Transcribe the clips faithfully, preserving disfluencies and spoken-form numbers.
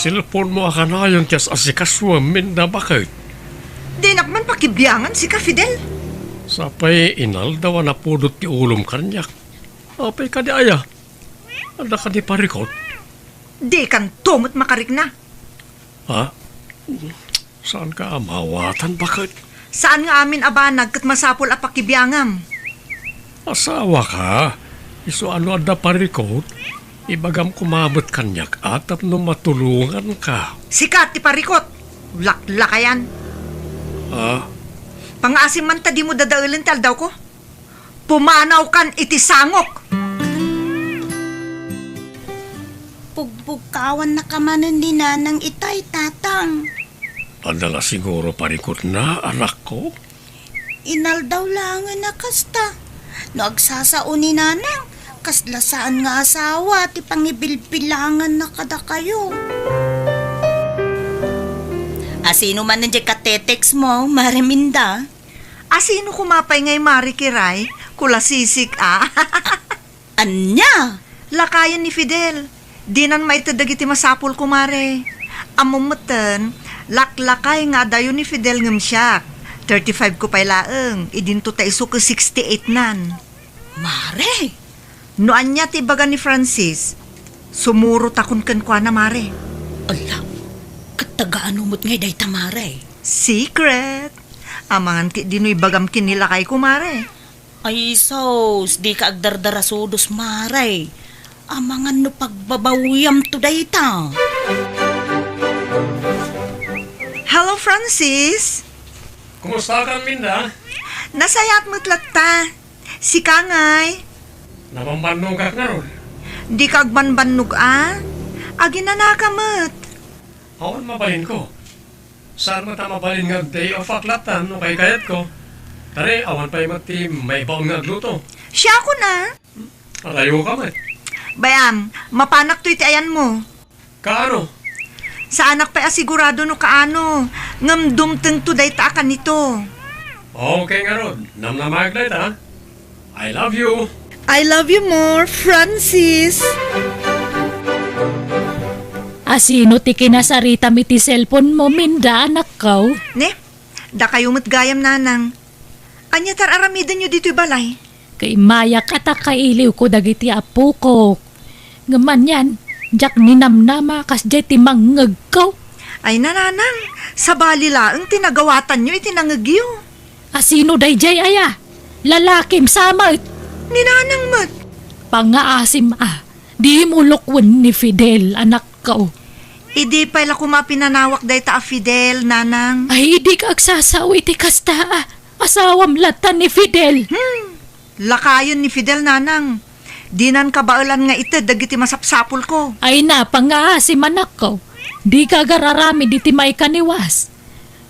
Cellphone-mo a kanayon ti as-asikasuem, Minda, baket. Dinak man pakibiangan sika, Fidel. Sapay inaldaw a napudot ti ulom kaniak. Apay kadi aya? Adda kadi parikut? Dikanto met makarikna. Ha? Saanka a maawatan, baket? Saan nga amin a banag ket masapul a pakibiangam. Asawaka, isu a no adda parikut, ibagam koma met kaniak a tapno matulonganka. Sika ti parikut! Laklakayan! Ah? Pangaasim man ta dimo dadaelen ti aldawko. Pumanawkan iti sangok! Pugbugkawannaka manen ni Nanang itay, Tatang. Adda la siguro parikutna, anakko? Inaldaw laengen a kasta. No agsasao ni Nanang, kasla saan nga asawa ti pangibilbilanganna kadakayo. Asino manen diay katetext-mo, Mare Minda? Asino koma pay ngay, Mare Kiray? Kulasisik a. Ania? Lakayen ni Fidel. Dinan maited dagiti masapulko, Mare. Ammom metten, laklakay nga adayo ni Fidel ngem siak. Thirty-five ko pay laeng, idinto ta isu ket sixty-eight-nan. Mare! No ania ti ibaga ni Francis, sumurotakon kenkuana, Mare. Ala, ket taga ano met ngay dayta, Mare? Secret! Amangan ketdi no ibagam ken ni lakayko, Mare. Ay, sus, dika agdardarasudos, Mare. Amangan no pagbabawiamto dayta. Hello, Francis. Kumustakan, Minda? Nasayaat met latta. Sika ngay? Nabambannogak ngarud. Dika agbanbannog a? Aginanaka met. Awan mabalinko. Saan met a mabalin nga day off-ak latta no kaykayatko. Tari, awan pay met ti maibaon nga agluto. Siakon a? Adayoka met. Bayam, mapanak toy ti ayanmo. Kaano? Saanak pay a sigurado no kaano, ngem dumtengto dayta a kanito. Okay ngarud, namnamaek dayta. I love you. I love you more, Francis. Asino ti kinasaritam iti cellphone-mo, Minda, anakko? Ne, dakayo met gayam, Nanang. Ania ti ar-aramidenyo ditoy balay? Kaimayak a ta kailiwko dagiti apokok. Ngem anian, diak ninamnama kasdiay ti mangngegko. Ay, Nanang, sabali laeng ti nagawatanyo iti nangngegyo. Asino daydiay aya? Lalakim sa met. Ni Nanang met. Pangaasim a, dimo lukwen ni Fidel, anakko. Idi pay la koma pinanawak dayta a Fidel, Nanang. Ay, dika agsasao iti kasta a. Asawam latta ni Fidel. Hmm. Lakayen ni Fidel, Nanang. Dinan kabaelan nga ited dagiti masapsapulko. Ay, napangaasim, anakko. Dika agar-aramid iti maikaniwas.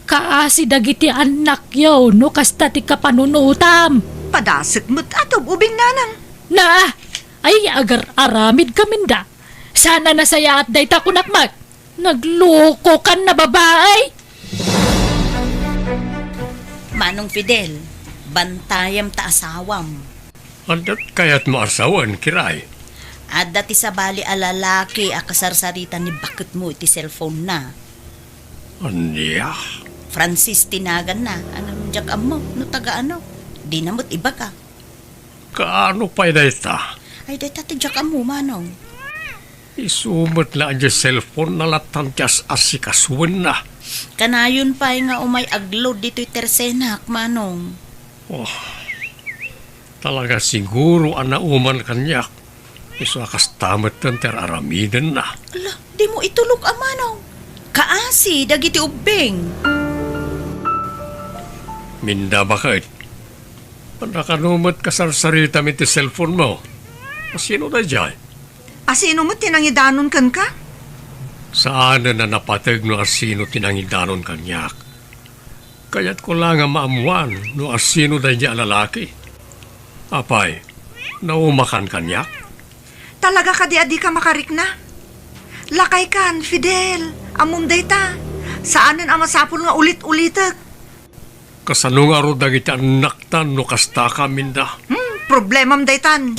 Kaasi dagiti annakyo no kasta ti kapanunotam. Padasek met a tub-ubing, Nanang. Na, ay, agar-aramidka, Minda. Saan a nasayaat dayta, kunak met. Naglokokan a babai! Manong Fidel, bantayam ta asawam. Adda ti kayatmo a sawen, Kiray? Adda ti sabali a lalaki a kasarsarita ni baketmo iti cellphone-na. Ania? Francis ti naganna. Ngem diak ammo no taga ano. Dina met ibaga. Kaano pay dayta? Ay, dayta ti diak ammo, Manong. Isu met la a diay cellphone-na lattan ti as-asikasuenna. Kanayon pay nga umay agload ditoy tersenak, Manong. Oh, talaga siguro a nauman kaniak. Isu a kasta metten ti ar-aramidenna. Ala, dimo itulok a, Manong. Kaasi dagiti ubbing. Minda, baket? Adda kano met kasarsaritam iti cellphone-mo? Asino daydiay? Asino met ti nangidanon kenka? Saanen a napateg no asino ti nangidanon kaniak. Kayatko la nga maammuan no asino daydiay a lalaki. Apay, naumakan kaniak? Talaga kadi a dika makarikna? Lakaykan, Fidel. Ammom dayta. Saanen a masapul nga ulit-ulitek. Kasano ngarud dagiti annaktan no kastaka, Minda? Hmm, problemam daytan.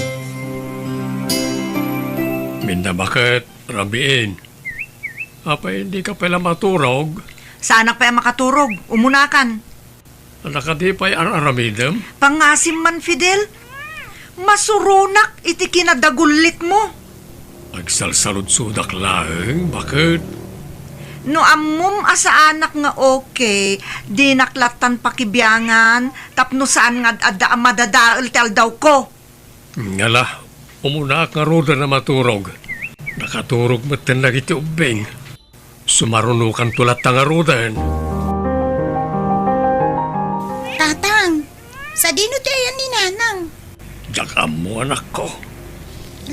Minda, baket, rabiin. Apay, dika pay la maturog? Saanak pay a makaturog. Umunakan. Ania kadi pay ar-aramidem? Pangasim man, Fidel. Masuronak iti kinadagullitmo. Agsalsaludsodak laeng, baket. No ammom a saanak nga okay, dinak lattan pakibiangan tapno saan nga ad-adda a madadael ti aldawko. Ngala, umunaak ngaruden a maturog. Nakaturog metten dagiti ubbing. Sumarunokanto latta ngaruden. Tatang, sadino ti ayan ni Nanang? Diak ammo, anakko.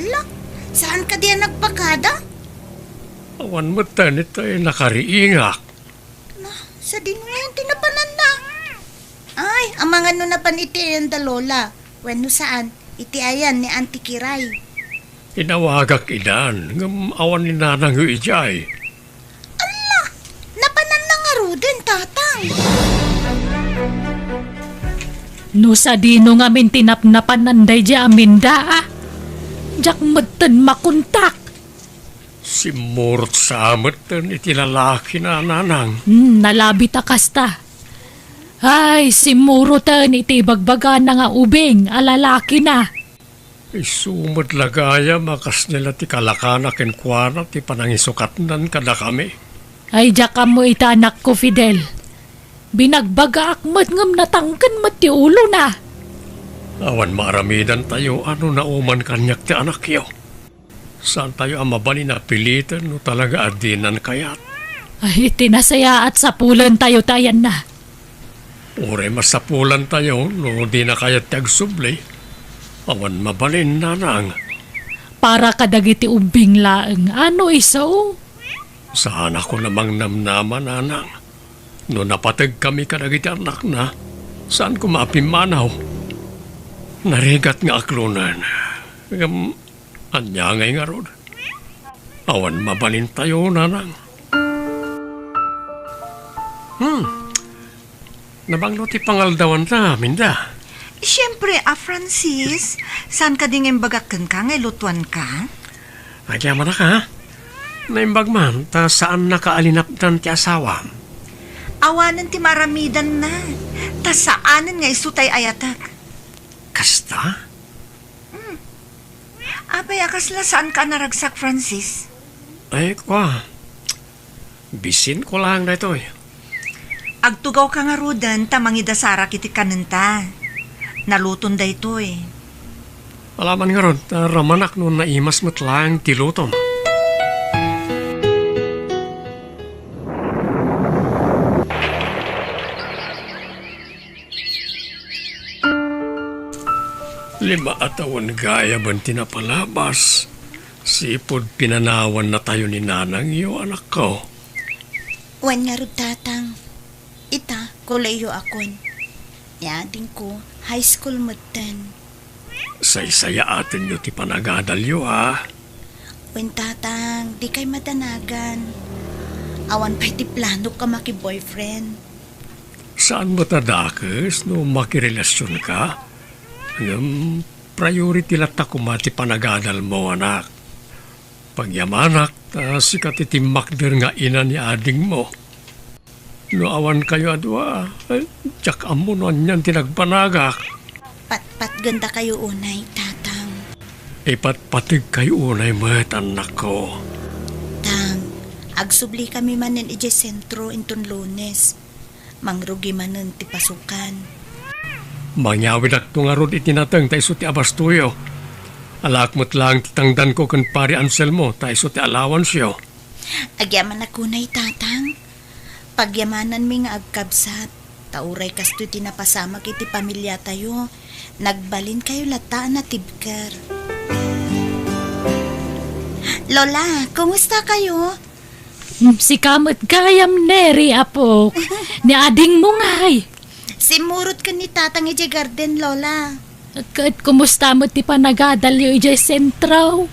Ala, saan kadi a nagpakada? Awan metten, itay nakariingak. Na, sadino ngayon ti napananna? Ay, amangan no napan iti ayan da Lola. Wenno saan, iti ayan ni Auntie Kiray. Inawagak idan, ngem awan ni Nanangyo idiay. Ala, napananna ngaruden, Tatang. No sadino ngamin ti napnapanan daydi aminda, a? Diak metten makontak. Simmurot sa metten iti lalaki na, Nanang. Hmm, nalabit a kasta. Ay, simmuroten iti ibagbagana nga ubing a lalaki na. Isu met la gayam a kasdiay la ti kalakana kenkuana ti panangisukatnan kadakami. Ay, diak ammo ita, anakko Fidel. Binagbagaak met ngem natangken met ti ulona. Awan maaramidantayo a no nauman kaniak ti anakyo. Saantayo a mabalin a piliten no talaga a dinan kayat. Ay, iti nasayaat, sapulentayo ti ayanna. Uray masapulantayo no dina kayat ti agsubli. Awan mabalin, Nanang. Para kadagiti ubbing laeng, ano isu? Saanakon a mangnamnama, Nanang. No napategkami kadagiti annakna, saan koma a pimmanaw. Narigat nga aklonen. Ngem, ania ngay ngarud? Awan mabalintayo, Nanang. Hmm. Nabanglo ti pangaldawanta, Minda. Siempre, a Francis, saan kadi nga imbagak kenka nga ilutuanka? Agyamanak, a? Naimbag man, ta saannaka a linapdan ti asawam. Awanen ti maaramidanna, ta saanen nga isu tay ayatek. Kasta? Hmm. Apay a kasla saanka a naragsak, Francis? Ay, kua. Bisinko laeng daytoy. Agtugawka ngaruden ta mangidasarak iti kanenta. Naluton daytoy. Alaman ngarud, ta ramanak no naimas met laeng ti lutom. Lima a tawen gayam ti napalabas, sipud pinanawannatayo ni nanangyo, anakko. Wen ngarud, Tatang. Ita, kolehiyoakon. Ni adingko, high school metten. Saysayaatenyo ti panagadalyo, a? Wen, Tatang, dikay madanagan. Awan pay ti planok a maki-boyfriend. Saan met a dakes no makirelasionka? Ngem priority latta koma ti panagadalmo, anak. Pagyamanak, ta sika ti timmakder nga ina ni adingmo. No awankayo a dua, ay, diak ammo no anian ti nagbanagak. Patpatgendakayo unay, Tatang. Ipatpategkayo unay met, annakko. Tang, agsublikami manen idiay sentro inton Lunes. Mangrugi manen ti pasukan. Mangyawidakto ngarud iti nateng ta isu ti abastoyo. Alaak met laeng ti tangdanko ken Pari Anselmo ta isu ti allowanceo. Agyamanak unay, Tatang. Pagyamananmi nga agkabsat, ta uray kastoy ti napasamak iti pamiliatayo, nagbalinkayo latta a natibker. Lola, kumustakayo? Hmm, sika met gayam, Neri, apok. Ni adingmo ngay. Simmurot ken ni Tatang idiay garden, Lola. Ket kumusta met ti panagadalyo idiay sentro?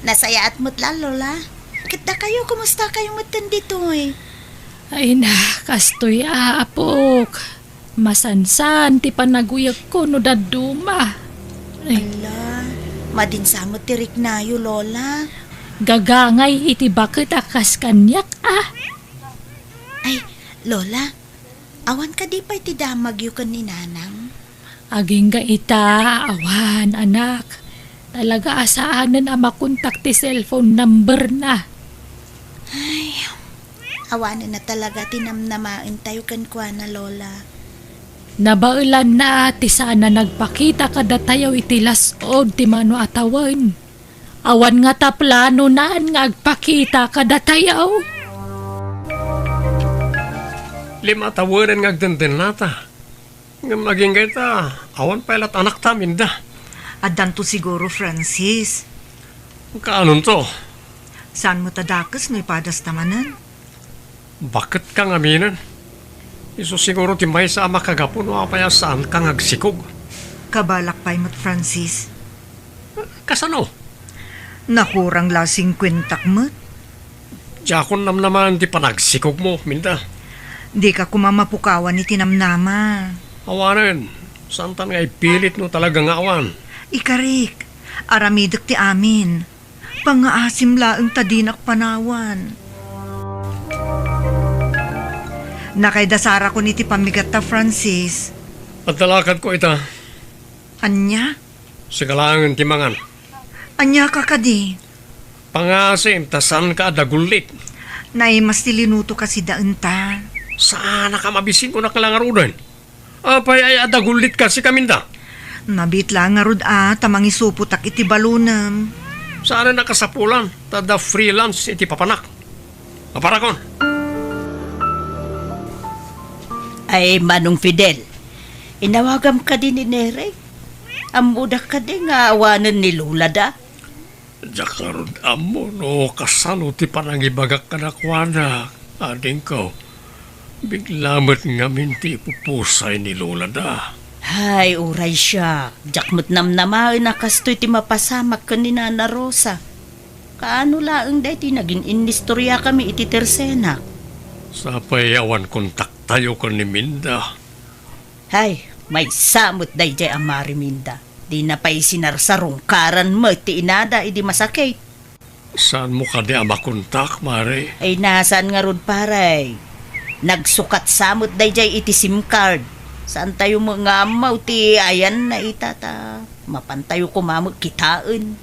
Nasayaat met la, Lola. Ket dakayo, kumustakayo metten ditoy? Ay na, kastoy, apok. Masansan ti panaguyegko no dadduma. Ay. Ala, madinsa met ti riknayo, Lola. Gagangay iti baket a kas kaniak, a. Ay, Lola, awan kadi pay ti damagyo ken ni Nanang? Agingga ita, awan, anak. Talaga a saanen a makontak ti cellphone number na. Ay, awanen na talaga ti namnamaentayo kenkuana, Lola. Nabaelanna ti saan a nagpakita kadatayo iti las-ud ti mano a tawen. Awan ngata planonan nga agpakita kadatayo. Lima a tawenen nga agdendennata. Ngem agingga ita, awan pay lat anakta, Minda. Addanto siguro, Francis. Kaanonto? Saan met a dakes no ipadasta manen? Baket ka ngaminen. Isu siguro ti maysa a makagapu no apay a saanka nga agsikog. Kabalak pay met, Francis. Kasano? Nakurang la singkuentak met. Diakon namnamaen ti panagsikogmo, Minda. Dika koma mapukawan iti namnama. Awanen, saantan nga ipilit no talaga nga awan. Ikarik, aramidek ti amin. Pangngaasim laeng ta dinak panawan. Nakaidasarakon iti pammigatta, Francis. Adda lakadko ita. Ania? Sika laengen ti mangan. Ania ka kadi? Pangngaasim ta saanka a dagullit. Naimas ti linuto kasi daenta. Saanaka mabisin kunak la ngaruden. Apay ay a dagullit kasi kaminda? Nabiit la ngarud a ta mangisupotak iti balonem. Saan a nakasapulan ta adda free lunch iti papanak. Aparakon. Ay, Manong Fidel, inawagam kadi ni Neri? Ammoda kadi nga awanen ni Lola da? Diak ngarud ammo no kasano ti panangibagak kadakuada, adingko. Bigla met ngamin ti ipupusay ni Lola da. Hay, uray siak, diak met namnamaen a kastoy ti mapasamak ken ni Nana Rosa. Kaano laeng daytoy nagin-innistoriakami iti tersenak? Sapay awan kontaktayo ken ni Minda. Hay, maysa met daydiay a Mari Minda. Dina pay sinarsarungkaran met ti inada idi masakit. Saanmo kadi a makontak, Mari? Ay, nasaan ngarud, pare? Nagsukat sa met daydiay iti sim card. Saantayo met nga ammo ti ayanna ita ta mapantayo koma met kitaen.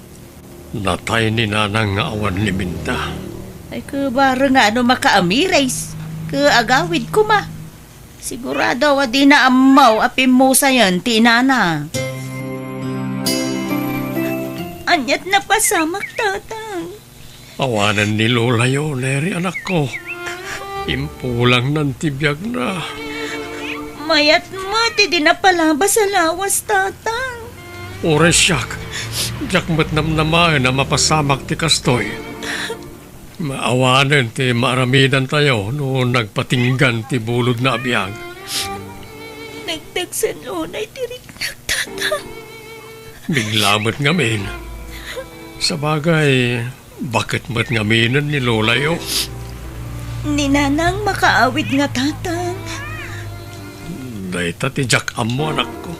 Natay ni Nanang nga awan ni Minda. Ay, ket bareng nga no makaamires, ket agawid koma. Sigurado a dina ammo a pimmusayen ti inana. Aniat napasamak, Tatang? Awanen ni Lolayo, Neri, anakko. Impulangnan ti biagna. Mayat met idi napalabas a lawas, Tatang. Uray siak, diak met namnamaen a mapasamak ti kastoy. Maawanen ti maaramidantayo no nagpatinggan ti bulodna a biag. Nagdagsen unay ti riknak, Tatang. Bigla met ngamin. Sabagay, baket met ngaminen ni Lolayo. Ni Nanang makaawid nga, Tatang. Dayta ti diak ammo, anakko.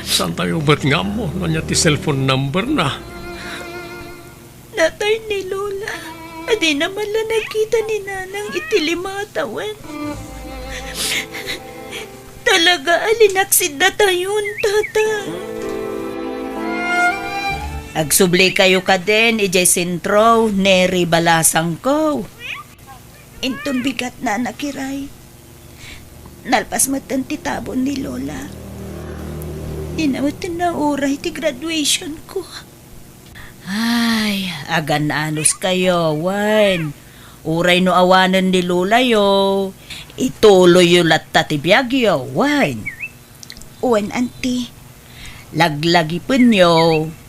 Saantayo met nga ammo no ania ti cellphone number na. Natay ni Lola a dina man la nakita ni Nanang iti lima a tawen. Talaga a linaksid datayon, Tatang. Agsublikayo kadin idiay sentro, Neri, balasangko. Inton bigatna a nakiray, nalpas metten ti tabon ni Lola. Dina metten nauray ti graduation ko. Ay, agan-anos kayo, wen. Uray no awanen ni Lolayo, ituloyyo latta ti biagyo, wen. Wen, Auntie. Laglagipenyo,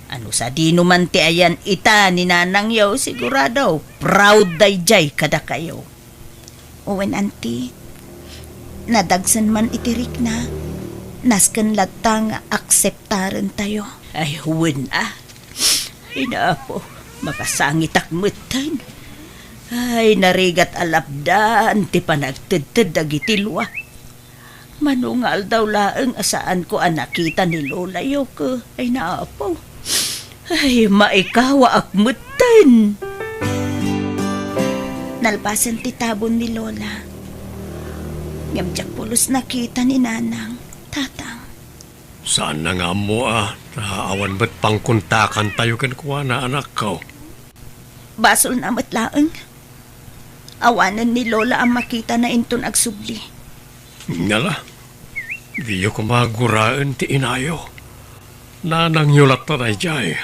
ano sadino man ti ayan ita ni Nanangyo, sigurado, proud daydiay kadakayo. Wen, Auntie, nadagsen man iti rikna, nasken latta nga akseptarentayo. Ay, wen a. Ay, Apo, makasangitak metten. Ay, narigat a lapdan ti panagtedted dagiti lua. Mano nga aldaw laeng a saanko a nakita ni Lolayo ket, ay, Apo. Ay, maikawaak metten. Nalpasen ti tabon ni Lola. Ngem diak pulos nakita ni Nanang, Tatang. Saanna nga ammo a, ta awan met pangkontakantayo kenkuana, anakko. Basolna met laeng. Awanen ni Lola a makitana inton agsubli. Ngala, diyo koma guraen ti inayo. Nanangyo latta daydiay.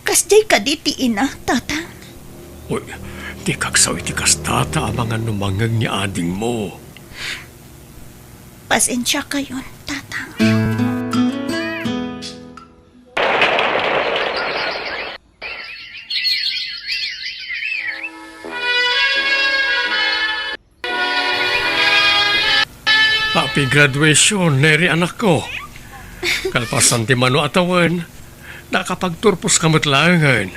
Kasdiay kadi ti ina, Tatang? Uy, dikak sao iti kasta ta amangan no mangngeg ni adingmo. Pasensiakayon, Tatang. Happy graduation, Neri, anakko. Kalpasan ti mano a tawen, nakapagturposka met laengen.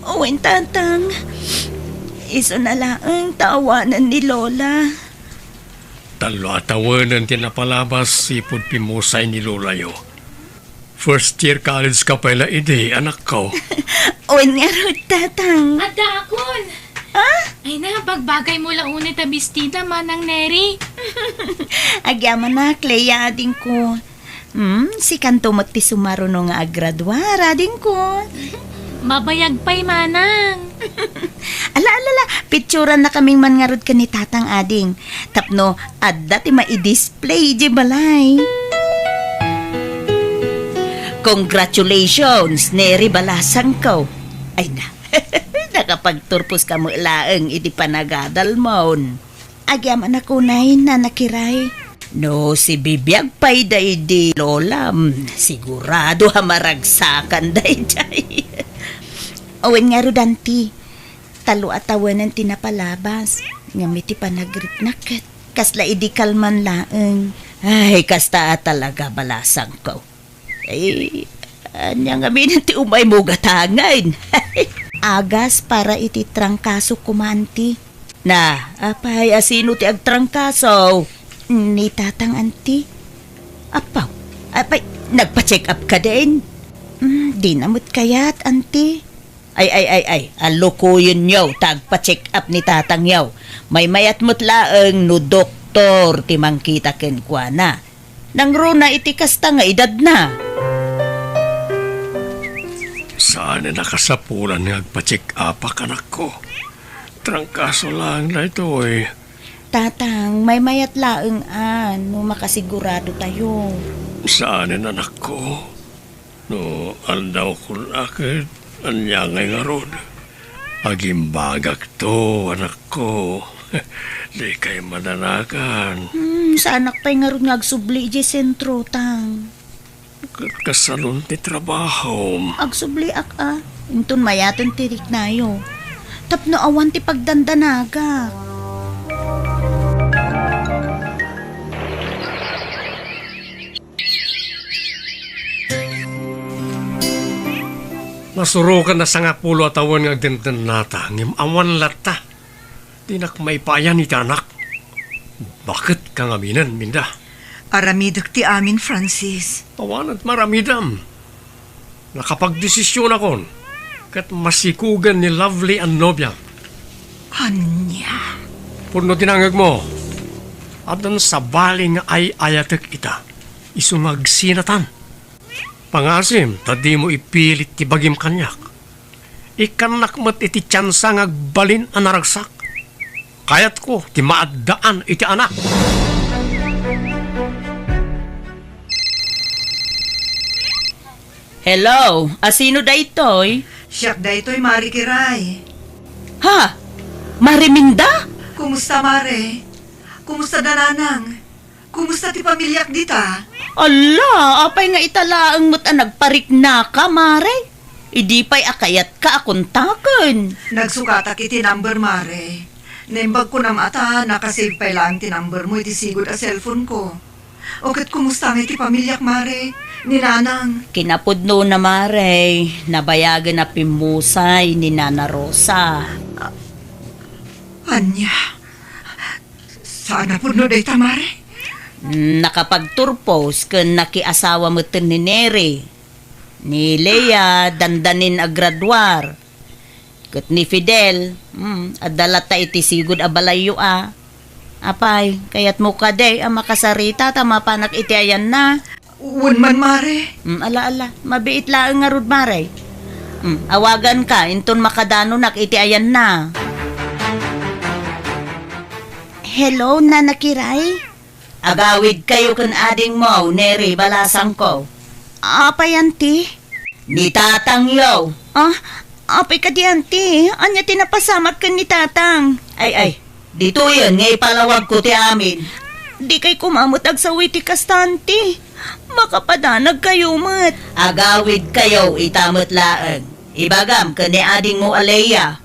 Wen, Tatang. Isuna laeng ta awanen ni Lola. Tallo a tawenen ti napalabas iti pimmusay ni Lolayo. First year college ka pay la idi, anakko. Wen ngarud, Tatang. Addaakon! Ah? Ay na, bagbagaymo la unay ta bestida, Manang Neri. Agyamanak, Clea, adingko. Hmm, sikanto met ti sumaruno nga aggraduar, adingko. Mabayag pay, Manang. Ala, ala, ala, picturanna kaming man ngarud ken ni Tatang, ading. Tapno adda ti maidis- play idiay balay. Congratulations, Neri Balasangko. Ay na, nakapagturposka met laeng iti panagadalmon. Agyamanak unay, Nana Kiray. No sibibiag pay daydi Lolam, sigurado a maragsakan daydiay. Wen ngarud, Auntie, tallo a tawenen ti napalabas, ngem iti panagriknak ket kasla idi kalman laeng. Ay, kasta a talaga, Balasangko. Ay, ania ngamin ti umaymo gatangen? Agas para iti trangkaso koma, Auntie. Na, apay, asino ti agtrangkaso? Ni Tatang, Auntie. Apaw, apay, nagpa-check up ka din? Hmm, di na met kayat, Auntie. Ay, ay, ay, ay, allukoyenyo ta agpa-check up ni tatangyo. Maymayat met laeng no doktor ti mangkita kenkuana. Nangruna iti kasta nga edadna. Saan a nakasapulan nga agpa-check upak, anakko. Trangkaso laeng daytoy. Tatang, maymayat laeng a no makasigurado tayo. Saan, anakko. No aldawkon a ket ania ngay ngarud? Agimbagakto, anakko. Dikay madanagan. Hmm, saanak pay ngarud nga agsubli idiay sentro, Tang. Ket kasalon ti trabahom. Agsubliak a. Inton mayaten ti riknayo. Tapno awan ti pagdandanagak. Nasurokan a sangapulo a tawen nga agdendennata, ngem awan latta. Dinak maipayan iti anak. Baket ka ngaminen, Minda. Aramidek ti amin, Francis. Awan met maramidam. Nakapagdesisionakon, ket masikugen ni Lovely a nobiam. Ania? Pudno ti nangngegmo. Addan sabali nga ay-ayatek ita. Isu nga agsinatan. Pangasim ta dimo ipilit ti bagim kaniak. Ikkannak met iti tiansa nga agbalin a naragsak. Kayatko ti maaddaan iti anak. Hello, asino daytoy? Siak daytoy, Mare Kiray. Ha? Mare Minda? Kumusta, Mare? Kumusta da Nanang? Kumusta ti pamiliak dita? Ala, apay nga ita laeng met a nagpariknaka, Mare? Idi pay a kayatka a kontaken. Nagsukatak iti number, Mare. Naimbag ko nam a ta nakasave pay laeng ti number mo iti sigud a cellphone ko. O ket kumusta ngay ti pamiliak, Mare? Ni Nanang? Kinapudnona, Mare. Nabayagen a pimmusay ni Nana Rosa. Ania? Saan a pudno dayta, Mare? Nakapagturpos ken nakiasawa metten ni Neri. Ni Lea, dandanin a graduar. Ket ni Fidel, hmm, adda latta iti sigud a balayyo a. Apay, kayatmo kadi a makasarita ta mapanak iti ayanna? Wen man, mare. Hmm, ala, ala, mabiit laeng ngarud, mare. Hmm, awaganka, inton makadanonak iti ayanna. Hello, Nana Kiray? Agawidkayo ken adingmo, Neri, balasangko. Apay, anti? Ni tatangyo. Ah, apay kadi, anti? Ania ti napasamak ken ni tatang? Ay, ay, ditoyen nga ipalawagko ti amin. Dikay koma met agsaw iti kasta, anti. Makapadanagkayo met. Agawidkayo ita met laeng. Ibagam ken ni adingmo a Lea.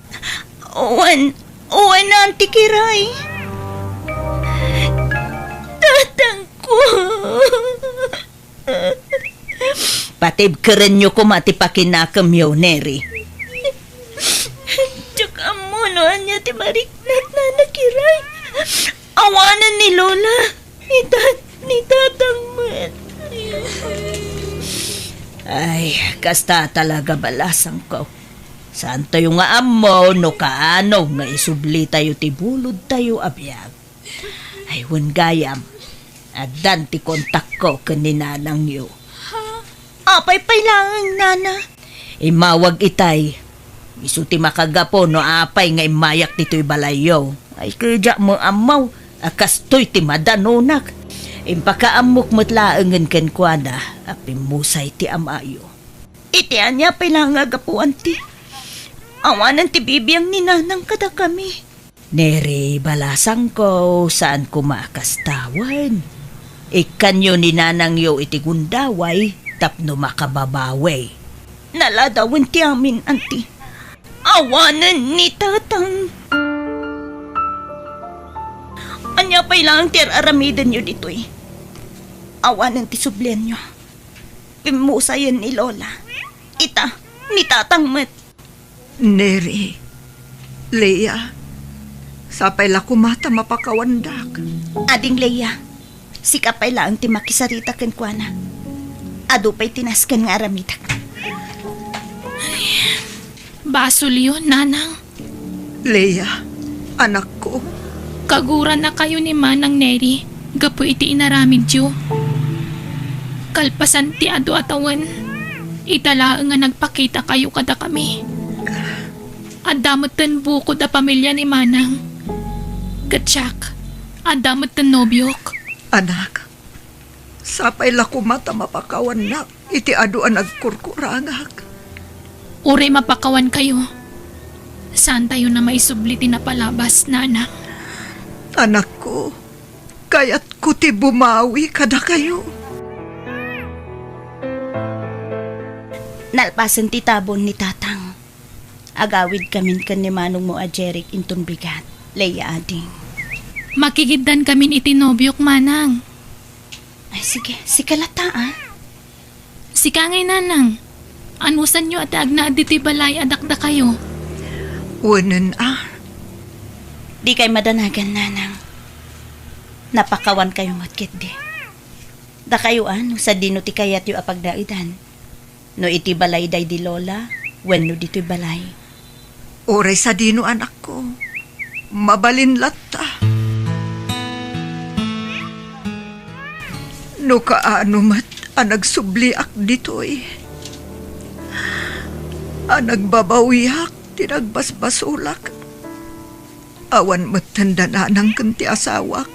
Wen, wen, Anti Kiray. Tatangko. Patibkerenyo koma ti pakinakemyo, Neri. Diak ammo no ania ti mariknana, Nana Kiray. Awanen ni Lola. Ni tat-, ni tatang met. Ay, kasta talaga, balasangko. Saantayo nga ammo no kaano nga isublitayo ti bulodtayo a biag. Ay, wen gayam, addan ti kontakko ken ni nanangyo. Apay pay laeng, nana? Immawag itay. Isu ti makagapu no apay nga immayak ditoy balayyo. Ay, kadiak met ammo a kastoy ti madanonak. Impakaammok met laengen kenkuana a pimmusay ti amayo. Iti ania pay la nga gapu, anti? Awanen ti bibiang ni nanang kadakami. Neri, balasangko, saan koma a kasta wen. Ikkanyo ni nanangyo iti gundaway tapno makababawi. Naladawen ti amin, anti. Awanen ni tatang. Ania pay laeng ti ar-aramidenyo ditoy? Awanen ti sublianyo. Pimmusayen ni Lola. Ita, ni tatang met. Neri, Lea, sapay la koma ta mapakawandak. Ading Lea, sika pay laeng ti makisarita kenkuana. Adu pay ti nasken nga aramidek. Basolyo, nanang. Lea, anakko. Kagurannakayo ni Manang Neri gapu iti inaramidyo. Kalpasan ti adu a tawen, ita laeng nga nagpakitakayo kadakami. Adda metten bukod a pamilia ni Manang. Ket siak, adda metten nobiok. Anak, sapay la koma ta mapakawannak iti adu a nagkurkurangak. Uray mapakawankayo, saantayon a maisubli ti napalabas, nanang. Anakko, kayatko ti bumawi kadakayo. Nalpasen ti tabon ni tatang. Agawidkamin ken ni manongmo a Jeric inton bigat, Lea ading. Makigiddankamin iti nobiok, manang. Ay, sige, sika latta, a. Sika ngay, nanang. Anusanyo a ti agnaed ditoy balay a dakdakayo? Wenen, a. Dikay madanagan, nanang. Napakawankayo met ketdi. Dakayo, a, no sadino ti kayatyo a pagnaedan. No iti balay daydi Lola, wenno ditoy balay. Uray sadino, anakko, mabalin latta. No kaano met a nagsubliak ditoy, a nagbabawiak ti nagbasbasolak, awan metten da nanang ken ti asawak.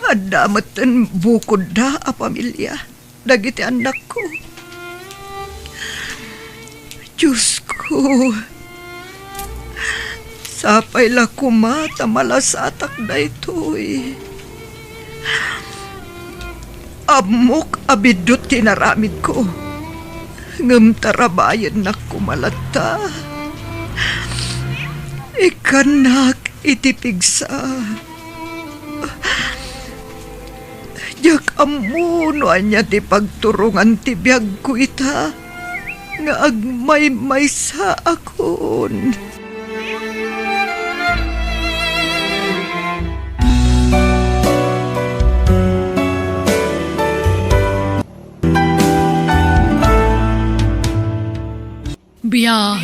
Adda metten bukodda a pamilia dagiti annakko. Diosko, sapay la koma ta malasatak daytoy. Ammok a biddut ti inaramidko, ngem tarabayennak koma latta. Ikkannak iti pigsa. Diak ammo no ania ti pagturongan ti biagko ita nga agmaymaysaakon. Ag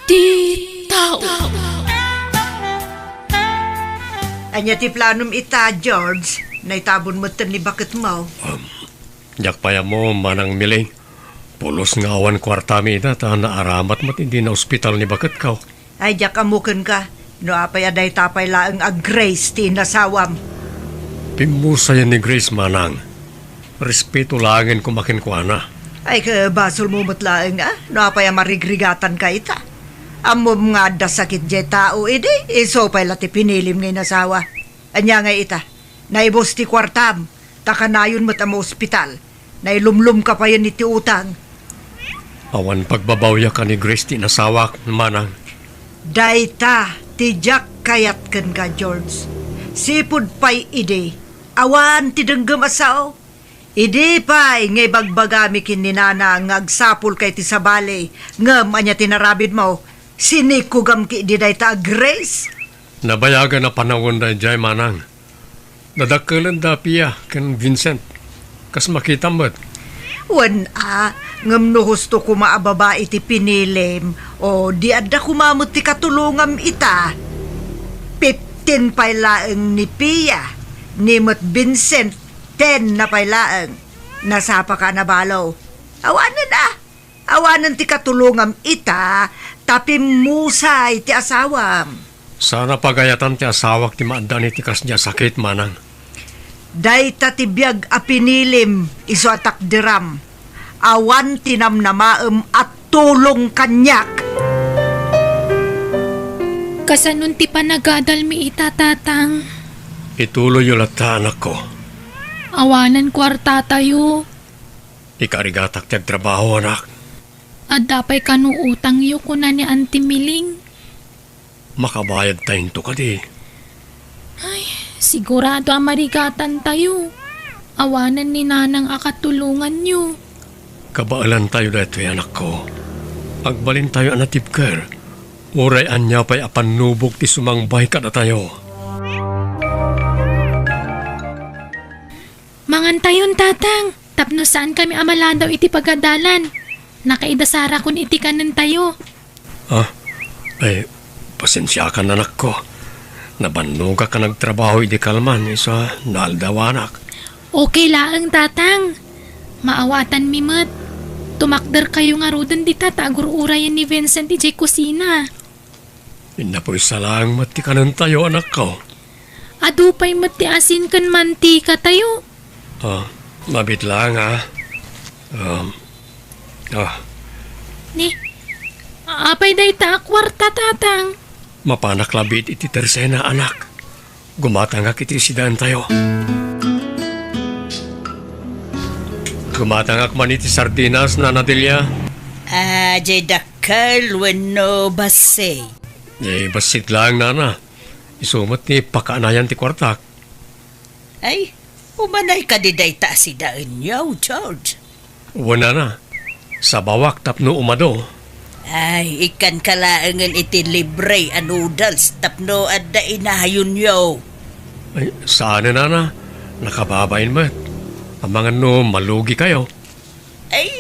ti tao. Ania ti planom ita, George? Naitabon metten ni baketmo. Um, diak pay ammo, Manang Miling. Pulos nga awan kuartami ita ta naaramat met idi naospital ni baketko. Ay, diak ammo kenka, no apay a dayta pay laeng a Grace ti inasawam. Pimmusayen ni Grace, Manang. Respeto laengen koma kenkuana. Ay, ket basolmo met laeng, a, no apay a marigrigatanka ita. Ammom nga adda sakit diay tao idi, isu pay la ti pinilim nga inasawa. Ania ngay ita? Naibus ti kuartam, ta kanayon met a maospital. Nailumlomka payen iti utang. Awan pagbabawiak a ni Grace ti inasawak, Manang. Dayta ti diak kayat kenka, George. Sipud pay idi, awan ti denggem a sao. Idi pay nga ibagbagami ken ni Nana nga agsapulka iti sabali, ngem ania ti narabidmo? Sinikugam ketdi dayta a Grace? Nabayagan a panawen daydiay, Manang. Nadakkelenda a Pia ken Vincent, kas makitam met. Wen a, ngem no husto koma a babai ti pinilim, o di adda koma met ti katulongam ita. Fifteen pay laeng ni Pia, ni met Vincent, ten na pay laeng. Nasapaka a nabalo. Awanen a, awanen ti katulongam ita, ta pimmusay ti asawam. Saan a pagayatan ti asawak ti maaddaan iti kasdiay a sakit, Manang. Dayta ti biag a pinilim, isu a takderam. Awan ti namnamaem a tulong kaniak. Kasanon ti panagadalmi ita, Tatang? Ituloyyo latta, anakko. Awanen kuartatayo. Ikarigatak ti agtrabaho, anak. Adda pay kano utangyo, kuna ni Auntie Miling. Makabayadtayo kadi? Ay, sigurado a marigatantayo. Awanen ni Nanang a katulonganyo. Kabaelantayo daytoy, anakko. Agbalintayo a natibker. Uray ania pay a pannubok ti sumangbay kadatayo. Mangantayon, Tatang, tapno saankami a maladaw iti pagadalan. Nakaidasarakon iti kanentayo. Ah, ay, pasensiakan, anakko. Nabannogak a nagtrabaho idi kalman, isu a naaldawanak. Okay laeng, Tatang. Maawatanmi met. Tumakderkayo ngaruden dita ta agur-urayen ni Vincent idiay kusina. Napuysa laeng met ti kanentayo, anakko. Adu pay met ti asin ken mantikatayo. Ah, mabiit laeng, a. Um, ah. Ni, apay dayta a kuarta, Tatang? Mapanak la biit iti tersena, anak. Gumatangak iti sidaentayo. Gumatangak man iti sardinas, Nana Delia. Ah, diay dakkel wenno bassit? Eh, bassit laeng, Nana. Isu met ti pakaanayan ti kuartak. Ay, umanay kadi dayta a sidaenyo, George? Wen, Nana. Sabawak tapno umado. Ay, ikkanka laengen iti libre a noodles tapno adda inayonyo. Ay, saanen, Nana. Nakababain met. Amangan no malugikayo. Ay,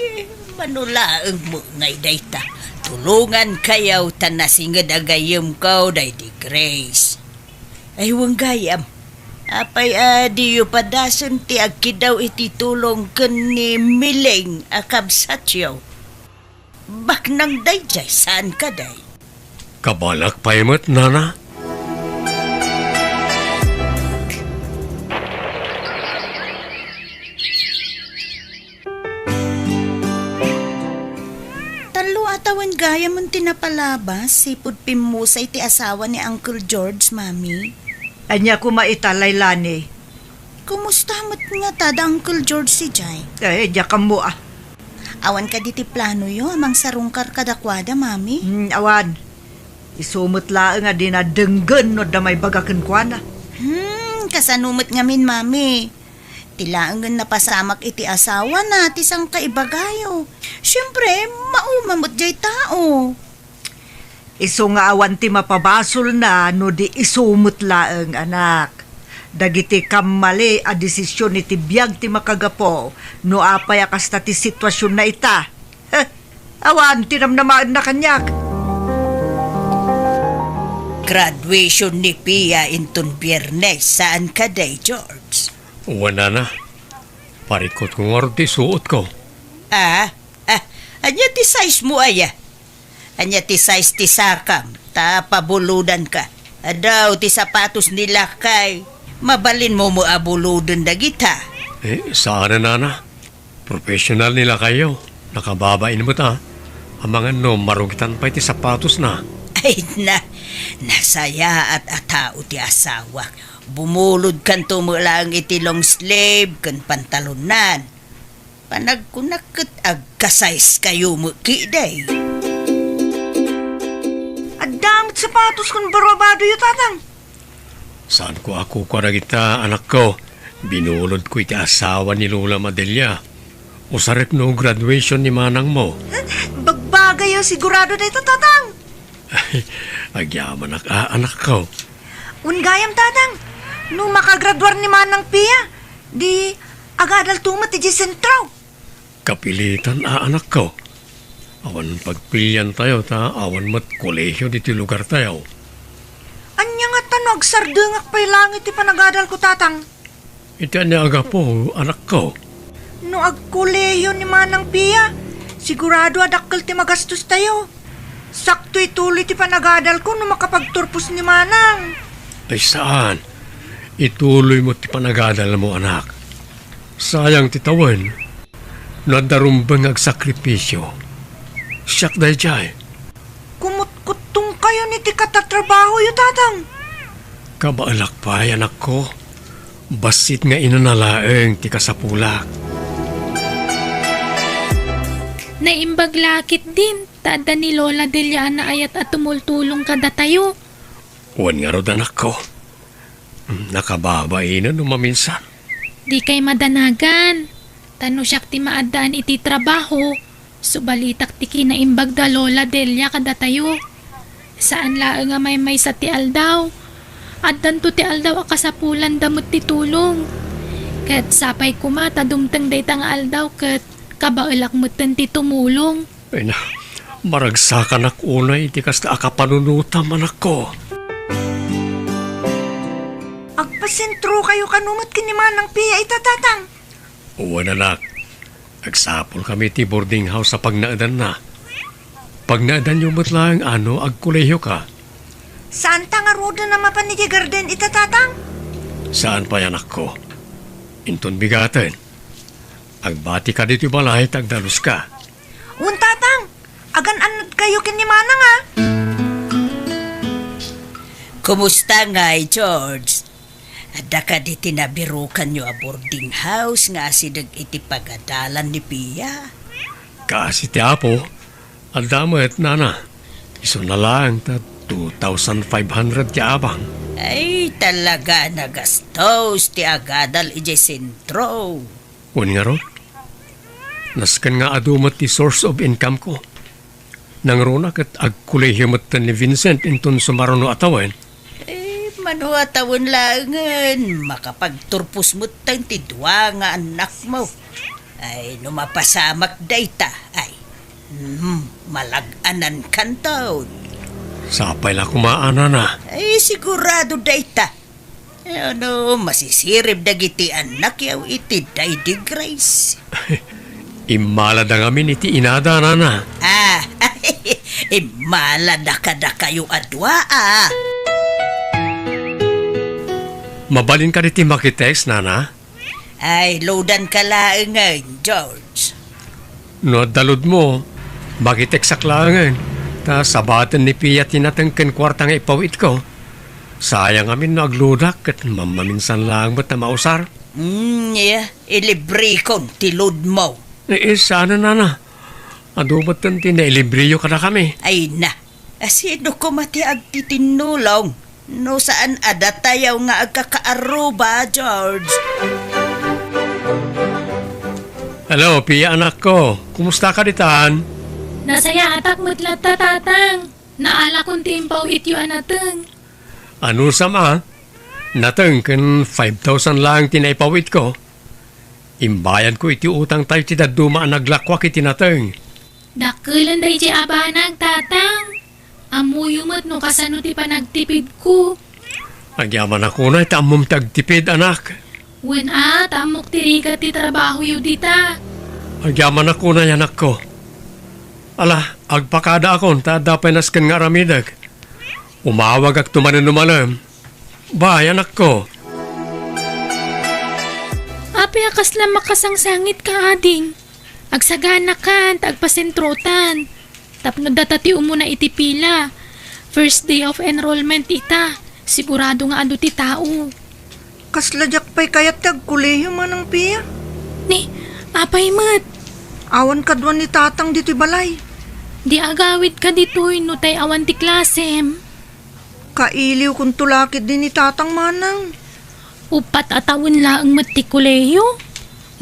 mano laeng met ngay dayta. Tulongankayo ta nasinged a gayyemko daydi Grace. Ay, wen gayam. Apay a diyo padasen ti agkidaw iti tulong ken ni Miling a kabsatyo? Baknang daydiay, saan kadi? Kabalak pay met, Nana. Tallo a tawen gayam ti napalabas, sipud pimmusay ti asawa ni Uncle George, Mami. Ania koma ita, Lailani? Kumusta met ngata da Uncle George idiay? Eh, diak ammo, a. Awan kadi ti planoyo a mangsarungkar kadakuada, Mami? Hmm, awan. Isu met laeng a dina denggen no adda maibaga kenkuana. Hmm, kasano met ngamin, Mami? Ti laengen napasamak iti asawana ti sangkaibagayo. Siempre, mauma met diay tao. Isu nga awan ti mapabasolna no di isu met laeng, anak. Dagiti kammali a desisyon iti biag ti makagapu no apay a kasta ti situasionna ita. Heh! Awan ti namnamaenna kaniak. Graduation ni Pia inton Biyernes, saan kadi, George? Wen, nana. Parikutko ngarud ti suotko. Ah? Ah, ania ti size mo, aya? Ania ti size ti sakam? Ta pabulodanka. Adu ti sapatos ni lakay. Mabalinmo met a buloden dagita. Eh, saan, nana. Professional ni lakayyo. Nakababain met, ah. Amangan no marugitan pay ti sapatosna. Ay na, nasayaat a tao ti asawak. Bumulodkanto met laeng iti long sleeve ken pantalonnan. Panagkunak ket agka-size kayo met ketdi. Adda met sapatos ken barabadoyo, Tatang. Saanko a kukua dagita, anakko. Binulodko iti asawa ni Lola Madelia. Usarek no graduation ni manangmo. Bagbagayo, sigurado dayta, Tatang. Agyamanak a, anakko. Wen gayam, Tatang, no makagraduar ni Manang Pia, di agadalto met idiay sentro. Kapilitan a, anakko. Awan pagpiliantayo ta awan met kolehiyo ditoy lugartayo. Ania ngata no agsardengak pay laeng iti panagadalko, Tatang? Iti ania a gapu, anakko? No agkolehiyo ni Manang Pia, sigurado a dakkel ti magastostayo. Sakto ituloy ti panagadalko no makapagturpos ni Manang. Ay saan. Ituloy mo ti panagadalmo, anak. Sayang ti tawen. No adda rumbeng nga agsakripisyo, siak daydiay. Kumutkuttongkayon iti katatrabahoyo, Tatang. Kabaelak pay, anakko. Bassit nga inana laeng ti kasapulak. Naimbag la ketdin ta adda ni Lola Delia a naayat a tumultulong kadatayo. Wen ngarud, anakko. Nakababainen no maminsan. Dikay madanagan. Ta no siak ti maaddaan iti trabaho, subalitak ti kinaimbag da Lola Delia kadatayo. Saan laeng a maymaysa ti aldaw. Addanto ti aldaw a kasapulanda met ti tulong. Ket sapay koma ta dumteng dayta nga aldaw ket kabaelak metten ti tumulong. Ay na, maragsakanak unay iti kasta a kapanunotam, anakko. Agpasentrokayo kano met ken ni Manang Pia ita, Tatang? Wen, anak. Agsapulkami iti boarding house a pagnaedanna. Pagnaedanyo met laeng a no agkolehiyoka. Saanta ngaruden a mapan idiay garden ita, Tatang? Saan pay, anakko. Inton bigaten, agbatika ditoy balay ta agdaluska. Wen, Tatang, agan-annadkayo ken ni Manang, a. Kumusta ngay, George? Adda kadi ti nabirukanyo a boarding house nga asideg iti pagadalan ni Pia? Kaasi ti Apo, adda met, nana. Isuna laeng ta two thousand five hundred ti abang. Ay, talaga a nagastos ti agadal idiay sentro. Wen ngarud, nasken nga adu met ti source of income ko. Nangruna ket agkolehiyo metten ni Vincent inton sumaruno a tawen. Eh, mano a tawen laengen, makapagturpos metten ti dua nga annakmo. Ay, no mapasamak dayta, ay, hmm, malag-anankanton. Sapay la koma a, nana. Ay, sigurado dayta. Eh, ano, masisirib dagiti annakyo iti Day de Grace. Immalada ngamin iti inada, nana. Ah, immalada kadakayo a dua, a. Mabalin kadi ti makitext, nana? Ay, loadanka laengen, George. No adda loadmo, makitekstak laengen, ta sabaten ni Pia ti nateng ken kuarta nga ipawitko. Sayang amin no agloadak ket mammaminsan laeng met a mausar. Hmm, iya, ilibrekon ti loadmo. Eh, eh, saan, nana. Adu metten ti nailibreyo kadakami. Ay na, a, sino koma ti agtitinnulong? No saan a datayo nga agkakaarruba, George? Hello, Pia, anakko. Kumusta ka ditan? Nasayaatak met latta, Tatang. Naalakon ti impawityo a nateng. Anusam a, nateng ken five thousand laeng ti naipawitko. Imbayadko iti utangtayo ti dadduma a naglakuak iti nateng. Dakkelen daydiay a banag, Tatang. Ammoyo met no kasano ti panagtipidko. Agyamanak unay ta ammom ti agtipid, anak. Wen a, ta ammok ti rigat ti trabahoyo dita. Agyamanak unay, anakko. Ala, agpakadaakon ta adda pay nasken nga aramidek. Umawagakto manen no malem. Bye, anakko. Apay a kasla makasangsangitka, ading? Agsaganakan ta agpasentrotan. Tapno data ti umuna iti pila. First day of enrollment ita. Sigurado nga adu ti tao. Kasla diak pay kayat ti agkolehiyo, Manang Pia. Ni, apay met? Awan kaduan ni Tatang ditoy balay. Di agawidka ditoy no tay awan ti klasem. Kailiwkonto la ketdi ni Tatang, Manang. Uppat a tawen laeng met ti kolehiyo.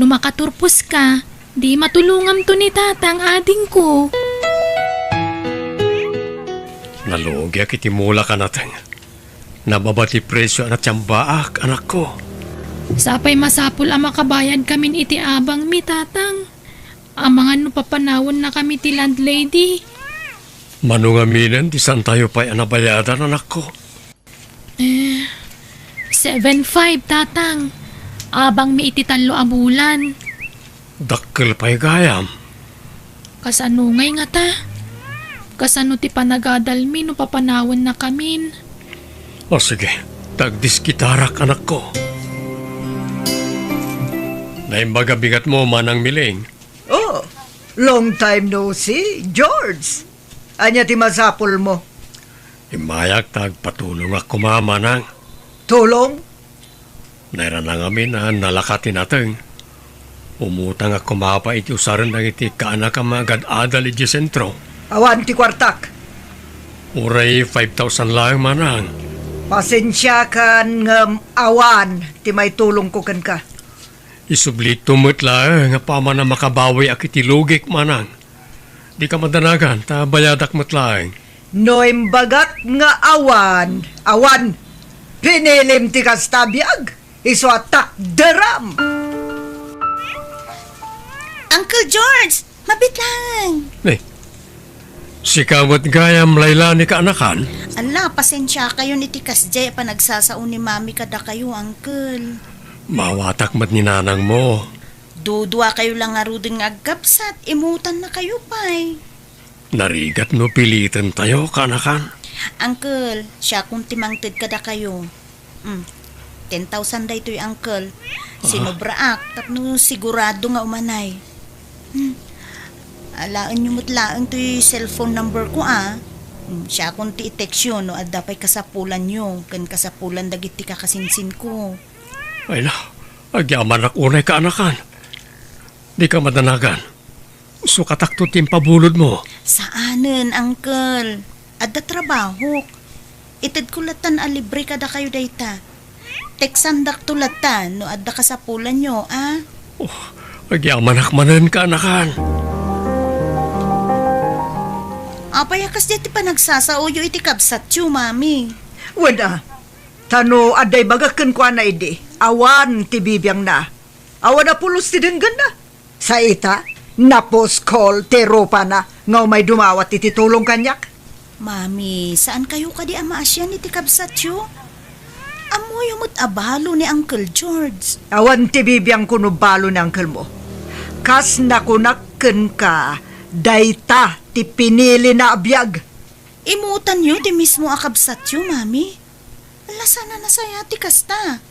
No makaturposka, di matulongamto ni Tatang, adingko. Nalugiak iti mulak a nateng. Nababa ti presio a natiambaak, anakko. Sapay masapul a makabayadkamin iti abangmi, Tatang. Amangan no papanawennakami ti landlady. Mano ngaminen ti saantayo pay a nabayadan, anakko? Eh, seven five, Tatang. Abangmi iti tallo a bulan. Dakkel pay gayam. Kasano ngay ngata? Kasano ti panagadalmi no papanawennakamin? O sige, tagdiskitarak, anakko. Naimbag a bigatmo, Manang Miling. Oh, long time no see, George. Ania ti masapulmo? Immayak ta agpatulongak koma, Manang. Tulong? Nairana ngamin a nalaka ti nateng. Umutangak koma pay iti usaren dagiti kaanakam nga agad-adal idiay sentro. Awan ti kuartak. Uray five thousand laeng, Manang. Pasensiakan ngem awan ti maitulongko kenka. Isublito met laeng a paman a makabawiak iti lugik, Manang. Dika madanagan ta bayadak met laeng. No imbagak nga awan, awan. Pinilim ti kasta a biag, isu a takderam. Uncle George, mabiit laeng. Eh, sika met gayam, Laila, ni kaanakan? Ala, pasensiakayon iti kasdiay a panagsasao ni Mami kadakayo, Uncle. Mawatak met ni nanangmo. Duduakayo la ngaruden nga agkabsat, imutannakayo pay. Narigat no pilitentayo, kaanakan? Uncle, siakon ti mangted kadakayo. Hmm. Ten thousand daytoy, Uncle. Ah. Sinobraak tapno sigurado nga umanay. Hmm. Alaenyo met laeng toy cellphone number ko, a. Hmm, siakon ti i-textyo no adda pay kasapulanyo ken kasapulan dagiti kakasinsinko. Ay na, agyamanak unay, kaanakan. Dika madanagan. Sukatakto ti impabulodmo. Saanen, Uncle. Adda trabahok. Itedko latan a libre kadakayo dayta. Teksandakto latan no adda kasapulanyo, a? Oh, agyamanak manen, kaanakan. Apay a kasdiay ti panagsasaoyo iti kabsatyo, Mami? Wen a, ta no adda ibagak kenkuana idi, awan ti bibiangna. Awan a pulos ti denggenna. Sa ita, napuskol ti rupana nga umay dumawat iti tulong kaniak. Mami, saankayo kadi a maasian iti kabsatyo? Ammoyo met a balo ni Uncle George. Awan ti bibiangko no balo ni unclemo. Kas nakunak kenka, dayta ti pinilina a biag. Imutanyo ti mismo a kabsatyo, Mami. Ala, saan a nasayaat ti kasta.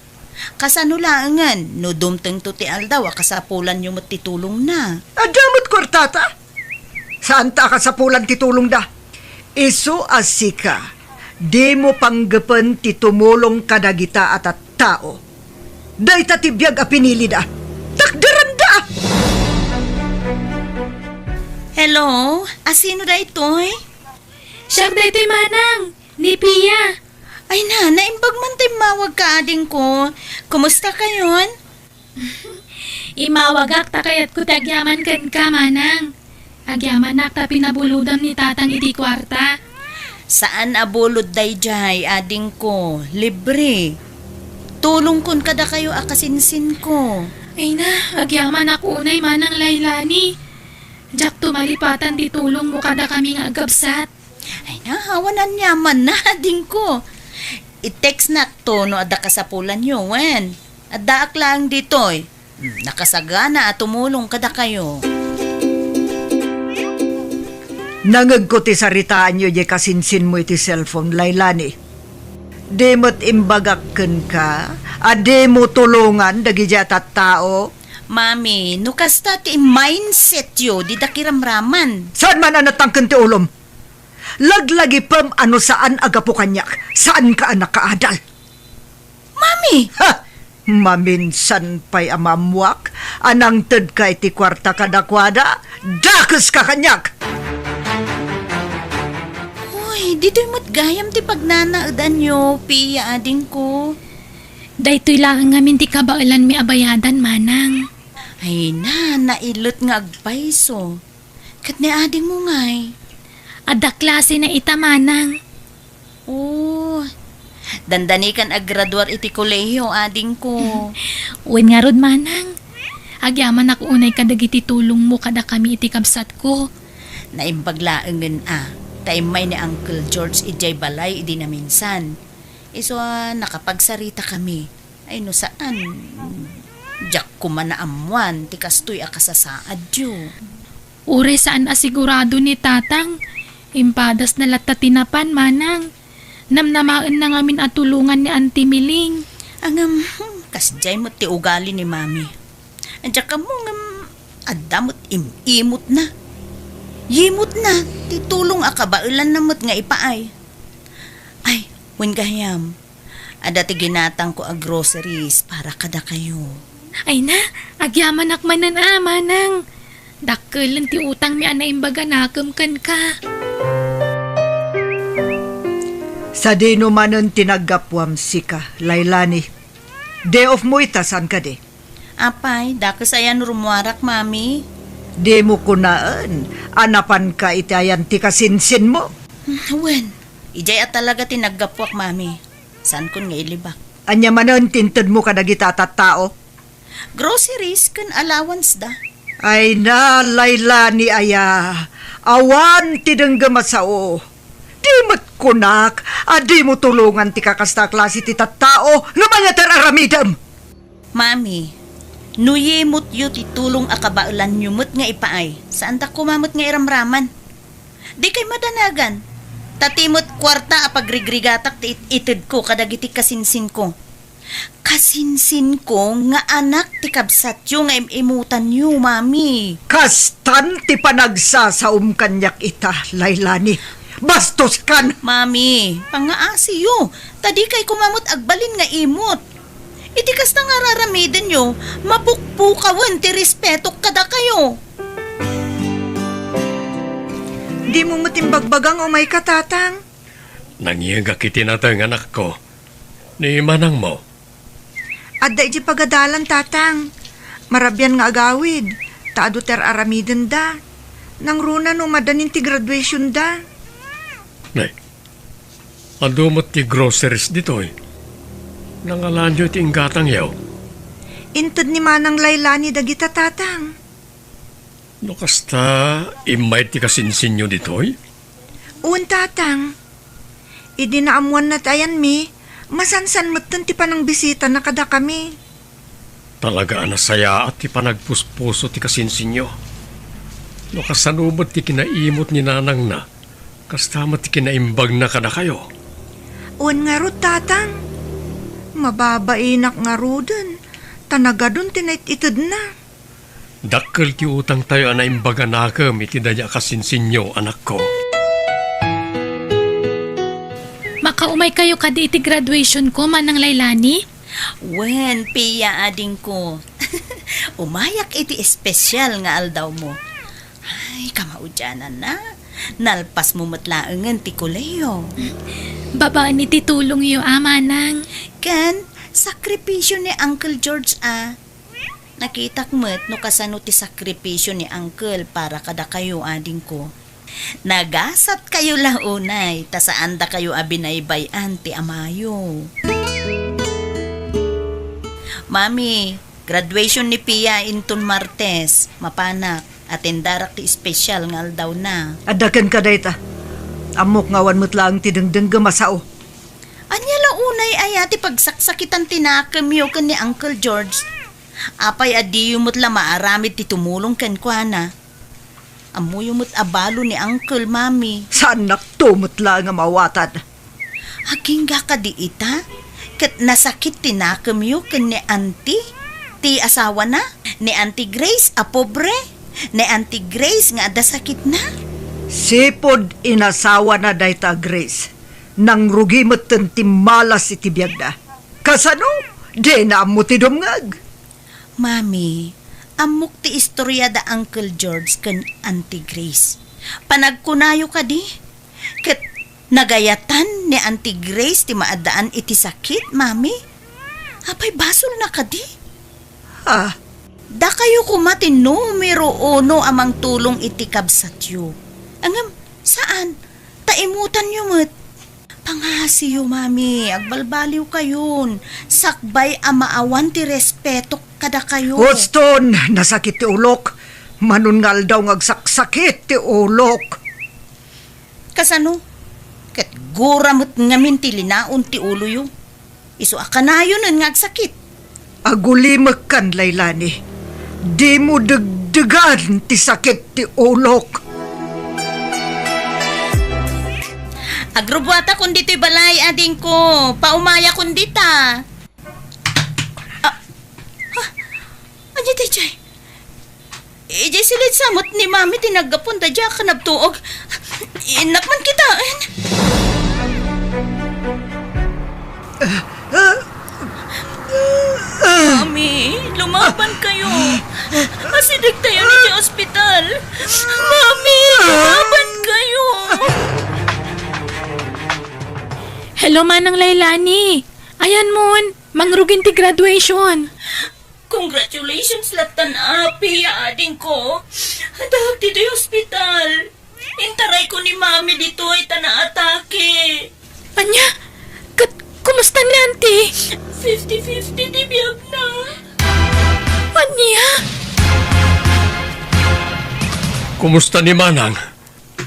Kasano laengen no dumtengto ti aldaw a kasapulanyo met ti tulongna? Adda met kuartata. Saanta a kasapulan ti tulongda. Isu a sika, dimo panggepen ti tumulong kadagita a tattao. Dayta ti biag a pinilida. Takderanda! Hello? Asino daytoy? Siak daytoy, manang. Ni Pia. Ay na, naimbag man ta immawagka, adingko. Kumusta kayon? Immawagak ta kayatko ti agyaman kenka, manang. Agyamanak ta pinabulodam ni tatang iti kuarta. Saan a bulod daydiay, adingko. Libre. Tulongkon kadakayo a kasinsinko. Ay na, agyamanak unay, manang Lailani. Diakto malipatan ti tulongmo kadakami nga agkabsat. Ay na, awan aniamanna, adingko. I-text nakto no adda kasapulanyo, wen. Addaak laeng ditoy. Hmm, nakasagana a tumulong kadakayo. Nangegko ti saritaanyo diay kasinsinmo iti cellphone, Lailani. Di met imbagak kenka a dimo tulongan dagidiay a tattao? Mami, no kasta ti mindsetyo, dida kiramraman. Saan man a natangken ti ulom? Laglagipem a no saan a gapu kaniak, saanka a nakaadal. Mami! Ha! Maminsan pay a maammuak a nangtedka iti kuarta kadakuada, dakeska kaniak! Uy, ditoy met gayam ti pagnanaedanyo, Pia, adingko. Daytoy laeng ngamin ti kabaelanmi a bayadan, manang. Ay na, nailet nga agpayso. Ket ni adingmo ngay? Adda klasena ita, manang. Oh, dandani kan aggraduar iti kolehiyo, adingko. Wen ngarud, manang. Agyamanak unay kadagiti tulongmo kadakami iti kabsatko. Naimbag laengen a, ta immay ni Uncle George idiay balay idi naminsan. Isu a nakapagsaritakami. Ay, no saan, diak koma naammuan ti kastoy a kasasaadyo. Uray saan a sigurado ni Tatang, impadasna latta ti napan, manang. Namnamaenna ngamin a tulongan ni Auntie Miling. Ngem, hmm, kasdiay met ti ugali ni Mami. Diak ammo ngem adda met im-imotna. Yimotna ti tulong a kabaelanna met nga ipaay. Ay, wen gayam, adda ti ginatangko a groceries para kadakayo. Ay na, agyamanak manen a, manang. Dakkelen ti utangmi a naimbaganakem kenka. Sadino manen ti naggapuam sika, Lailani? Day off mo ita, saan kadi? Apay, dakes aya no rummuarak, Mami? Dimo kunaen a napanka iti ayan ti kasinsinmo? Wen, idiay a talaga ti naggapuak, Mami. Saankon nga ilibak. Ania manen ti intedmo kadagita a tattao? Groceries ken allowance da. Ay na, Lailani aya. Awan ti denggem a sao. Di met kunak a dimo tulongan ti kakasta a klase ti tattao ngem ania ti ar-aramidem? Mami, no yimotyo ti tulong a kabaelanyo met nga ipaay, saandak koma met nga iramraman. Dikay madanagan, ta ti met kuarta a pagrigrigatak ti it-itedko kadagiti kasinsinko. Kasinsinko nga anak ti kabsatyo nga im-imutanyo, Mami. Kastan ti panagsasaom kaniak ita, Lailani. Bastoskan! Mami, pangaasiyo, ta dikay koma met agbalin nga imot. Iti kasta nga ar-aramidenyo, mapukpukawen ti respetok kadakayo. Dimo met imbagbaga nga umayka, Tatang? Nangngegak iti nateng, anakko. Ni manangmo? Adda idiay pagadalan, Tatang. Marabian nga agawid, ta adu ti ar-aramidenda. Nangruna no madanin ti graduationda. Nay, adu met ti groceries ditoy. Nangalanyo ti inggatangyo? Inted ni Manang Lailani dagita, Tatang. No kasta, immay ti kasinsinyo ditoy? Wen, Tatang. Idi naammuanna ti ayanmi, masansan metten ti panangbisitana kadakami. Talaga a nasayaat ti panagpuspuso ti kasinsinyo. No kasano met ti kinaimot ni nanangna, kasta met ti kinaimbagna kadakayo. Wen ngarud, Tatang. Mababainak ngaruden, ta nagadun ti nait-itedna. Dakkel ti utangtayo a naimbaganakem iti daydi a kasinsinyo, anakko. Makaumaykayo kadi iti graduationko, Manang Lailani? Wen, Pia, adingko. Umayak iti espesyal nga aldawmo. Ay, kamaudiananna. Nalpasmo met laengen ti kolehiyo. Babaen iti tulongyo a, Manang. Ken sakripisio ni Uncle George a. Nakitak met no kasano ti sakripisio ni Uncle para kadakayo, adingko. Nagasatkayo la unay, ta saandakayo a binaybay-an ti amayo. Mami, graduation ni Pia inton Martes, mapanak. Atendarak ti espesyal nga aldawna. Adda kenka dayta. Ammok nga awan met laeng ti dengdenggem a sao. Ania la unay aya ti pagsaksakitan ti nakemyo ken ni Uncle George? Apay a diyo met la maaramid ti tumulong kenkuana? Ammoyo met a balo ni Uncle, Mami. Saannakto met laeng a maawatan. Agingga kadi ita? Ket nasakit ti nakemyo ken ni Auntie, ti asawana? Ni Auntie Grace a pobre? Ni Auntie Grace nga adda sakitna? Sipud inasawana dayta a Grace, nangrugi metten ti malas iti biagna. Kasano? Dina ammo ti dumngeg. Mami, ammok ti istorya da Uncle George ken Auntie Grace. Panagkunayo kadi? Ket nagayatan ni Auntie Grace ti maaddaan iti sakit, Mami? Apay basolna kadi? Ah. Dakayo koma ti numero uno a mangtulong iti kabsatyo. Ngem, saan? Ta imutanyo met. Pangasiyo, Mami, agbalbaliwkayon. Sakbay a maawan ti respetok kadakayo. Houston, nasakit ti ulok. Manon nga aldaw nga agsaksakit ti ulok. Kasano? Ket gura met ngamin ti linaon ti uloyo. Isu a kanayonen nga agsakit. Agulimekkan, Lailani. Dimo degdegan ti sakit ti ulok. Agrubbuatakon ditoy balay, adingko. Paumayakon dita. Ah, ah, ania daydiay? Idiay silid sa met ni Mami ti naggapuan daydiay a kanabtuog. Innak man kitaen. Mami, lumaban kayo. Asideg tayo ni ti ospital. Mami, lumaban kayo. Hello, Manang Lailani. Ayan mon, mangrugin ti graduation. Congratulations lattan, Api, ya adingko. Addaak ditoy ospital. Intarayko ni Mami ditoy ta naatake. Ania? Ket kumusta ni Auntie? Fifty fifty ti biagna. Ania? Kumusta ni Manang?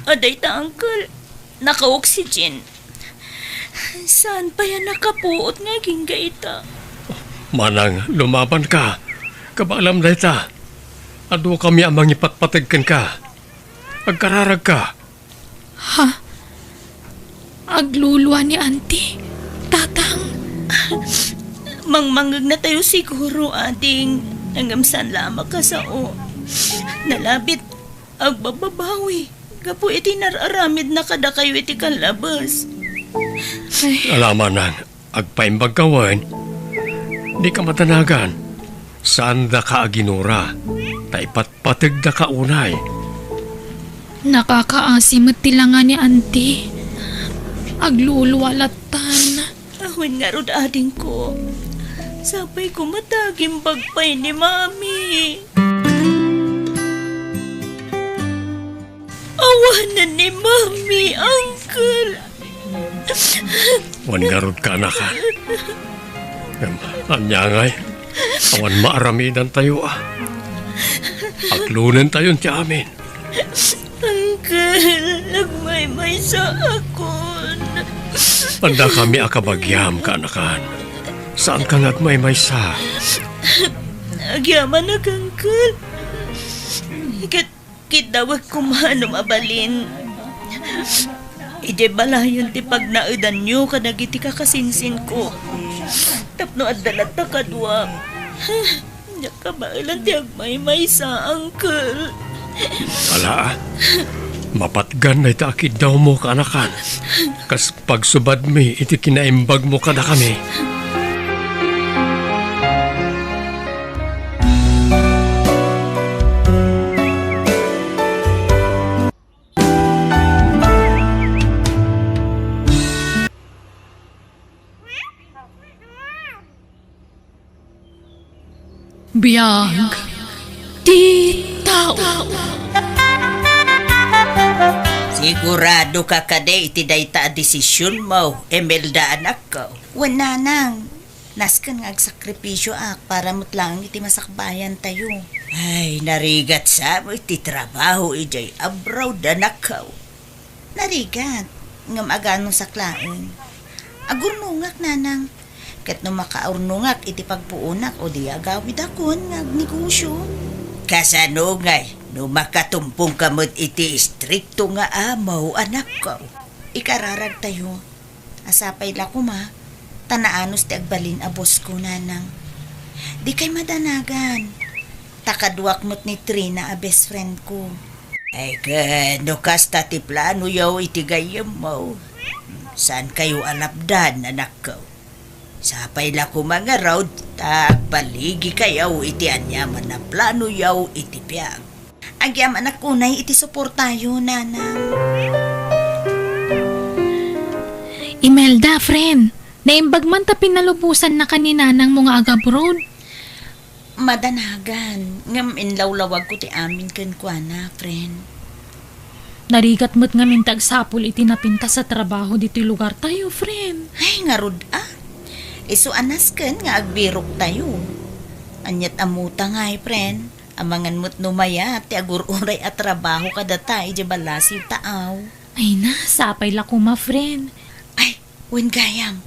Adda ita, Uncle. Naka-oxygen. Saan pay a nakapuot nga agingga ita? Manang, lumabanka. Kabaelam dayta. Adukami a mangipatpateg kenka. Agkararagka. Ha? Aglulua ni Auntie? Tatang? Mangmangngegna tayo siguro, ading. Ngem saan la a makasao. Nalabit. Agbababawi gapu iti nar-aramidna kadakayo iti kallabes. Ay. Ala, Manang, agpaimbagka wen. Dika madanagan. Saandaka a ginura, ta ipatpategdaka unay. Nakakaasi met ti langa ni Auntie. Aglulua lattan. Awan ngarud, adingko. Sapay koma ta agimbag pay ni Mami. Awanen ni Mami, Uncle. Wen ngarud, kanakan. Ngem, ania ngay? Awan maaramidantayo a. Aglonentayon ti amin. Uncle, agmaymaysaakon. Addakami a kabagiam, kaanakan. Saanka nga agmaymaysa. Agyamanak, Uncle. Ket kiddawek koma no mabalin. Idiay balayen ti pagnaedanyo kadagiti kakasinsinko. Tapno adda latta kaduam. Diak kabaelan ti agmaymaysa, Uncle. Ala, mapatgan dayta a kiddawmo, kaanakan. Kas pagsubadmi iti kinaimbagmo kadakami. Biag ti tao. Sigurado ka kadi iti dayta a desisionmo, Imelda, anakko? Wen, nanang. Nasken nga agsakripisyoak para met laeng iti masakbayantayo. Ay, narigat sa met ti trabaho idiay abroad, anakko. Narigat, ngem aganusak laeng. Agurnongak, nanang. Ket no makaurnongak iti pagpuonak, o di agawidakon nga agnegosio. Kasano ngay no makatumpongka met iti istrikto nga amo, anakko? Ikararagtayo. Sapay la koma, ta naanus ti agbalin a boss ko, nanang. Dikay madanagan. Ta kaduak met ni Trina a best friend ko. Ay ket, no kasta ti planoyo iti gayyemmo, saankayo a lapdan, anakko. Sapay la koma ngarud, ta agbaligikayo iti aniaman a planoyo iti biag. Agyamanak unay iti suportayo, nanang. Imelda, friend, naimbag man ta pinalubosannaka ni nanangmo nga agabroad. Madanagan, ngem inlawlawagko ti amin kenkuana, friend. Narigat met ngamin ti agsapul iti napintas a trabaho ditoy lugartayo, friend. Ay, ngarud a. Isu a nasken nga agbiroktayo. Aniat ammota ngay, friend? Amangan met no mayat ti agur-uray a trabaho kadata idiay balasiw ta aw. Ay na, sapay la koma, friend. Ay, wen gayam.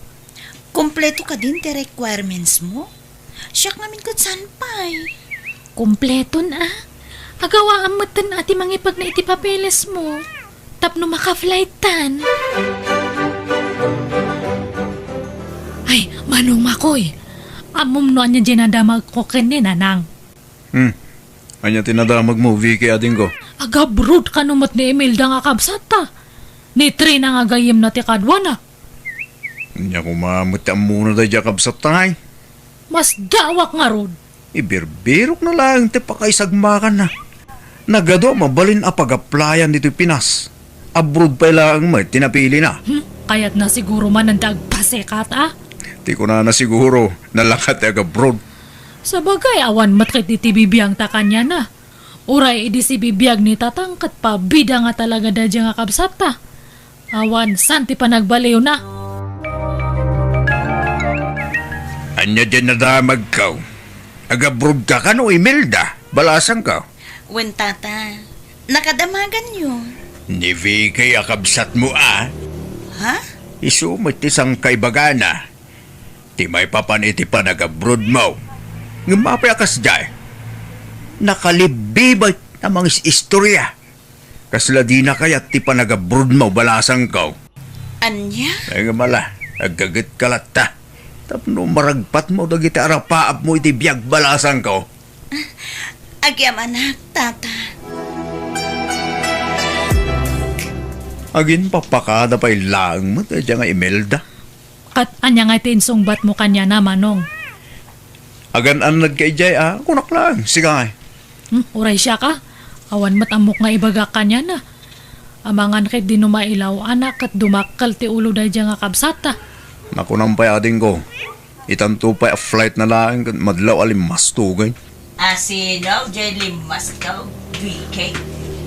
Kompleto kadin ti requirements mo? Siak ngamin ket saan pay? Kompleton a. Agawaam metten a ti mangipegna iti papeles mo. Tapno maka-flight tan. Ay, Manong Makoy. Ammom no ania diay nadamagko ken ni Nanang? Hmm. Ania ti nadamagmo, Vicky, adingko? Agabroad kano met ni Imelda nga kabsatta. Ni Trina nga gayyemna ti kaduana. Ania koma met ti ammona daydiay a kabsatta ngay? Masdaawak ngarud. Ibirbirokna laeng ti pakaisagmakanna. Nagadu a mabalin a pag-applyan ditoy Pinas. Abroad pay laeng met ti napilina. Hmm? Kayatna siguro manen ti agpasekat, a? Ti kunana siguro, nalaka ti agabroad. Sabagay, awan met ket iti bibiangta kaniana. Uray idi sibibiag ni Tatang ket pabida nga talaga daydiay nga kabsatta. Awan, saan ti panagbaliwna? Ania diay nadamagko? Agabroadka kano, Imelda? Balasangko. Wen, Tata. Nakadamaganyo. Ni Vicky a kabsatmo a? Ha? Isu met ti sangkaibagana. Ti maipapan iti panagabroadmo. Ngem apay a kasdiay? Nakalibbibay a mangis-istorya. Kasla dina kayat ti panagabroadmo, balasangko. Ania? Ay, ngem ala, aggagetka latta. Tapno maragpatmo dagiti arapaapmo iti biag, balasangko. Agyamanak, Tata. Aginpapakada pay laeng met daydiay nga Imelda. Ket ania ngay ti insungbatmo kaniana, Manong? Agan-annadka idiay a, kunak laeng, sika ngay. Hmm, uray siak a. Awan met ammok nga ibagak kaniana. Amangan ket di no mailaw-anak ket dumakkel ti ulo daydiay nga kabsatta. Nakunam pay, adingko. Itanto pay a flightna laeng ket madlaw a limmastogen. A sino diay limmastog, Vicky?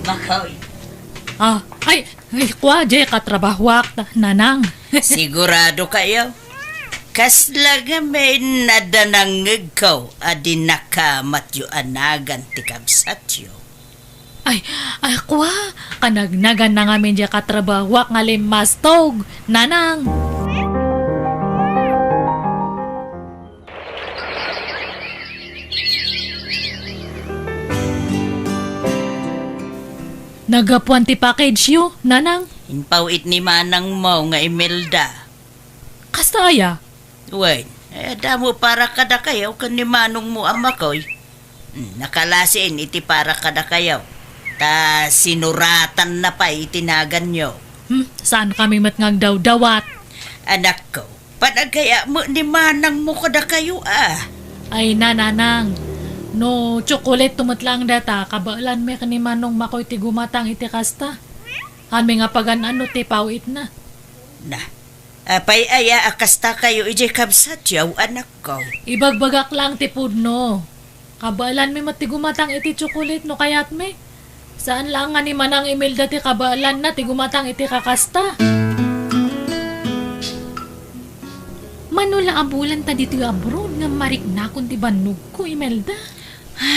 Makoy. Ah, ay, ay, kua, diay katrabahoak, ta-, Nanang. Sigurado kayo? Kasla ngamin a danangngegko a dinakamatyo a nagan ti kabsatyo. Ay, ay, kua, kanagnagan na ngamin diay katrabahoak nga limmastog, Nanang. Nagapuan ti package yo, Nanang? Impaw-it ni manangmo nga Imelda. Kasta aya? Wen, eh, adda met para kadakayo ken ni manongmo a Makoy. Hmm, nakalasin iti para kadakayo. Ta sinuratanna pay iti naganyo. Hmm, saankami met nga agdawdawat. Anakko, panagayat met ni manangmo kadakayo a. Ay na, Nanang. No tsokolate met laeng dayta, kabaelanmi ken ni Manong Makoy ti gumatang iti kasta. Amin nga pagan-an no ti paw-itna. Na, apay aya a kasta kayo idiay kabsatyo, anakko? Ibagbagak laeng ti pudno. Kabaelanmi met ti gumatang iti tsokolate no kayatmi. Saan laeng nga ni Manang Imelda ti kabaelanna ti gumatang iti kakasta. Mano la a bulan ta ditoy abroad nga mariknakon ti bannogko, Imelda.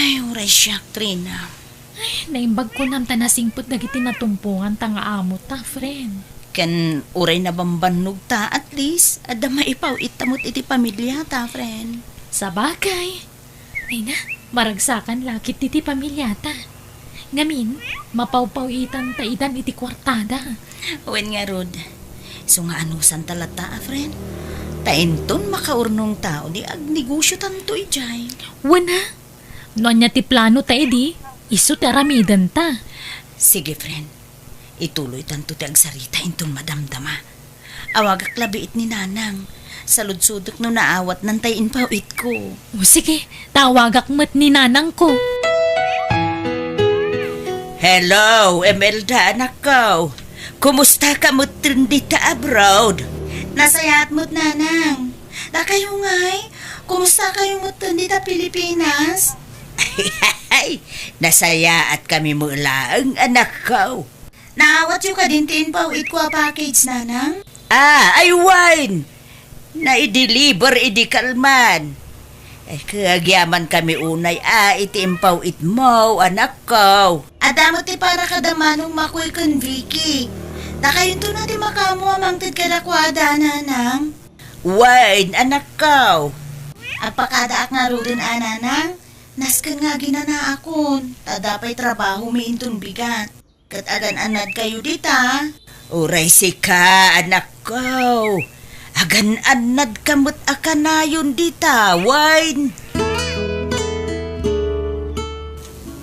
Ay, uray siak, Trina. Ay, naimbag kunam ta nasingpet dagiti natumponganta nga amota, friend. Ken uray nabambannogta, at least, adda maipaw-itta met iti pamiliata, friend. Sabagay. Ay na, maragsakan la ketdi ti pamiliata. Ngamin, mapawpaw-itanta itan iti kuartada. Wen ngarud, isu nga anusanta latta a, friend. Ta inton makaurnongta, di agnegosiotanto idiay. Wen a, no ania ti planota idi, isu ti aramidenta. Sige, friend. Ituloytanto ti agsarita inton madamdama. Awagak labiit ni Nanang. Saludsodek no naawatnan tay impaw-itko. O sige, ta awagak met ni Nanangko. Hello, Imelda, anakko. Kumusta ka met dita abroad? Nasayaat met, Nanang. Dakayo ngay, kumusta kayo met dita Pilipinas? Nasayaat kami met laeng, anakko. Naawatyo kadin ti impaw-itko a package, Nanang? Ah, ay wen! Nai-deliver idi kalman. Ay, agyaman kami unay a iti impaw-itmo, anakko. Adda met ti para kada Manong Makoy ken Vicky. Dakayonto na ti makaammo a mangted kadakuada, Nanang. Wen, anakko. Agpakadaak ngaruden a, Nanang. Nasken nga aginanaakon, ta adda pay trabahomi inton bigat. Ket agan-annadkayo dita. Uray sika, anakko. Agan-annadka met a kanayon dita, wen.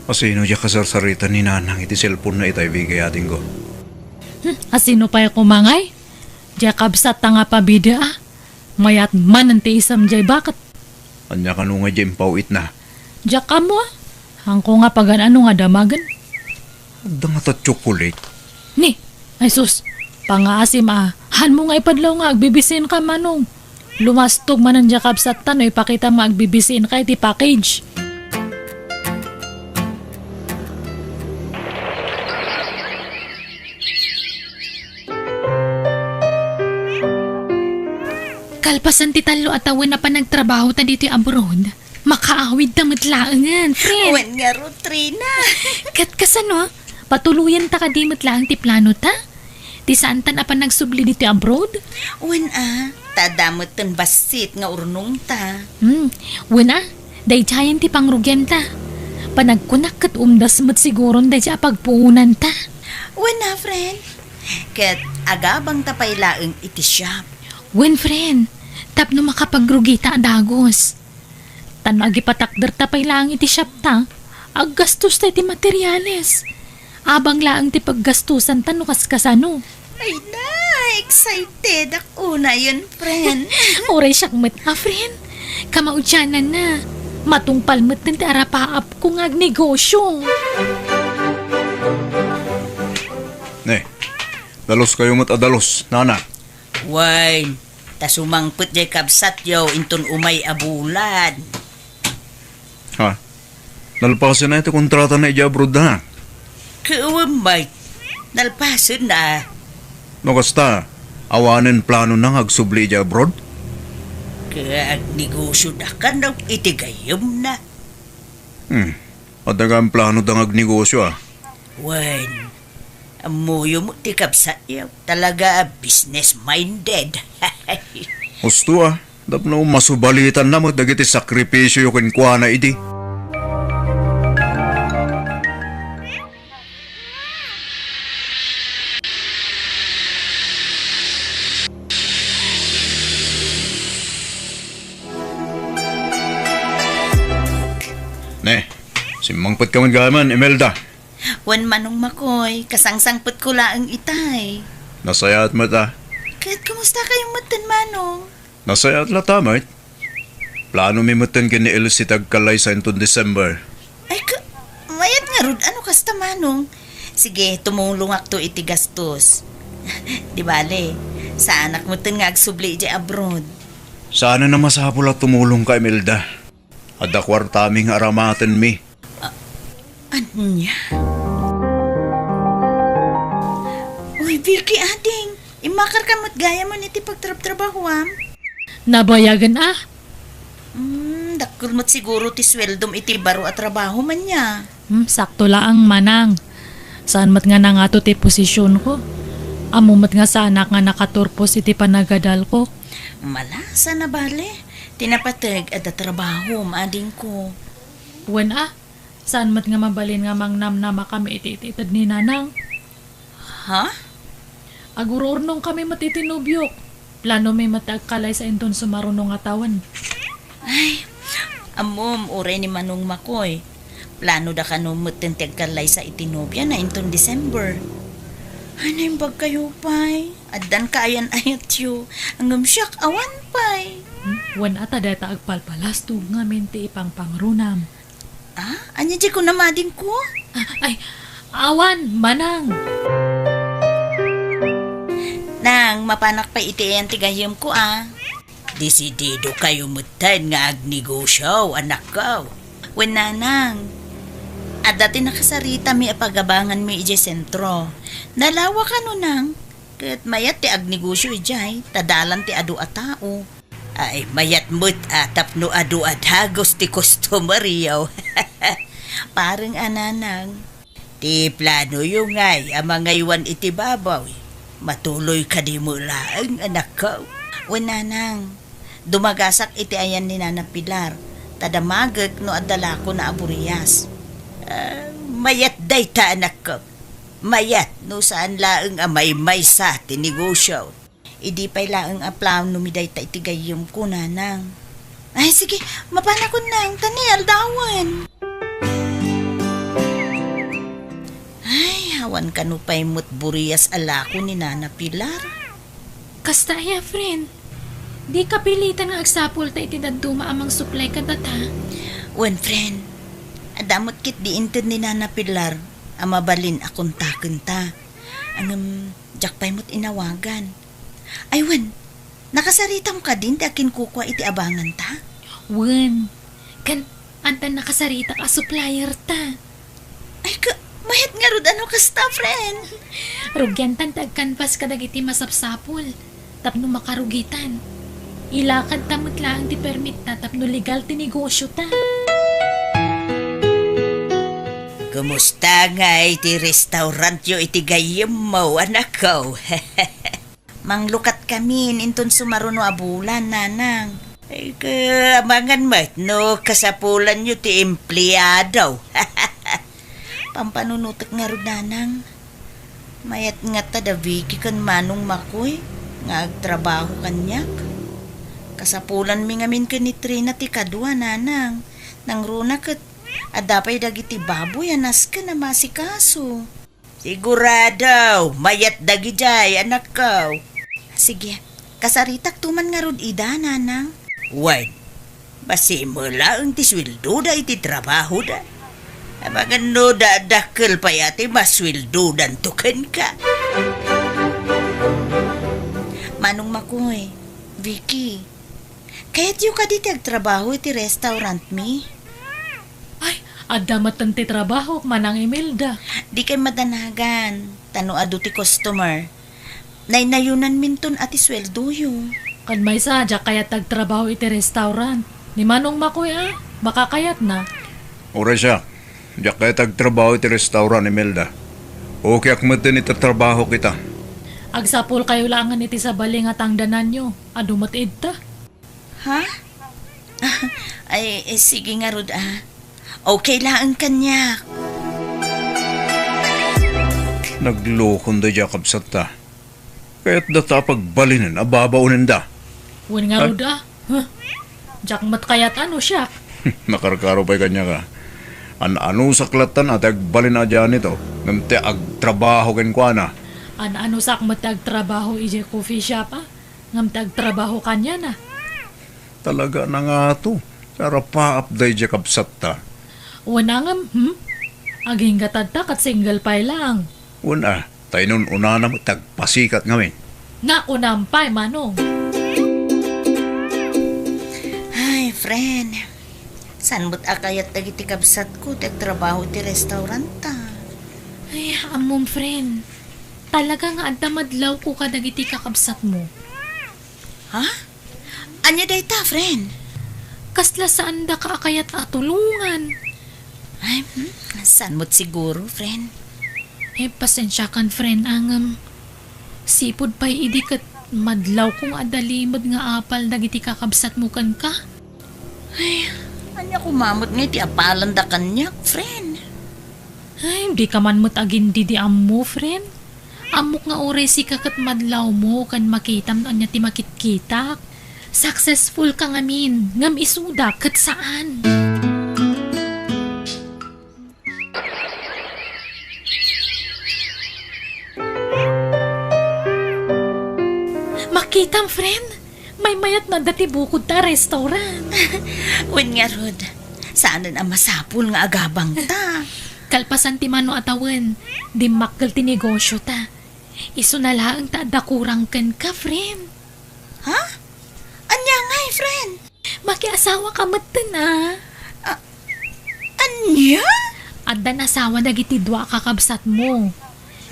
Asino diay kasarsarita ni Nanang iti cellphone-na itay, Vicky, adingko? Hmm, asino pay koma ngay? Diay kabsatta nga pabida a. Mayat manen ti isem diay baket. Ania kano nga diay impaw-itna? Diak ammo a. Haanko nga pagan-ano nga damagen. Adda ngata chocolate? Ni, ay sus, pangaasim a. Haanmo nga ipadlaw nga agbibisiinka, Manong. Lumastog manen diay kabsatta no ipakitam nga agbibisiinka iti package. Kalpasan ti tallo a tawen a panagtrabahota ditoy abroad, makaawidta met laengen, friend. Wen ngarud, Trina. Ket kasano? Patuloyenta kadi met laeng ti planota? Ti saantan a panagsubli ditoy abroad? Wen a, ta adda metten bassit nga urnongta. Hmm, wen a, daydiayen ti pangrugianta. Panagkunak ket umdas met siguron daydiay a pagpuonanta. Wen a, friend. Ket agabangta pay laeng iti shop. Wen, friend, tapno makapagrugita a dagus. Ta no agipatakderta pay laeng iti shopta, aggastosta iti materiales. Abang laeng ti paggastusanta no kaskasano. Ay na, excited ak unayen, friend. Uray siak met a, friend. Kamaudiananna, matungpal metten ti arapaapko nga agnegosio. Ne, dalos kayo met a dalos, nana. Wen, ta sumangpet diay kabsatyo inton umay a bulan. Ha? Nalpasenna iti kontratana idiay abroad, ha? Ket wen met, nalpasenna. No kasta, awanen planona nga agsubli idiay abroad? Ket agnegosioda kano iti gayyemna. Hmm. Adda nga planoda nga agnegosio, a. Wen, ammoyo met ti kabsatyo. Talaga a business-minded. Husto, a. Tapno masubalitanna met dagiti sakripisioyo kenkuana idi. Ne, simmangpetka met gayam, Imelda. Wen, Manong Makoy, kasangsangpetko laeng itay. Nasayaat met, a. Ket kumusta kayo metten, Manong? Nasayaat latta met. Planomi metten ken ni Elsie ti agkallaysa inton December. Ay, ka-, mayat ngarud, ano kasta, Manong? Sige, tumulongakto iti gastos. Di bale, saanak metten nga agsubli idiay abroad. Saanen a masapul a tumulongka, Imelda. Adda kuartami nga aramatenmi. A-, ania? Uy, Vicky, ading, immakarka met gayam iti pagtrabtrabahuam? Nabayagen, a. Hmm, dak-, Dakkel met siguro ti sueldom iti baro a trabaho, ania? Hmm, sakto laeng, manang. Saan met nga nangato ti posisionko. Ammo met nga saanak nga nakaturpos iti panagadalko. Malasa na bale. Ti napateg, adda trabahom, adingko. Wen a, saan met nga mabalin nga mangnamnamakami iti iti ited ni nanang. Ha? Agururnongkami met iti nobiok. Planomi met ti agkalaysa inton sumaruno nga tawen. Ay, ammom, uray ni Manong Makoy. Planoda kano metten ti agkalaysa iti nobiana inton December. Ay, naimbag kayo pay. Addan kaayan-ayatyo. Ngem siak, awan pay. Hmm? Wen a ta dayta agpalpalastog ngamin ti ipangpangrunam. Ah, ania diay kunam, adingko? Ah, ay, awan, manang. Nang, mapanak pay iti ayan ti gayyemko, a. Desidido kayo metten nga agnegosio, anakko. Wen, nanang. Adda ti nakasaritami a pagabanganmi idiay sentro. Nalawa kano, nang? Ket mayat ti agnegosio idiay, ta dalan ti adu a tao. Ay, mayat met a tapno adu a dagus ti customeryo. Pareng a, nanang. Ti planoyo ngay a mangaywan iti baboy, matuloy kadi met laeng, anakko? Wen, nanang. Dumagasak iti ayan ni Nana Pilar, ta damagek no adda lakona a burias. Ah, mayat dayta, anakko. Mayat no saan laeng a maymaysa ti negosio. Idi pay laeng a planomi dayta iti gayyemko, nanang. Ay, sige, mapanakon, nang, ta ni aldawen. Ay, awan kano pay met burias a lako ni Nana Pilar. Kasta aya, friend. Di kapilitan nga agsapulta iti dadduma a mangsuplay kadata. Wen, friend. Adda met ketdi inted ni Nana Pilar a mabalin a kontakenta. Ngem, diak pay met inawagan. Ay, wen, nakasaritam kadin ti akinkukua iti abanganta? Wen, ken adda nakasaritak a supplierta. Ay, ka, mayat ngarud a no kasta, friend. Rugiantan ti agkanpas kadagiti masapsapul tapno makarugitan. Ilakadta met laeng ti permitta tapno legal ti negosiota. Kumusta ngay ti restaurantyo iti gayyemmo, anakko? Manglukatkamin inton sumaruno a bulan, nanang. Ay, ka, amangan met no kasapulanyo ti empleado. Pampanunotek ngarud, nanang. Mayat ngata da Vicky ken Manong Makoy nga agtrabaho kaniak. Kasapulanmi ngamin ken ni Trina ti kadua, nanang. Nangruna ket adda pay dagiti baboy a nasken a maasikaso. Sigurado, mayat dagidiay, anakko. Sige, kasaritakto man ngarud ida, nanang. Wen, bassit met laeng ti sueldoda iti trabahoda. Amangan no da-, dakkel pay a ti masueldodanto kenka. Manong Makoy, Vicky, kayatyo kadi ti agtrabaho iti restaurantmi? Ay, adda metten ti trabahok, Manang Imelda. Dikay madanagan, ta no adu ti customer, naynayonanminton a ti sueldoyo. Ken maysa, diak kayat ti agtrabaho iti restaurant. Ni Manong Makoy a, makakayatna. Uray siak, diak kayat ti agtrabaho iti restaurant, Imelda. Okayak metten iti trabahok ita. Agsapulkayo laengen iti sabali nga tangdananyo. Adu met idta. Ha? Ay, eh, sige ngarud, a. Okay laeng kaniak. Naglokon daydiay a kabsatta. Kayatda ta a pagbalinen a babaonenda. Wen ngarud, a. Huh? Diak met kayat a no siak. Nakarkaro pay kaniak, a. An-anusak lattan a ti agbalin a dianito, ngem ti agtrabaho kenkuana. An-anusak met ti agtrabaho idiay coffee shop, a. Ngem ti agtrabaho kaniana. Talaga a nangato, sarapaap daydiay kabsatta. Wen a ngem, hmm? Agingga tadta ket single pay laeng. Wen a, ta inun-unana met ti agpasikat ngamin. Nakunam pay, Manong. Ay, friend. Saan met a kayat dagiti kabsatko ti agtrabaho iti restauranta? Ay, ammom, friend. Talaga nga adda madlawko kadagiti kakabsatmo. Ha? Ania dayta, friend? Kasla saandaka a kayat a tulongan. Ay, hmm, saan met siguro, friend? Eh, pasensiakan, friend, a ngem sipud pay idi ket madlawko nga adda limed nga apal dagiti kakabsatmo kenka. Ay, ania koma met nga iti apalanda kaniak, friend? Ay, dika man met agindidi ammo, friend. Ammok nga uray sika ket madlawmo ken makitam no ania ti makitkitak. Successful ka ngamin, ngem isuda ket saan. Makitam, friend. Maymayat no adda ti bukod ta restaurant. Wen ngarud, saanen a masapul nga agabangta. Kalpasan ti mano a tawen, dimmakkel ti negosio ta. Isuna laeng ta adda kurang kenka, friend. Ha? Ania ngay, friend? Makiasawa ka metten, a. A-, ania? Addan asawa dagiti dua a kakabsatmo.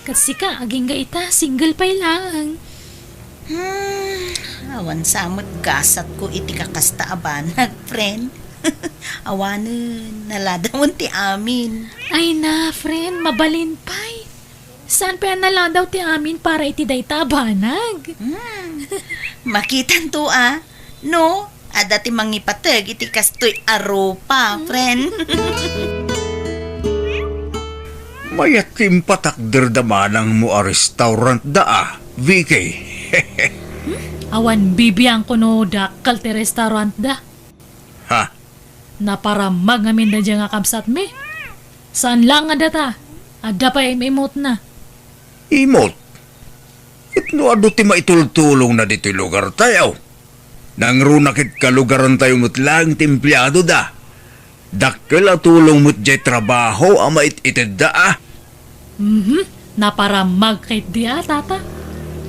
Ket sika, agingga ita, single pay laeng. Hmm, awan sa met gasatko iti kakasta a banag, friend. Awanen, naladawen ti amin. Ay na, friend, mabalin pay. Saan pay a naladaw ti amin para iti dayta a banag? Hmm. Makitanto a, no, adda ti mangipateg iti kastoy a rupa, friend. Mayat ti impatakderda manangmo a restaurantda a, Vicky. Awan bibiangko no dakkel ti restaurantda. Ha? Naparammag ngamin daydiay nga kabsatmi. Saan laeng a data, adda pay im-imotna. Imot? Ket no adu ti maitultulongna ditoy lugartayo, nangruna ket kalugarantayo met laeng ti empleadoda. Dakkel a tulong met diay trabaho a mait-itedda a. Mhm, naparammag ketdi a, tata.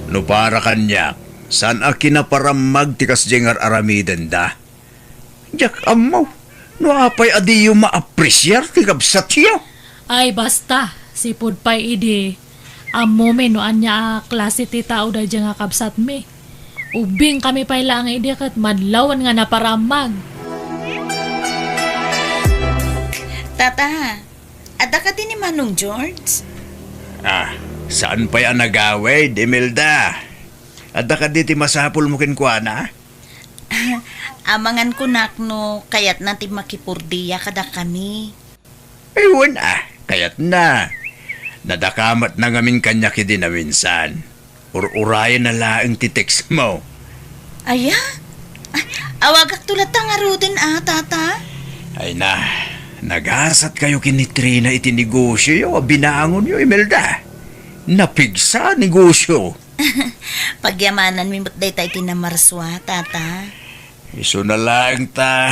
No para kaniak, saan a kinaparammag ti kasdiay nga ar-aramidenda. Diak ammo no apay a diyo maapresiar ti kabsatyo. Ay, basta, sipud pay idi, ammomi no ania a klase ti tao daydiay nga kabsatmi. Ubbingkami pay laeng idi ket madlawen nga naparammag. Tata, adda kadi ni Manong George? Ah, saan pay a nagawid, Imelda? Adda kadi ti masapulmo kenkuana? Amangan kunak no kayatna ti makipurdia kadakami. Ay, wen a, kayatna. Nadakamatna ngamin kaniak idi naminsan. Ur-urayenna laeng ti textmo. Aya? Ay, awagakto latta ngaruden a, tata? Ay na, nagasatkayo ken ni Trina iti negosioyo a binangonyo, Imelda. Napigsa a negosio. Pagyamananmi met dayta iti namarsua, tata. Isuna laeng ta.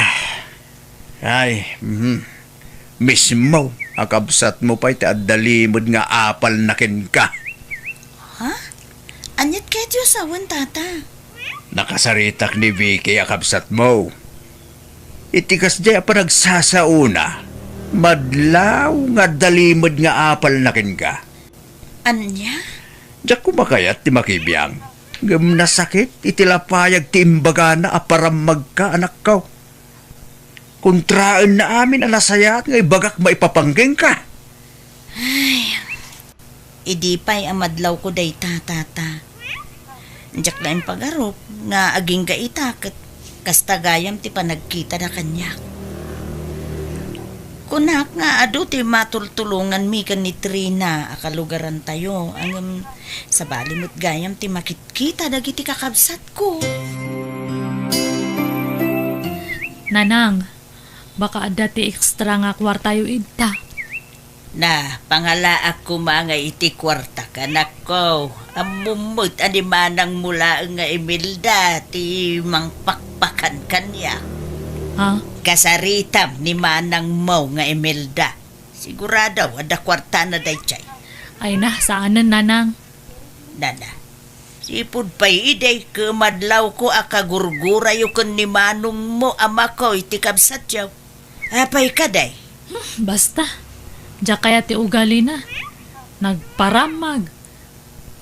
Ay, mhm. Mismo a kabsatmo pay ti adda limed nga apalna kenka. Ha? Aniat ketdi a sawen, tata? Nakasaritak ni Vicky a kabsatmo. Iti kasdiay a panagsasaona, madlaw nga adda limed nga apalna kenka. Ania? Diak koma kayat ti makibiang, ngem nasakit iti lapayag ti imbagana a parammagka, anakko. Kontraenna amin a nasayaat nga ibagak maipapanggengka. Ay, idi pay a madlawko dayta, tata. Diak la impagarup nga agingga ita ket kasta gayam ti panagkitada kaniak. Kunak nga adu ti matultulonganmi ken ni Trina a kalugarantayo, ngem sabali met gayam ti makitkita dagiti kakabsatko. Nanang, baka adda ti extra nga kuartayo ita. Na, pangalaak koma nga iti kuartak, anakko. Ammom met a ni manangmo laeng nga Imelda ti mangpakpakan kaniak. Ha? Kasaritam ni manangmo nga Imelda. Sigurado, adda kuartana daydiay. Ay na, saanen, nanang. Nana, sipud pay idi, kemadlawko a kagurgurayo ken ni manongmo a mako iti kabsatyo. Apay kadi? Hmm, basta. Diak kayat ti ugalina. Nagparammag.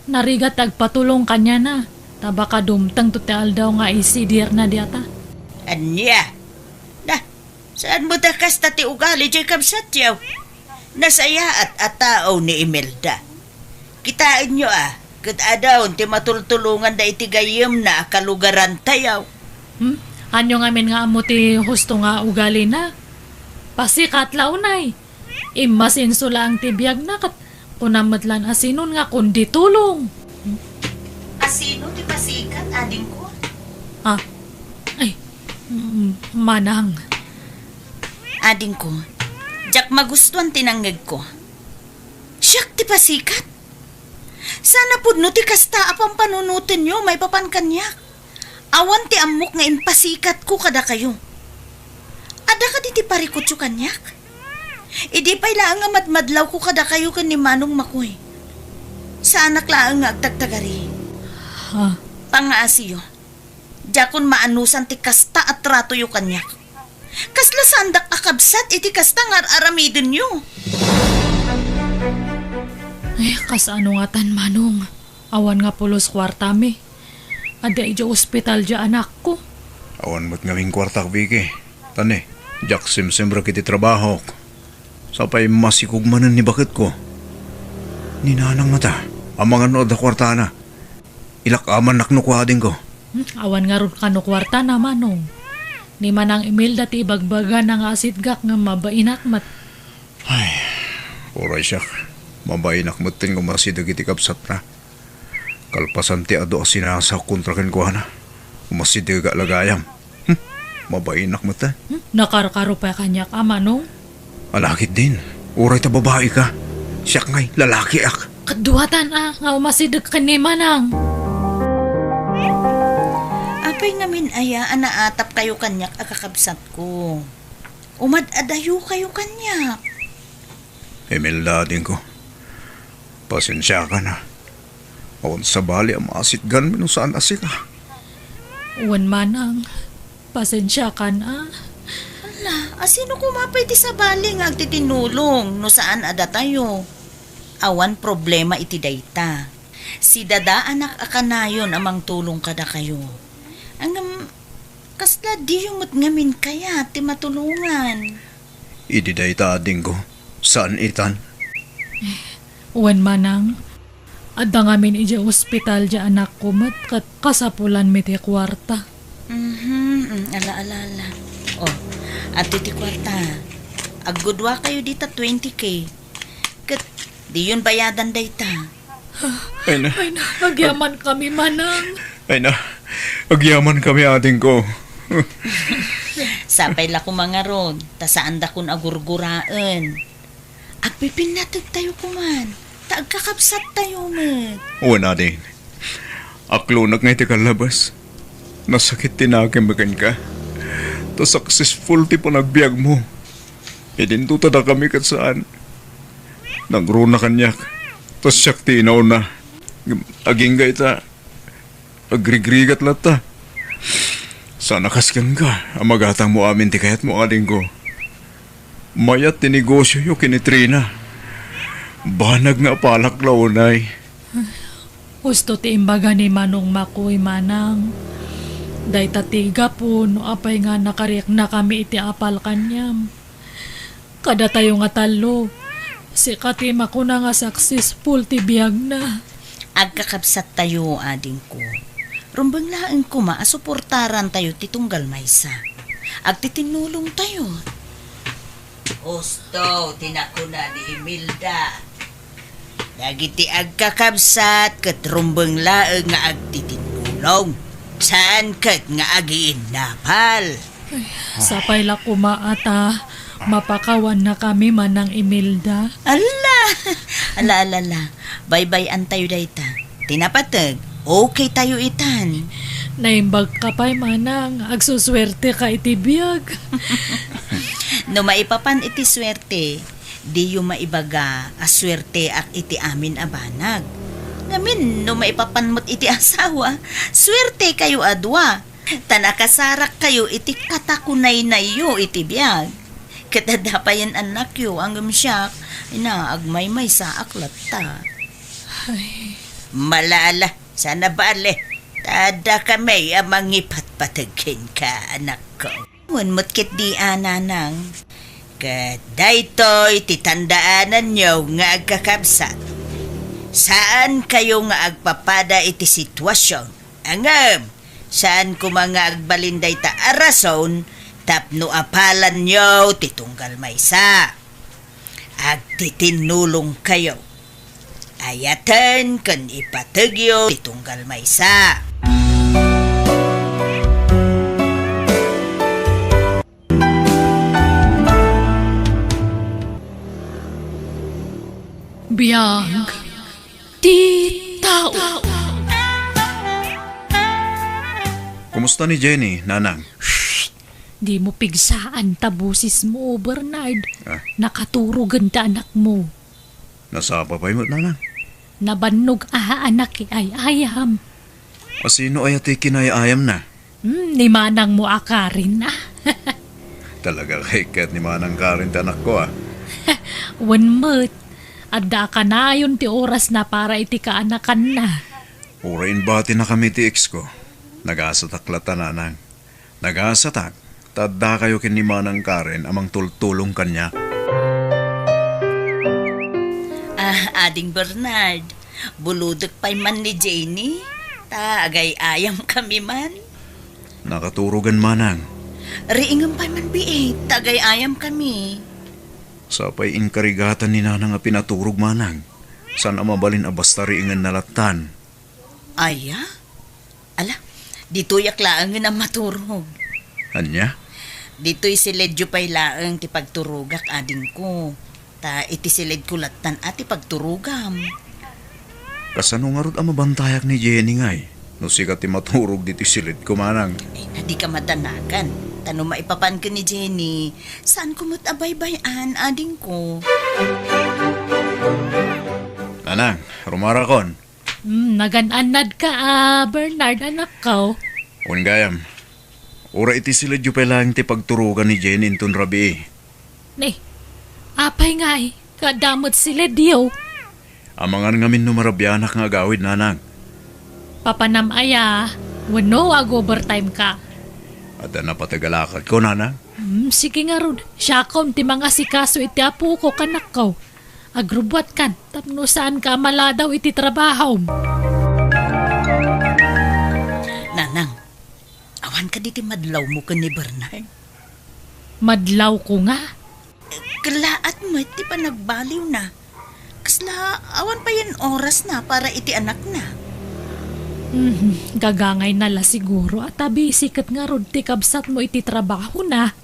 Narigat ti agpatulong kaniana. Ta baka dumtengto ti aldaw nga isidirna diata. Ania? Saan met a kasta ti ugali diay kabsatyo? Nasayaat a tao ni Imelda. Kitaenyo a, ket adun ti matultulonganda iti gayyemna a kalugarantayo. Hmm? Ania ngamin nga ammo ti husto nga ugalina? Pasikat la unay. Immasinso laeng ti biagna ket kunam met laeng a sinon nga kundi tulong. Asino ti pasikat, adingko? Ah, ay, mm, manang. Adingko, diak magustuan ti nangngegko. Siak ti pasikat? Saan a pudno ti kasta a pampanunotenyo maipapan kaniak. Awan ti ammok nga impasikatko kadakayo. Adda kadi ti parikutyo kaniak? Idi pay laeng nga madmadlawko kadakayo ken ni Manong Makoy, saanak laeng nga agtagtagari. Ha? Pangngaasiyo, diakon maanusan ti kasta a tratoyo kaniak. Kasla saandak a kabsat iti kasta nga ar-aramidenyo. Ay, kasano ngatan, Manong? Awan nga pulos kuartami. Adda idiay ospital diay anakko. Awan met ngamin kuartak, Vicky. Tani, diak simsimrek iti trabahok. Sapay masikog manen ni baketko. Ni nanang met a, amangan no adda kuartana. Ilak-amannak no kua adingko. Hmm, awan ngarud kano kuartana, Manong. Ni Manang Imelda ti ibagbagana nga asitgak ngem mabainak met. Ay, uray siak. Mabainak metten nga umasideg iti kabsatna. Kalpasan ti adu a sinasaok kontra kenkuana, umasidegak la gayam. Hmm, mabainak met, eh. Hmm, nakarkaro pay kaniak a, Manong? Ala ketdin, uray ta babai ka. Siak ngay, lalakiak. Kaduatan a, nga umasideg ken ni Manang. Apay ngamin aya a naatapkayo kaniak a kakabsatko? Umad-adayokayo kaniak. Imelda, adingko. Pasensiakan a. Awan sabali a maasitganmi no saan a sika. Wen, Manang. Pasensiakan a. Ala, asino koma pay ti sabali nga agtitinulong no saan a datayo? Awan problema iti dayta. Sidadaanak a kanayon a mangtulong kadakayo. Ngem, kasla diyo met ngamin kayat ti matulongan? Idi dayta, adingko, saan itan? Wen, Manang, adda ngamin idiay ospital diay anakko met ket kasapulanmi ti kuarta. Mhm, mm, ala, ala, ala. Oh, adtoy ti kuarta. Agguduakayo dita twenty K. Ket diyon bayadan dayta. Ay na. Ay na, agyamankami, Manang. Ay na, agyamankami, adingko. Sapay la koma ngarud, ta saandakon a gurguraen. Agpipinnategtayo koman, ta agkakabsattayo met. Wen, ading. Aklonek nga iti kallabes. Nasakit ti nakemmi kenka. Ta successful ti panagbiagmo. Idinto ta dakami ket saan. Nangruna kaniak, ta siak ti inauna. Ngem agingga ita, agrigrigat latta. Saan a kas kenka a magatangmo amin ti kayatmo, adingko. Mayat ti negosioyo ken ni Trina. Banag nga apalak la unay. Husto ti imbaga ni Manong Makoy, Manang. Dayta ti gapu no apay nga nakariknakami iti apal kaniam. Kadatayo nga tallo, sika ti makuna nga successful ti biagna. Agkakabsattayo, adingko. Rumbeng laeng koma a suportarantayo ti tunggal maysa. Agtitinnulongtayo. Husto ti nakuna ni Imelda. Dagiti agkakabsat ket rumbeng laeng nga agtitinnulong, saan ket nga agiinnapal. Ay, sapay la koma a ta mapakawannakami, Manang Imelda. Ala! Ala, ala, ala. Baybay-antayo dayta. Ti napateg, okay tayo itan. Naimbagka pay, Manang. Agsusuerteka iti biag. No maipapan iti suerte, diyo maibaga a suerteak iti amin a banag. Ngamin, no maipapan met iti asawa, suertekayo a dua. Ta nakasarakkayo iti katakunaynayyo iti biag. Ket adda payen annakyo, ngem siak, ina, agmaymaysaak latta. Ay. Malala, sana bale. Ta adda kami a mangipatpateg kenka, anakko. Wen met ketdi a, nanang. Ket daytoy ti tandaananyo nga agkakabsat. Saankayo nga agpapada iti sitwasion. Ngem, saan koma nga agbalin dayta a rason tapno apalanyo ti tunggal maysa. Agtitinnulongkayo. Ayaten ken ipategyo ti tunggal maysa. Biag ti tao. Kumusta ni Jenny, nanang? Shh! Dimo pigsaan ta bosesmo, Bernard. Ah. Nakaturogen ti anakmo. Nasapa pay met, nanang? Nabannog a anak ti ay-ayam. A, sino aya ti kinay-ayamna? Hmm, ni manangmo a Karen, a. Talaga kay ket ni Manang Karen ti anakko, a. Wen met, adda a kanayon ti orasna para iti kaanakanna. Uray imbatinakami ti ex ko, nagasatak latta, nanang. Nagasatak ta addakayo ken ni Manang Karen a mangtultulong kaniak. Ah, Ading Bernard, bulodek pay man ni Jenny, ta agay-ayam kami man. Nakaturogan, manang. Riingem pay man biit, ta agay-ayam kami. Sapay inkarigatan ni nanang a pinaturog, manang. Saan a mabalin a basta riingenna lattan. Aya? Ala, ditoyak laengen a maturog. Ania? Ditoy siledyo pay laeng ti pagturogak, adingko. Ta iti siledko lattan a ti pagturogam. Kasano ngarud a mabantayak ni Jenny ngay? No sika ti maturog ditoy siledko, manang. Ay, na, dika madanagan. Ta no maipapan ken ni Jenny, saanko met a baybay-an, adingko. Nanang, rumarakon. Hmm, nagan-annadka a, Bernard, anakko. Wen gayam, uray iti siledyo pay laeng ti pagturogan ni Jenny inton rabii. Ne, apay ngay, kaadda met siledyo? Amangan ngamin no marabianak nga agawid, nanang. Papanam aya, wenno ag-overtime ka? Adda napateg a lakadko, nanang. Hmm, sige ngarud, siakon ti mangasikaso iti apok, anakko. Agrubbuatkan tapno saanka a maladaw iti trabahom. Nanang, awan kadi ti madlawmo ken ni Bernard? Madlawko nga? Kellaat met ti panagbaliwna. Kasla awan payen orasna para iti anakna. Mhm, gagangayna la siguro a ta busy ket ngarud ti kabsatmo iti trabahona.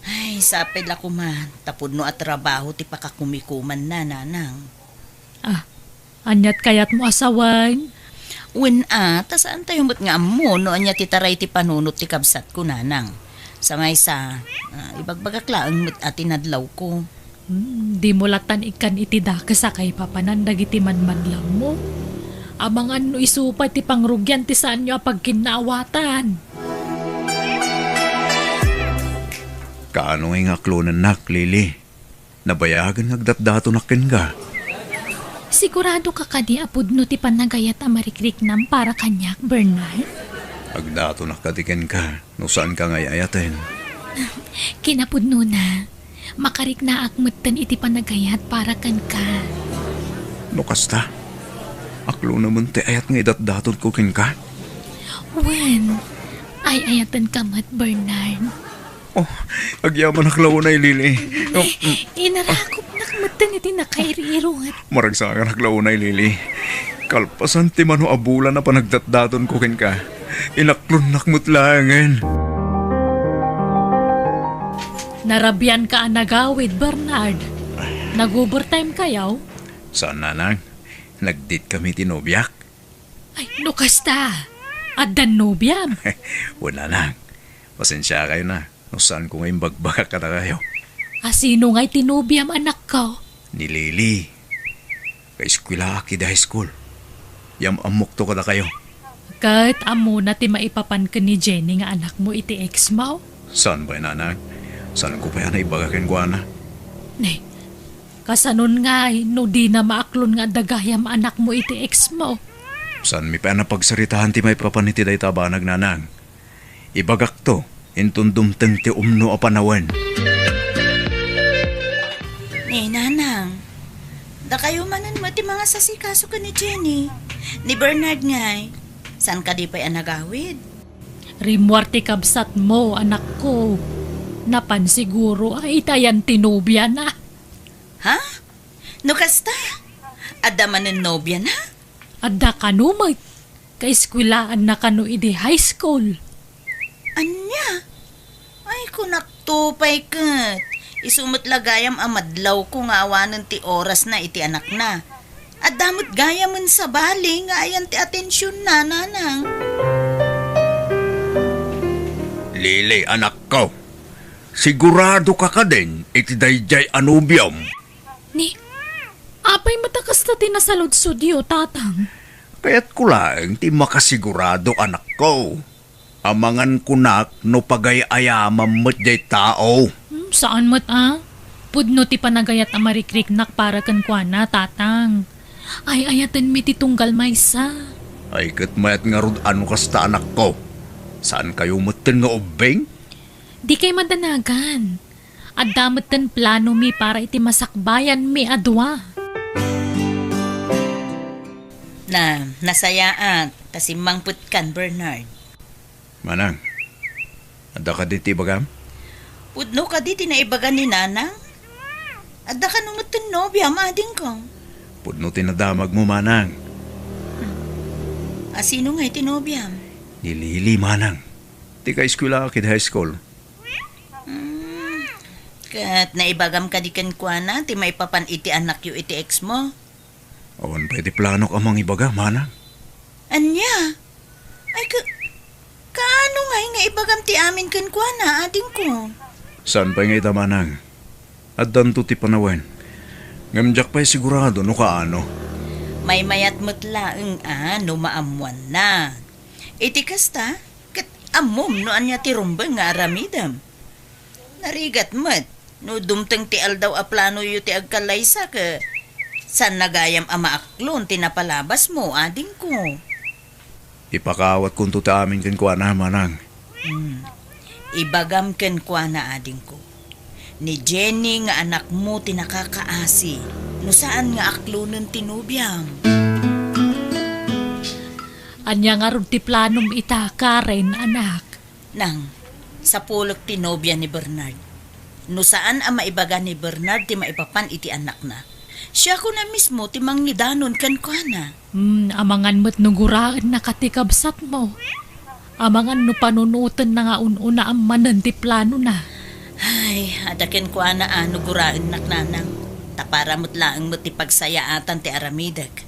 Ay, sapay la koma, ta pudno a trabaho ti pakakumikumanna, nanang. Ah, aniat kayatmo a sawen? Wen a, ta saantayo met nga ammo no ania ti taray ti panunot ti kabsatko, nanang. Sa maysa, ah, ibagbagak laeng met a ti nadlawko. Hmm, dimo lattan ikkan iti dakes a kaipapanan dagiti madmadlawmo. Amangan no isu pay ti pangrugian ti saanyo a pagkinnaawatan. Kaano ngay nga aklonennak, Lily? Nabayagen nga agdatdatonak kenka. Siguradoka kadi a pudno ti panagayat a marikriknam para kaniak, Bernard? Agdatonak kadi kenka no saanka nga ay-ayaten. Kinapudnona, makariknaak metten iti panagayat para kenka. No kasta, aklonamen ti ayat nga idatdatonko kenka? Wen, ay-ayatenka met, Bernard. Oh, agyamanak la unay, Lily. Oh, mm. Inarakopnak metten iti nakairiruet. Maragsakanak la unay, Lily. Kalpasan ti mano a bulan a panagdatdatonko kenka, inaklonnak met laengen. Narabianka a nagawid, Bernard. Nag-overtime kayo? Saan, nanang. Nag-date kami ti nobiak. Ay, no kasta, addan nobiam? Wala, nang. Pasensiakayo na no saanko nga imbagbagak kadakayo. A, sino ngay ti nobiam, anakko? Ni Lily. Kaeskuelaak idi high school. Yam-ammokto kadakayo. Ket ammona ti maipapan ken ni Jenny nga anakmo iti ex mo? Saan pay, nanang? Saanko pay a naibaga kenkuana? Ne, kasanon ngay no dina maaklon nga adda gayam anakmo iti ex mo? Saanmi pay a napagsaritaan ti maipapan iti dayta a banag, nanang. Ibagakto, inton dumteng ti umno a panawen. Ni Nanang, dakayo manen met ti mangasasikaso ken ni Jenny. Ni Bernard ngay, saan kadi pay a nagawid? Rimmuar ti kabsatmo, anakko. Napan siguro a iti ayan ti nobiana. Ha? No kasta, adda manen nobiana? Adda kano met. Kaeskwelaanna kano idi high school. Ania? Ay, kunakto pay ket. Isu met la gayam a madlawko nga awanen ti orasna iti anakna. Adda met gayamen sabali nga ayan ti atensionna, Nanang. Lily, anakko, siguradoka kadin iti daydiay a nobiom? Ni, apay met a kasta ti nasaludsodyo, Tatang? Kayatko laeng ti makasigurado, anakko. Amangan kunak no pagay-ayamam met jay tao. Hmm, saan met a? Pudno ti panagayat a marikriknak para kenkuana, Tatang. Ay-ayatenmi ti tunggal maysa. Ay, ket mayat ngarud a no kasta, anakko. Saankayo metten nga ubbing? Dikay madanagan. Adda metten planomi para iti masakbayanmi a dua. Na, nasayaat ta simmangpetkan, Bernard. Manang, adda kadi ti ibagam? Pudno kadi ti naibaga ni Nanang? Adda kano metten nobiam, adingko? Pudno ti nadamagmo, Manang. Hmm. A, sino ngay ti nobiam? Ni Lily, Manang. Ti kaeskwelaak iti high school. Hmm. Ket naibagam kadi kenkuana ti maipapan iti anakyo iti ex mo? Awan pay ti planok a mangibaga, Manang. Ania? Ay, ka-, kaano ngay nga ibagam ti amin kenkuana, adingko? Saan pay nga ita, Manang. Addanto ti panawen. Ngem diak pay sigurado no kaano. Maymayat met laeng a no maammoanna. Iti kasta, ket ammom no ania ti rumbeng nga aramidem. Narigat met no dumteng ti aldaw a planoyo ti agkallaysa ket saanna gayam a maaklon ti napalabasmo, adingko. Ipakaawatkonto ti amin kenkuana, Manang. Hmm. Ibagam kenkuana, adingko. Ni Jenny nga anakmo ti nakakaasi no saan nga aklonen ti nobiam. Ania ngarud ti planom ita, Karen, anak? Nang, sapulek ti nobia ni Bernard. No saan a maibaga ni Bernard ti maipapan iti anakna, siakon a mismo ti mangidanon kenkuana. Hmm, amangan met no guraennaka ti kabsatmo. Amangan no panunotenna nga un-unaam manen ti planona. Ay, adda kenkuana a no guraennak, Nanang. Ta para met laeng met ti pagsayaatan ti aramidek.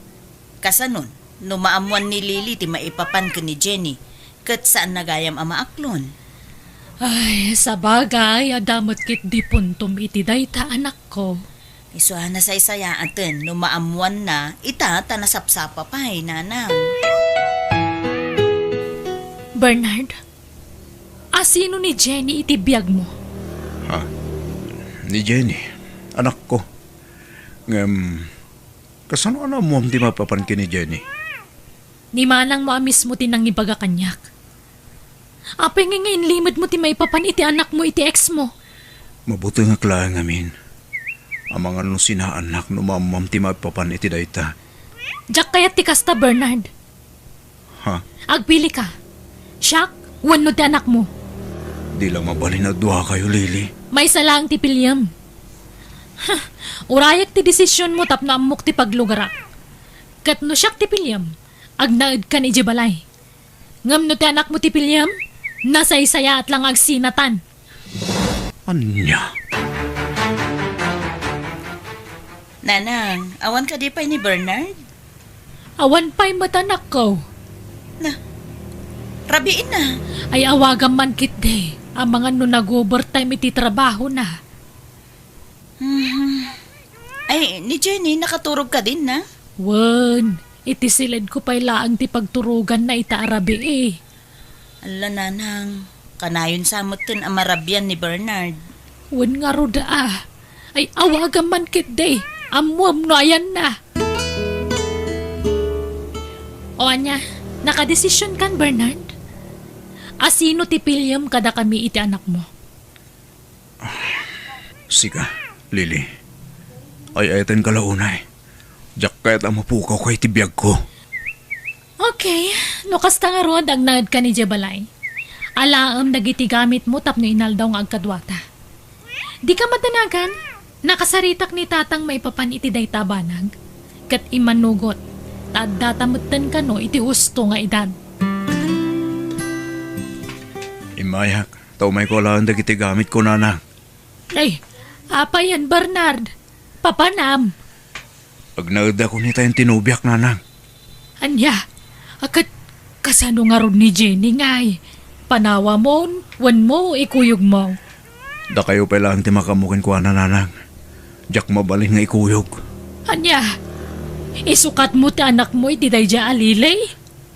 Kasanon, no maammoan ni Lily ti maipapan ken ni Jenny, ket saanna gayam a maaklon? Ay, sabagay, adda met ketdi puntom iti dayta, anakko. Isu a nasaysayaaten no maammoanna ita ta nasapsapa pay, Nanang. Bernard, a sino ni Jenny iti biagmo? Ha? Ni Jenny, anakko. Ngem, kasano a naammoam ti maipapan ken ni Jenny? Ni manangmo a mismo ti nangibaga kaniak. Apay ngay nga inlimedmo ti maipapan iti anakmo iti ex mo? Mabutengak laeng ngamin. Amangan no sinaannak no maammoam ti maipapan iti dayta. Diak kayat ti kasta, Bernard. Ha? Agpilika. Siak wenno ti anakmo? Di la mabalin a duakayo, Lily. Maysa laeng ti piliem. Ha, urayek ti desisionmo tapno ammok ti paglugarak. Ket no siak ti piliem, agnaedkan idiay balay. Ngem no ti anakmo ti piliem, nasaysayaat la nga agsinatan. Ania? Nanang, awan kadi pay ni Bernard? Awan pay met, anakko. Na, rabiin na. Ay, awagam man ketdi. Amangan no nag-overtime iti trabahona. Mhm. Ay, ni Jenny, nakaturog kadin na? Wen, iti siledko pay laeng ti pagturoganna ita a rabii. Alla, Nanang, kanayon sa metten a marabian ni Bernard. Wen ngarud a. Ay, awagam man ketdi. Ammoam no ayanna. O ania, nakadesisionkan, Bernard? A sino ti piliem kadakami iti anakmo? Sika, Lily. Ay-ayatenka la unay. Diak kayat a mapukawka iti biagko. Okay, no kasta ngarud, agnaedka idiay balay. Alaem dagiti gamitmo tapno inaldaw nga agkaduata. Dika madanagan, nakasaritak ni Tatang maipapan iti dayta a banag. Ket immanugot, ta addata metten kano iti husto nga edad. Immayak, ta umayko alaen dagiti gamitko, nanang. Ay, apay, Bernard? Papanam? Agnaedakon itayon ti nobiak, nanang. Ania? A ket kasano ngarud ni Jenny ngay? Panawamon, wenno ikuyogmo? Dakayo pay laeng ti makaammo kenkuana, nanang. Diak mabalin nga ikuyog. Ania? Isukatmo ti anakmo iti daydiay a Lily?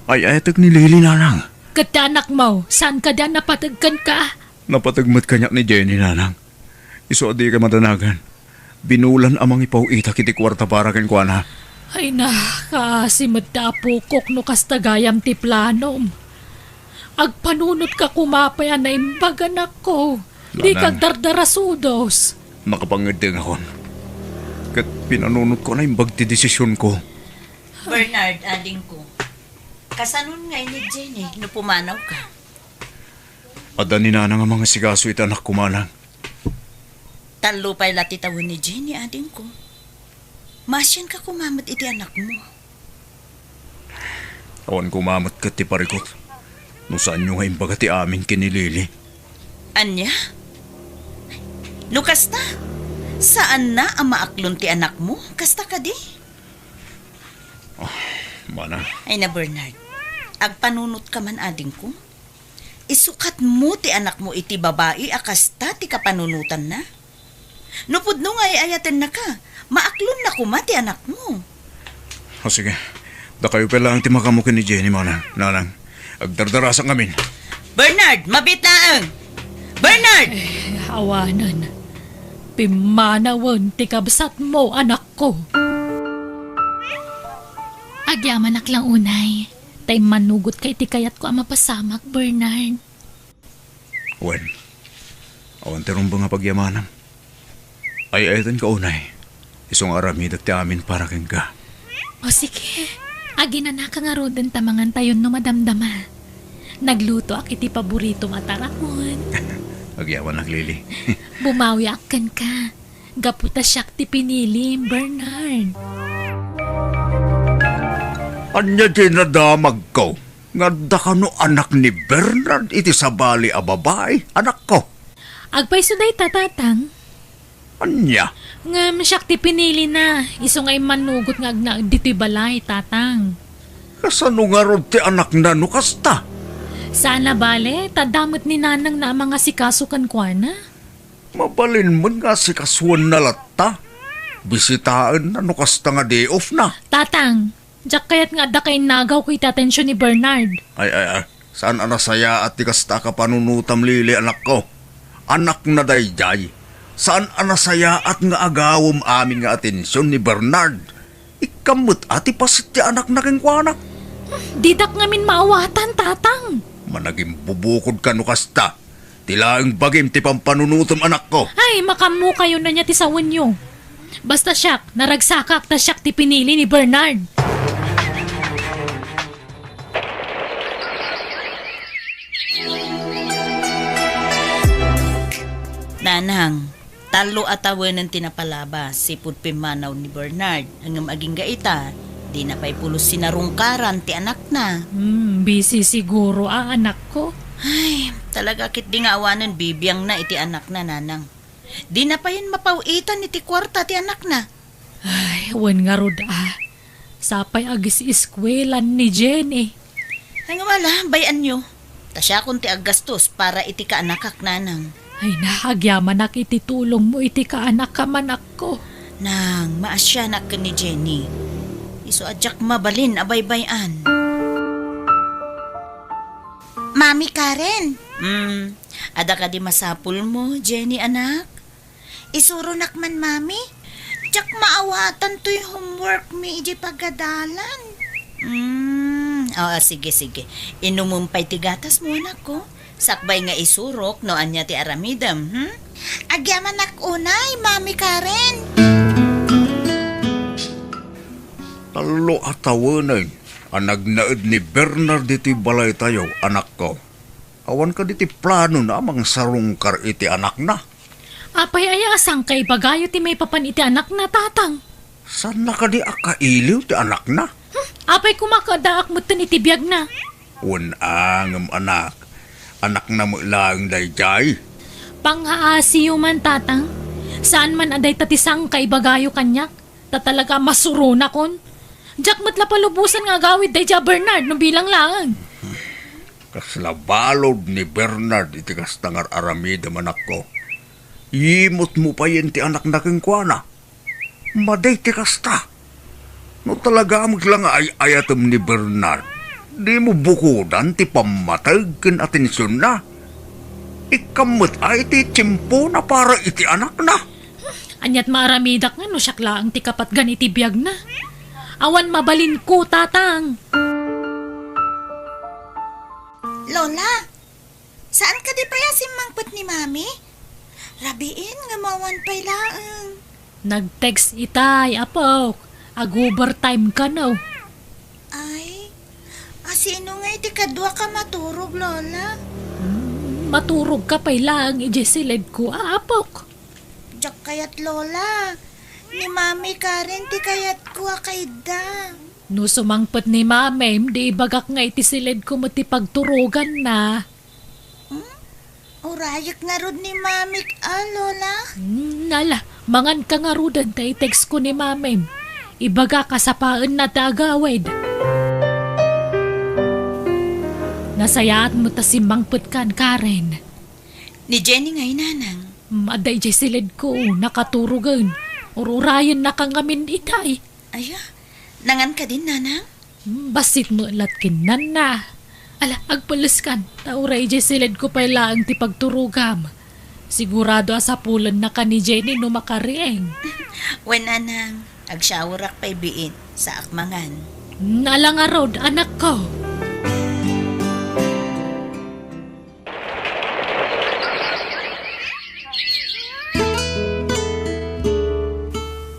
Ay-ayatek ni Lily, nanang. Ket ti anakmo, saan kadi a napateg kenka? Napateg met kaniak ni Jenny, nanang. Isu a dika madanagan. Binulan a mangipaw-itak iti kuarta para kenkuana. Ay na, kaasi met ti apokok no kasta gayam ti planom. Agpanunotka koma pay a naimbag, anakko. Dika agdardarasudos. Nakapangeddengakon. Ket pinanunotko a naimbag ti desisionko. Bernard, adingko. Kasanon ngay ni Jenny no pumanawka? Adda ni nanang a mangasikaso iti anakko, manang. Tallo pay la ti tawen ni Jenny, adingko. Maasianka koma met iti anakmo. Awan koma met ket ti parikut no saanyo nga imbaga ti amin ken ni Lily. Ania? No kasta, saanna a maaklon ti anakmo? Kasta kadi? Ah, manang. Ay na, Bernard. Agpanunotka man, adingko. Isukatmo ti anakmo iti babai a kasta ti kapanunotanna. No pudno nga ay-ayatennaka, maaklonna koma ti anakmo. O sige, dakayo pay laeng ti makaammo ken ni Jenny, manang, nanang. Agdardarasak ngamin. Bernard, mabiit laeng! Bernard! Eh, awanen. Pimmanawen ti kabsatmo, anakko. Agyamanak lang unay. Ta immanugotka iti kayatko a mapasamak, Bernard. Wen, awan ti rumbeng a pagyamanam. Ay-ayatenka unay. Isu nga aramidek ti amin para kenka. O sige, aginanaka ngaruden ta mangantayon no madamdama. Naglutoak iti paboritom a taramon. Agyamanak, Lily. Bumawiak kenka. Gapu ta siak ti pinilim, Bernard. Ania ti nadamagko nga adda kano anak ni Bernard iti sabali a babai, anakko? Agpayso dayta, Tatang. Ania? Ngem siak ti pinilina, isu nga immanugot nga agnaed ditoy balay, Tatang. Kasano ngarud ti anakna no kasta? Saan a bale, ta adda met ni nanangna a mangasikaso kenkuana. Mabalin met nga asikasuenna latta. Bisitaenna no kasta nga day off na. Tatang, diak kayat nga adda kainnagawko iti atension ni Bernard. Ay, ay, ay. Saan a nasayaat ti kasta a kapanunotam, Lily, anakko. Anakna daydiay. Saan a nasayaat nga agawem amin nga atension ni Bernard. Ikkam met a ti paset ti anakna kenkuana. Didak ngamin maawatan, Tatang. Managimbubukodka no kasta. Ti laeng bagim ti pampanunotem, anakko. Ay, makaammokayon ania ti sawenyo. Basta siak, naragsakak ta siak ti pinili ni Bernard. Nanang, tallo a tawenen ti napalabas, sipud pimmanaw ni Bernard. Ngem agingga ita, dina pay pulos sinarungkaran ti anakna. Hmm, busy siguro a anakko. Ay, talaga ketdi nga awanen bibiangna iti anakna, nanang. Dina payen mapaw-itan iti kuarta ti anakna. Ay, wen ngarud a. Sapay agis-iskuelan ni Jenny. Ay, nga wala, bay-anyo. Ta siakon ti aggastos para iti kaanakak, nanang. Ay na, agyamanak iti tulongmo iti kaanakam, anakko. Nang, maasianak ken ni Jenny. Isu a diak mabalin a baybay-an. Mami Karen. Hmm, adda kadi masapulmo, Jenny, anak? Isuronak man, Mami. Diak maawatan toy homework mi idiay pagadalan. Hmm, Oo, sige, sige. Inumem pay ti gatasmo, anakko. Sakbay nga isurok no ania ti aramidem, hmm? Agyamanak unay, Mami Karen. Tallo a tawenen a nagnaed ni Bernard ditoy balaytayo, anakko. Awan kadi ti planona a mangsarungkar iti anakna? Apay aya a sangkay ibagayo ti maipapan iti anakna, tatang? Saanna kadi a kailiw ti anakna? Hmm, apay koma addaak metten iti biagna? Wen a, ngem anak, anakna met laeng daydiay. Pangngaaasiyo man, tatang. Saan man a dayta ti sangkay ibagayo kaniak. Ta talaga a masuronakon. Diak met la palubosan nga agawid daydiay a Bernard no bilang laeng. Kasla balud ni Bernard iti kasta nga ar-aramidem, anakko. Yimutmo payen ti anakna kenkuana. Madi ti kasta. No talaga met la nga ay-ayatem ni Bernard, dimo bukodan ti pammateg ken atensionna. Ikkam met ay ti tiempona para iti anakna. Aniat maaramidak nga no siak laeng ti kapatgan iti biagna? Awan mabalinko, tatang. Lola, saan kadi pay a simmangpet ni Mami? Rabiin nga awan pay laeng. Nag-text itay, apok. Ag-overtime kano. Ay, asino ngay ti kaduak a maturog, Lola? Hmm, maturogka pay laeng idiay siledko, a, apok. Diak kayat, Lola. Ni Mami Karen ti kayatko a kaidda. No sumangpet ni Mamim, di ibagak nga iti siledko met ti pagturoganna. Hmm? Urayek ngarud ni Mamik a, Lola? Hmm, ala, manganka ngaruden ta i-textko ni Mamim. Ibagak a sapaenna ti agawid. Nasayaat met ta simmangpetkan, Karen. Ni Jenny ngay, Nanang. Hmm, adda idiay siledko, nakaturogen. Ur-urayennaka ngamin itay. Aya, nangan kadin, Nanang? Hmm, bassit met lat ken nanna. Ala, agpelleskan, ta uray idiay siledko pay laeng ti pagturogam. Sigurado a sapulennaka ni Jenny no makariing. Wen, Nanang, agshowerak pay biit, saak mangan. Hmm, ala ngarud, anakko.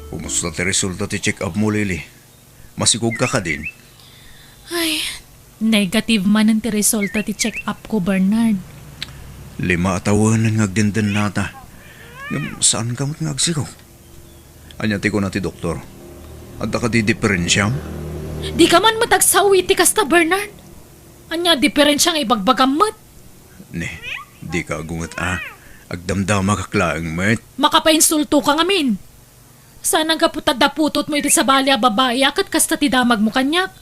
Kumusta ti resulta ti check-up mo, Lily? Masikogka kadin? Ay, negative manen ti resulta ti check-up ko, Bernard. Lima a tawenen nga agdendennata. Ngem saanka met nga agsikog? Ania ti kuna ti doktor? Adda kadi diperensiam? Dika man met agsao iti kasta, Bernard. Ania a diperensia nga ibagbagam met? Ne, dika agunget a. Agdamdamagak laeng met. Makapainsultoka ngamin. Saan a gapu ta adda putotmo iti sabali a babai a ket kasta ti damagmo kaniak?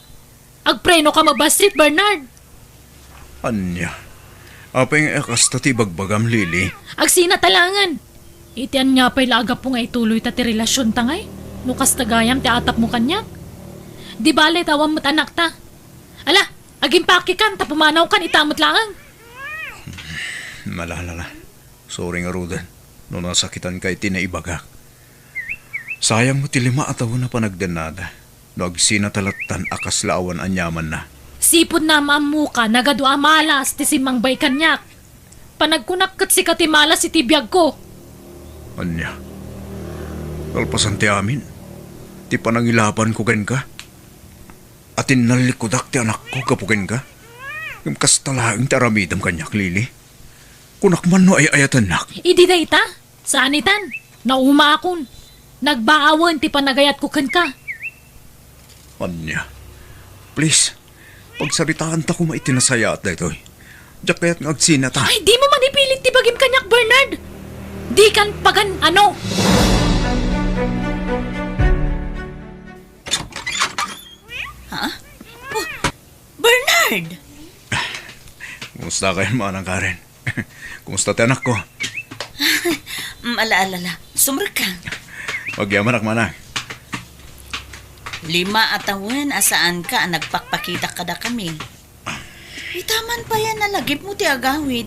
Agprenoka met bassit, Bernard. Ania? Apay nga kasta ti ibagbagam, Lily? Agsina ta laengen. Iti ania pay la a gapu nga ituloyta ti relasionta ngay? No kasta gayam ti atapmo kaniak? Di bale ta awan met anakta. Ala, agimpakikan ta pumanawkan ita met laeng. Malalala. Sorry ngaruden no nasakitanka iti naibagak. Sayang met ti lima a tawen a panagdennada no agsinata lattan a kasla awan aniamanna. Sipud maammoka, nagadu a malas ti simmangbaay kaniak. Panagkunak ket sika ti malas iti biagko. Ania? Kalpasan ti amin, ti panangilabanko kenka, a tinnallikudak ti anakko gapu kenka. Ngem kasta laeng ti aramidem kaniak, Lily. Kunak man no ay-ayatennak. Idi dayta, saan itan. Naumaakon. Nagbaawen ti panagayatko kenka. Ania? Please, pagsaritaanta koma iti nasayaat daytoy. Diak kayat nga agsinata. Ay, dimo man ipilit ti bagim kaniak, Bernard. Dikan pagan-ano. Ha? Oh, Bernard! Kumusta kayo, Manang Karen? Kumusta ti anakko? Mm, ala, ala, ala. Sumrekka. Agyamanak, Manang. Lima a tawen a saanka a nagpakpakita kadakami. Ita man pay a nalagipmo ti agawid.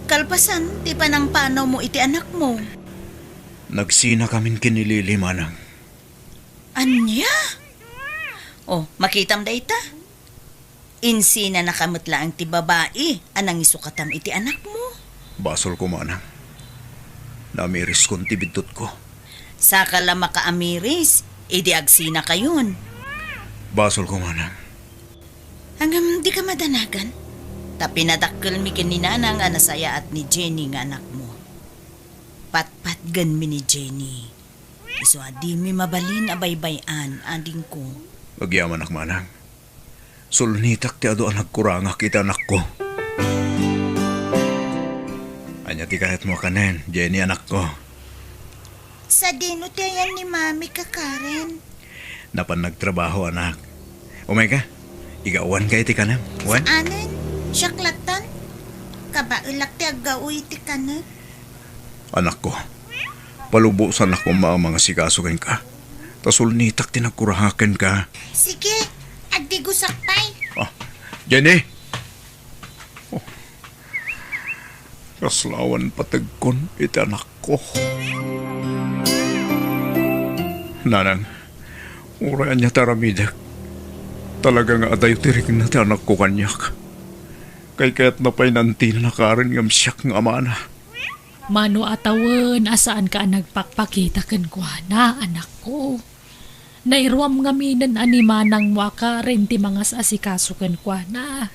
Kalpasan ti panangpanawmo iti anakmo. Nagsinakamin ken ni Lily, Manang. Ania? Oh, makitam dayta? Insinanaka met laeng ti babai a nangisukatam iti anakmo. Basolko, manang. Naamiriskon ti biddutko. Saka la makaamiris, idi agsinakayon. Basolko, manang. Ngem dika madanagan. Ta pinadakkelmi ken ni nanang a nasayaat ni Jenny nga anakmo. Patpatgenmi ni Jenny. Isu a dimi mabalin a baybay-an, adingko. Agyamanak, manang. Sulnitak ti adu a nagkurangak iti anakko. Ania ti kayatmo a kanen, Jenny, anakko? Sadino ti ayan ni Mami, Karen? Napan nagtrabaho, anak. Umay ka? Igawanka iti kanem, wen? Saanen, siak lattan. Kabaelak ti aggaw iti kanem. Anakko, palubosannak koma a mangasikaso kenka. Ta sulnitak ti nagkurangak kenka. Sige, agdigosak pay. Ah, Jenny! Oh. Kaslawan pategkon iti anakko. Nanang, uray ania ti aramidek, talaga nga adayo ti rikna ti anakko kaniak. Kaykayatna pay nantinan a kaaren ngem siak nga amana. Mano a tawen a saanka a nagpakpakita kenkuana, anakko. Nairuam ngaminen a ni manangmo a kaaren ti mangas-asikaso kenkuana.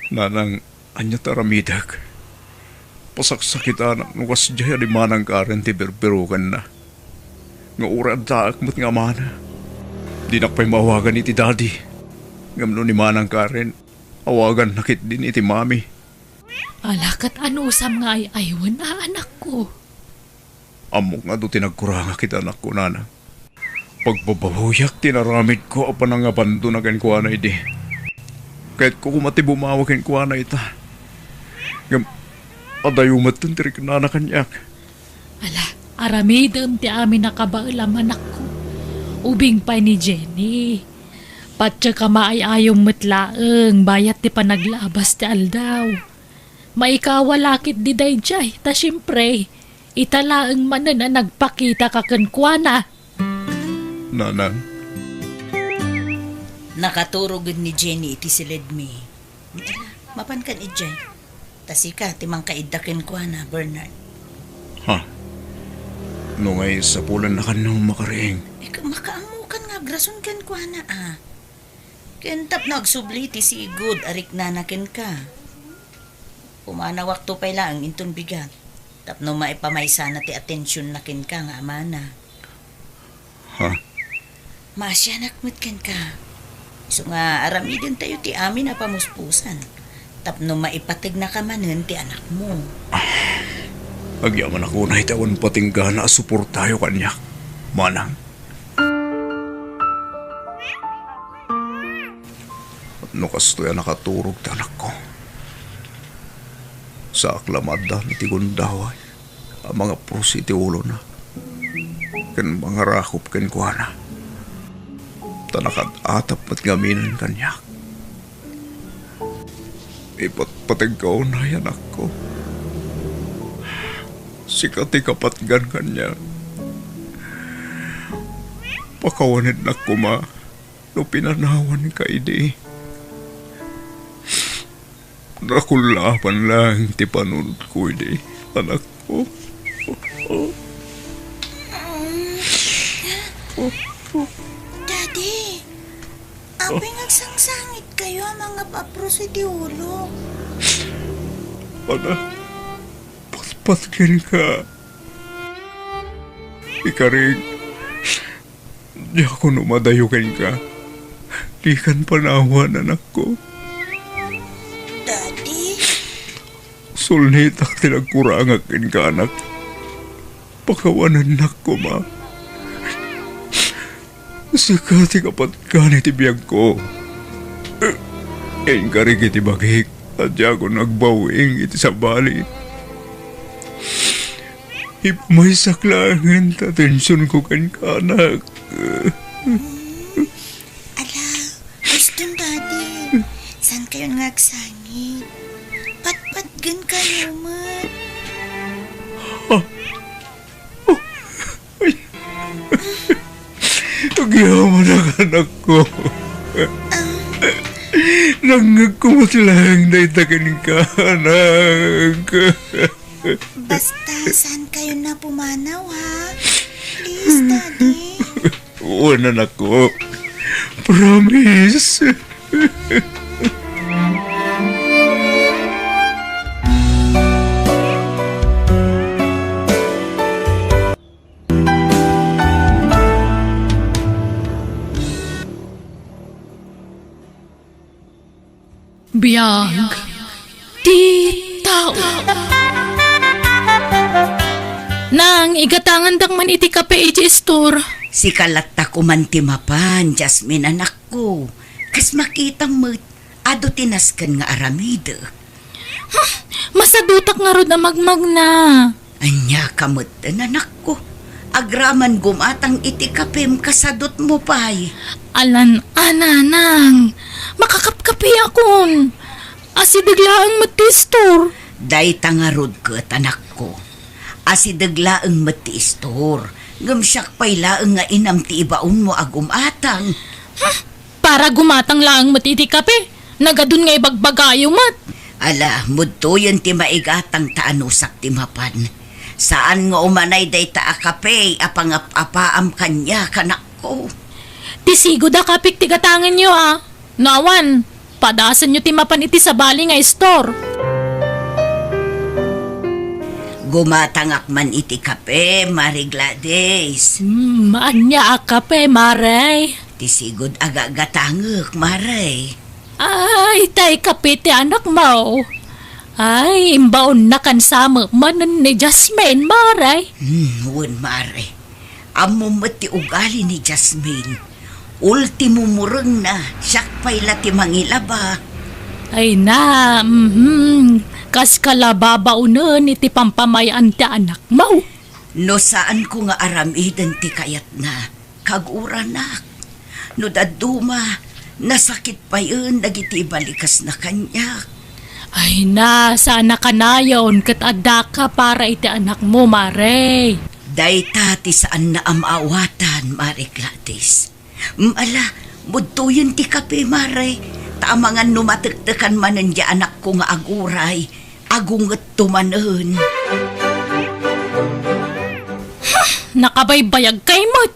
Nanang, ania ti aramidek? Pasaksakitanak no kasdiay a ni manang kaaren ti birbirokenna. Nga uray addaak met nga amana, dinak pay maawagan iti daddy. Ngem no ni manang kaaren, awaganna ketdin iti mami. Ala, ket anusam nga ay-aywen a, anakko? Ammok nga adu ti nagkurangak iti anakko, nanang. Pagbabawiak ti inaramidko a panangabandona kenkuana idi. Kayatko koma ti bumawi kenkuana ita. Ngem adayo metten ti riknana kaniak. Ala, aramidem ti amin a kabaelam, anakko. Ubing pay ni Jenny. Patiek a maay-ayom met laeng bayat ti panaglabas ti aldaw. Maikawala ketdi daydiay, ta siempre, ita laeng manen a nagpakitaka kenkuana. Nanang. Nakaturogen ni Jenny iti siledmi. Ala, mapankan idiay. Ta sika ti mangkaidda kenkuana, Bernard. Ha? No ngay, sapulannakan no makariing. Eh, ka-, makaammokan nga agrason kenkuana, a. Ken tapno agsubli ti sigud a riknana kenka. Pumanawakto pay laeng inton bigat. Tapno maipamaysana ti atensionna kenka nga amana. Ha? Maasianak met kenka. Isu nga aramidentayo ti amin a pamuspusan tapno maipategnaka manen ti anakmo. Agyamanak unay ta awan patinggana a suportayo kaniak, manang. No kastoy a nakaturog ti anakko, saak la maaddan iti gundaway a mangapros iti ulona ken mangarakop kenkuana. Ta nakaad-atap met ngaminen kaniak. Ipatpategka unay, anakko. Sika ti kapatgan kaniak. Pakawanennak koma no pinanawanka idi. Nakullapan laeng ti panunotko idi, anakko. Daddy, apay nga agsangsangitkayo a mangap-apros iti ulo? Anak, patpat kenka. Ikarik, diak no madayo kenka. Dikan panawan, anakko. Daddy? Sulnitak ti nagkurangak kenka, anak. Pakawanennak koma. Sika ti kapatgan iti biagko. Inkarik iti bagik a diakon agbawing iti sabali. Ipamaysak laengen ti atensionko kenka, anak. Ala, Boston, Daddy. Saankayon nga agsangit? Patpatgenkayo met. Ah. Oh. Ay. Agyamanak, anakko. Nangngegko met laeng dayta kenka, anak. Basta, saan kayo na pumanaw, ha? Please, Daddy. Wen, anakko. Promise. Biag ti tao. Nang, igatangandak man iti kape iti istor. Sika latta koman ti mapan, Jasmine, anakko. Kas makitam met, adu ti nasken nga aramidek. Hmm, masadutak ngarud a magmagna. Ania ka metten, anakko? Agraman gumatang iti kapem, kasadutmo pay. Alan a, nanang, makakapkapiakon. Asideg laeng met ti istor. Dayta ngarud ket, anakko. Asideg laeng met ti istor. Ngem siak pay laeng nga inam ti ibaonmo a gumatang. Hmm, para gumatang laeng met iti kape. Nagadun nga ibagbagayo met. Ala, mudtoyen ti maigatang ta anusak ti mapan. Saan nga umanay dayta a kape a pangap-apaam kaniak, anakko. Ti sigud a kapek ti gatangenyo, a. No awan, padasenyo ti mapan iti sabali nga istor. Gumatangak man iti kape, Mare Gladys. Hmm, ania a kape, Mare? Ti sigud a gagatangek, Mare. Ay, tay kape ti anakmo. Ay, imbaonna kansamek manen ni Jasmine, Mare. Hmm, wen, Mare. Ammom met ti ugali ni Jasmine. Ultimo murengna, siak pay la ti mangilaba. Ay na, mhm. Kaska la babaonen iti pampamay-an ti anakmo. No saanko nga aramiden ti kayatna, kaguranak. No dadduma, nasakit payen dagiti ibalikasna kaniak. Ay na, saan a kanayon ket addaka para iti anakmo, Mare. Dayta ti saanna a maawatan, Mare Gladys. Mm, ala, mudtoyen ti kape, Mare. Ta amangan no matektekan manen ti anakko nga aguray, agungetto manen. Huh, nakabaybayag kay met.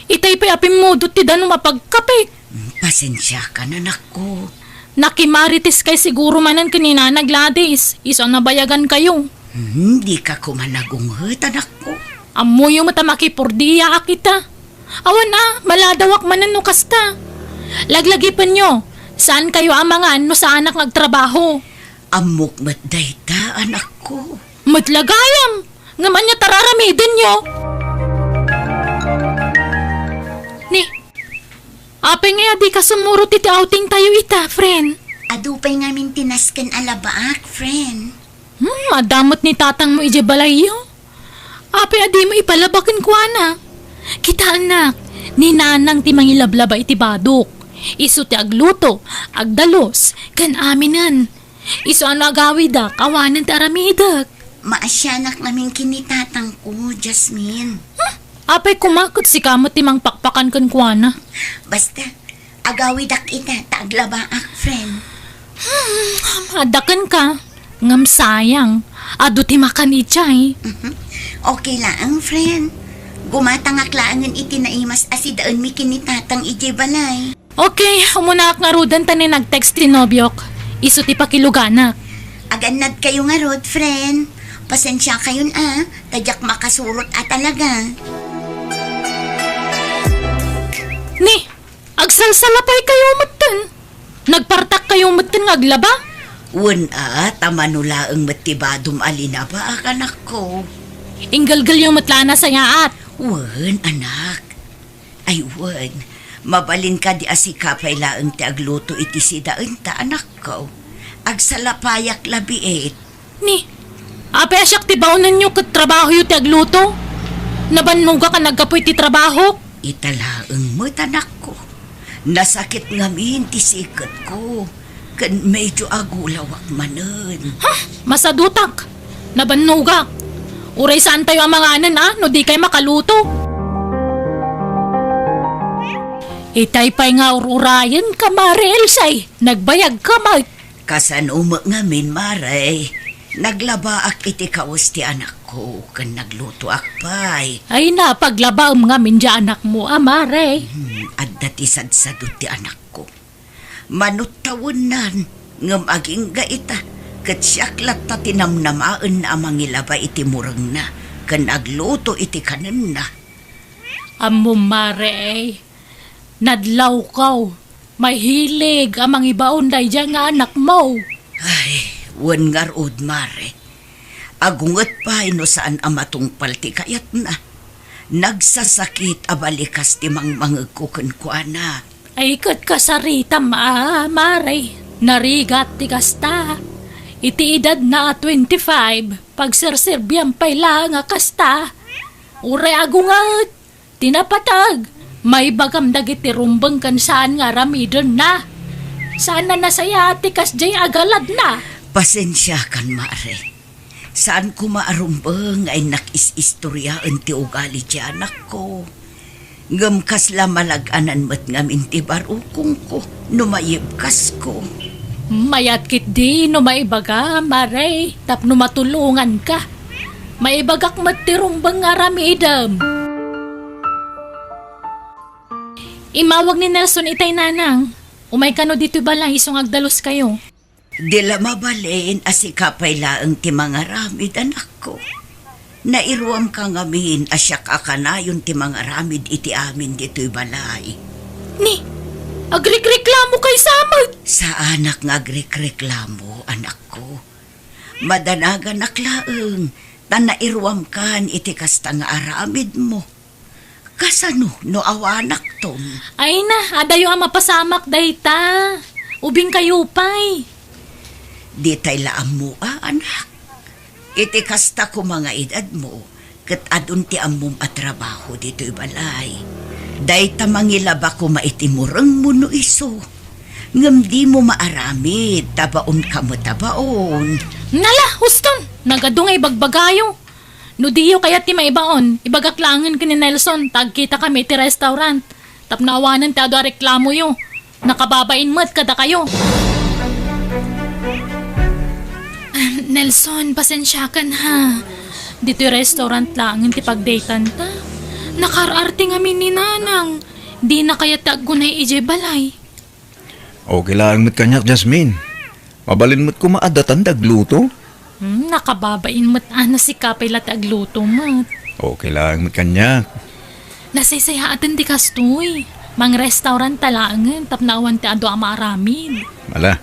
Itay pay a pimmudot ti danum a pagkapek. Mm, pasensiakan, anakko. Nakimarites kay siguro manen ken ni Nana Gladys, isu a nabayagan kayo. Hmm, dika koma nagunget, anakko. Ammoyo met a makipurdiaak ita. Awan a, maladawak manen no kasta. Laglagipenyo, saan kayo a mangan no saanak nga agtrabaho. Ammok met dayta, anakko. Met la gayam, ngem ania ti ar-aramidenyo? Ni, apay ngay a dika sumurot iti outing tayo ita, friend? Adu pay ngamin ti nasken a labaak, friend. Hmm, adda met ni tatangmo idiay balayyo. Apay a dimo ipalaba kenkuana? Kitaennak, ni Nanang ti mangilablaba iti badok. Isu ti agluto, agdalus, ken aminen. Isu a no agawidak, awanen ti aramidek. Maasianak ngamin ken ni tatangko, Jasmine. Hmm, apay koma ket sika met ti mangpakpakan kenkuana? Basta, agawidak ita ta aglabaak, friend. Hmm, adda kenka. Ngem sayang, adu ti makan idiay. Mhm. Okay laeng, friend. Gumatangak laengen iti naimas a sidaenmi ken ni tatang idiay balay. Okay, umunaak ngaruden ta ni nag-text ti nobiok. Isu ti pakiluganak. Agannad kayo ngarud, friend. Pasensia kayon a, ta diak makasurot a talaga. Ni, agsalsalapay kayo metten. Nagpartak kayo metten nga aglaba? Wen a, ta mano laeng met ti badom a linabaak, anakko. Inggelgelyo met la a nasayaat. Wen, anak. Ay, wen, mabalin kadi a sika pay laeng ti agluto iti sidaenta, anakko? Agsalapayak la biit. Ni, apay a siak ti baonenyo ket trabahoyo ti agluto? Nabannogak a naggapu iti trabahok. Ita laeng met, anakko. Nasakit ngamin ti siketko. Ken medyo agulawak manen. Ha? Masadutak. Nabannogak. Uray saantayo a manganen a no dikay makaluto. Itay pay nga ur-urayenka, Mare Elsie, nagbayagka met. Kasano met ngamin, Mare? Naglabaak iti kawes ti anakko ken naglutoak pay. Ay, napaglabaem ngamin diay anakmo a, Mare. Hmm, adda ti sadsadot ti anakko. Manuttawennan, ngem agingga ita, ket siak latta ti namnamaenna a mangilaba iti murengna ken agluto iti kanenna. Ammom, Mare, nadlawko. Mahilig a mangibaon daydiay nga anakmo. Ay, wen ngarud, Mare. Agunget pay no saan a matungpal ti kayatna. Nagsasakit a balikas ti mangmangegko kenkuana. Ay, ket kasaritam a, Mare. Narigat ti kasta. Iti edadna a twenty-five, pagserserbiam pay laeng a kasta. Uray agunget. Ti napateg, maibagam dagiti rumbeng ken saan nga aramidenna. Saan a nasayaat ti kasdiay a galadna. Pasensiakan, Mare. Saan koma a rumbeng nga innak is-istoriaen ti ugali ti anakko. Ngem kasla malag-anan met ngamin ti barukongko no mayibkasko. Mayat ketdi no maibagam, Mare, tapno matulonganka. Maibagak met ti rumbeng nga aramidem. Immawag ni Nelson itay, Nanang. Umay kano ditoy balay isu nga agdaluskayo. Di la mabalin a sika pay laeng ti mangaramid, anakko. Nairuamka ngamin a siak a kanayon ti mangaramid iti amin ditoy balay. Ni, agrikreklamo kay sa met? Saanak nga agrikreklamo, anakko. Madanaganak laeng, ta nairuamkan iti kasta nga aramidmo. Kasano no awanakton? Ay na, adayo a mapasamak dayta. Ubingkayo pay. Ditay la ammo a, anak. Iti kasta koma nga edadmo, ket adun ti ammom a trabaho ditoy balay. Dayta mangilaba koma iti murengmo no isu. Ngem dimo maaramid, ta baonka met a baon. Nala, huston! Nagadu nga ibagbagayo. No diyo kayat ti maibaon, ibagak laengen ken ni Nelson, ta agkitakami iti restaurant. Tapno awanen ti adu a reklamoyo. Nakababain met kadakayo. Ah, Nelson, pasensiakan ha. Ditoy restaurant laengen ti pagdatenta. Nakaar-arte ngamin ni Nanang. Dina kayat ti aggunay idiay balay. Okay laeng met kaniak, Jasmine. Mabalin met koma a datan ti agluto. Hmm, nakababain met a, no sika pay la ti agluto met. Okay laeng met kaniak. Nasaysayaaten ti kastoy. Mangrestauranta laengen tapno awan ti adu a maaramid. Ala,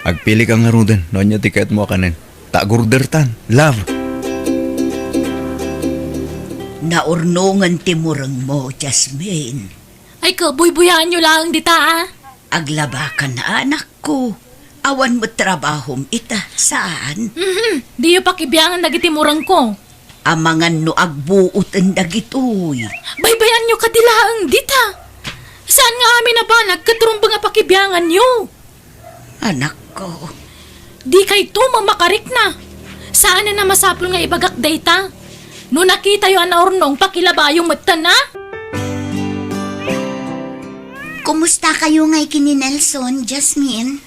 agpilika ngaruden no ania ti kayatmo a kanen. Ta agordertan, love. Naurnongen ti murengmo, Jasmine. Ay, kabuybuyaanyo laeng dita, a. Aglabakan, anakko. Awan met trabahom ita, saan? Mhm. Diyo pakibiangan dagiti murengko. Amangan no agbuoten dagitoy. Baybayanyo kadi laeng dita. Saan nga amin a banag ket rumbeng a pakibianganyo? Anakko. Dikayto mamakarikna. Saanen a masapul nga ibagak dayta. No nakitayo a naurnong, pakilabayo metten, a? Kumustakayo ngay ken ni Nelson, Jasmine?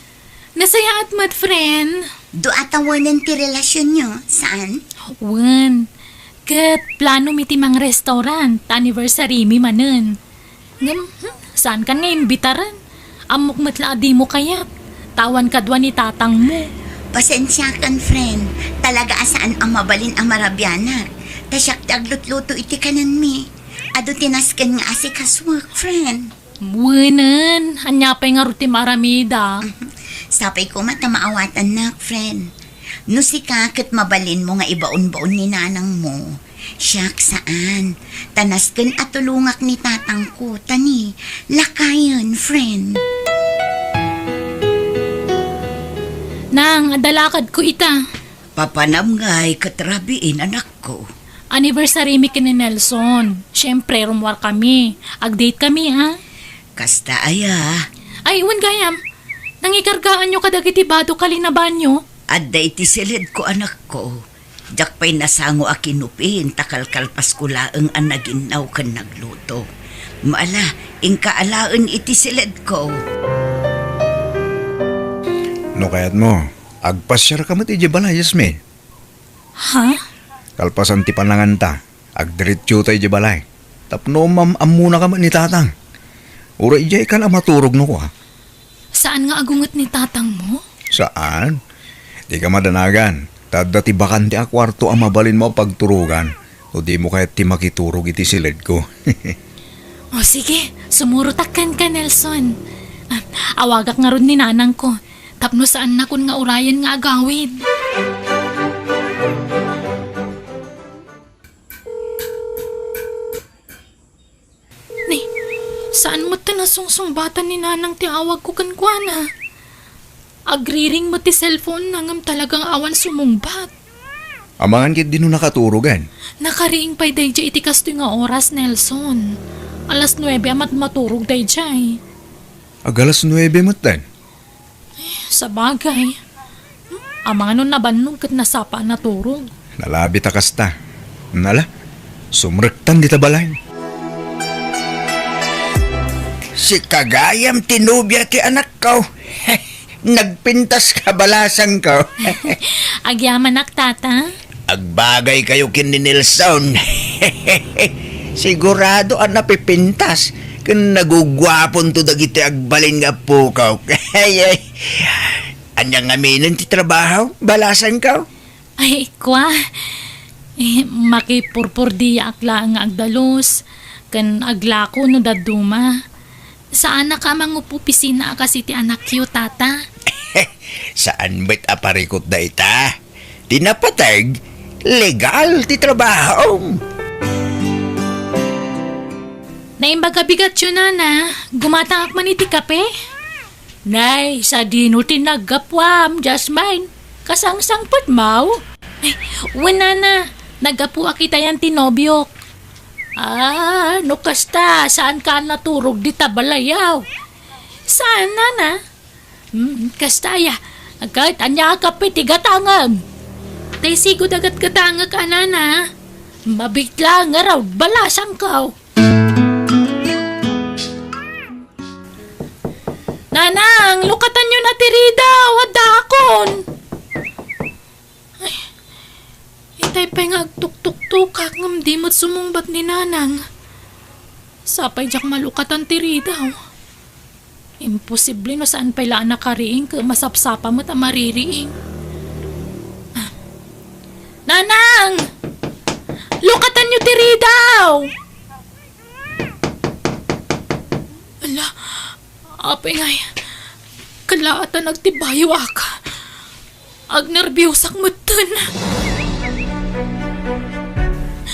Nasayaat met, friend. Dua tawenan ti relasionyo, saan? Wen. Ket plano mi ti mangrestaurant, ta anniversary mi manen. Ngem, hmm, saankan nga imbitaran? Ammok met la a dimo kayat. Ta awan kadua ni tatangmo. Pasensiakan, friend. Talaga a saan a mabalin a marabianak. Ta siak ti aglutluto iti kanenmi. Adu ti nasken nga asikasuek, friend. Wenen, ania pay ngarud ti maaramida? Sapay koma ta maawatannak, friend. No sika ket mabalinmo nga ibaonbaon ni nanangmo, siak saan. Ta nasken a tulongak ni tatangko, ta ni, lakayen, friend. Nang, adda lakadko ita. Papanam ngay ket rabiin, anakko. Anniversary mi ken ni Nelson. Siempre, rummuar kami. Ag-date kami, ha? Kasta aya. Ay, wen gayam. Nangikargaanyo kadagiti bado kalina banyo? Adda iti siledko, anakko. Diak pay nasango a kinupin ta kalkalpasko laeng a naginnaw ken nagluto. Ala, inka alaen iti siledko. No kayatmo, agpasiarka met idiay balay, Jasmine. Ha? Kalpasan ti pananganta, agdiretsota idiay balay. Tapno mam-ammonaka met ni Tatang. Uray idiaykan a maturog no kua. Saan nga agunget ni Tatangmo? Saan? Dika madanagan. Ta adda ti bakante a kuarto a mabalinmo a pagturogan. No dimo kayat ti makiturog iti siledko. O sige, sumurotak kenka, Nelson. Ah, awagak ngarud ni nanangko. Tapno saannakon nga urayen nga agawid. Ni, saan met ta nasungsungbatan ni nanang ti awagko kenkuana? Agriring met ti cellphone-na ngem talaga nga awan sumungbat. Amangan ketdi no nakaturogen. Nakariing pay daydiay iti kastoy nga oras, Nelson. Alas nuebe a mat-, maturog daydiay. Ag alas nuebe metten? Sabagay. Amangan no nabannog ket nasapa a naturog. Nalabit a kasta. Ala, sumrektan dita balay. Sika gayam ti nobia ti anakko. Nagpintas ka, balasangko. Agyamanak, Tata. Agbagaykayo ken ni Nelson. Sigurado a napipintas ken naguguaponto dagiti agbalin nga appoko. Ania ngamin ti trabaho, balasangko? Ay, kua. Eh, makipurpurdiaak laeng nga agdalus, ken aglako no dadduma. Saanak a mangup-opisina a kas iti anakyo, Tata. Saan met a parikut dayta? Ti napateg, legal ti trabahom. Naimbag a bigatyo, Nana. Gumatangak man iti kape? Nay, sadino ti naggapuam, Jasmine? Kasangsangpetmo? Ay, wen, Nana. Naggapuak itayan ti nobiok. Ah, no kasta, saanka a naturog dita balay, aw? Saan, Nana? Hmm, kasta aya. Ket ania a kape ti gatangem? Tay sigud a gatgatangek a, Nana. Mabitla nga raw balasangko. Nanang, lukatanyo na ti ridaw, addaakon. Ay, itay pay nga agtuktuktukak ngem di met sumungbat ni Nanang. Sapay diak malukatan ti ridaw. Imposible no saan pay la a nakariing ket masapsapa met a maririing. Ah. Nanang! Lukatanyo ti ridaw! Ala, apay ngay, kalaatan agtibayoak. Agnerbiosak metten.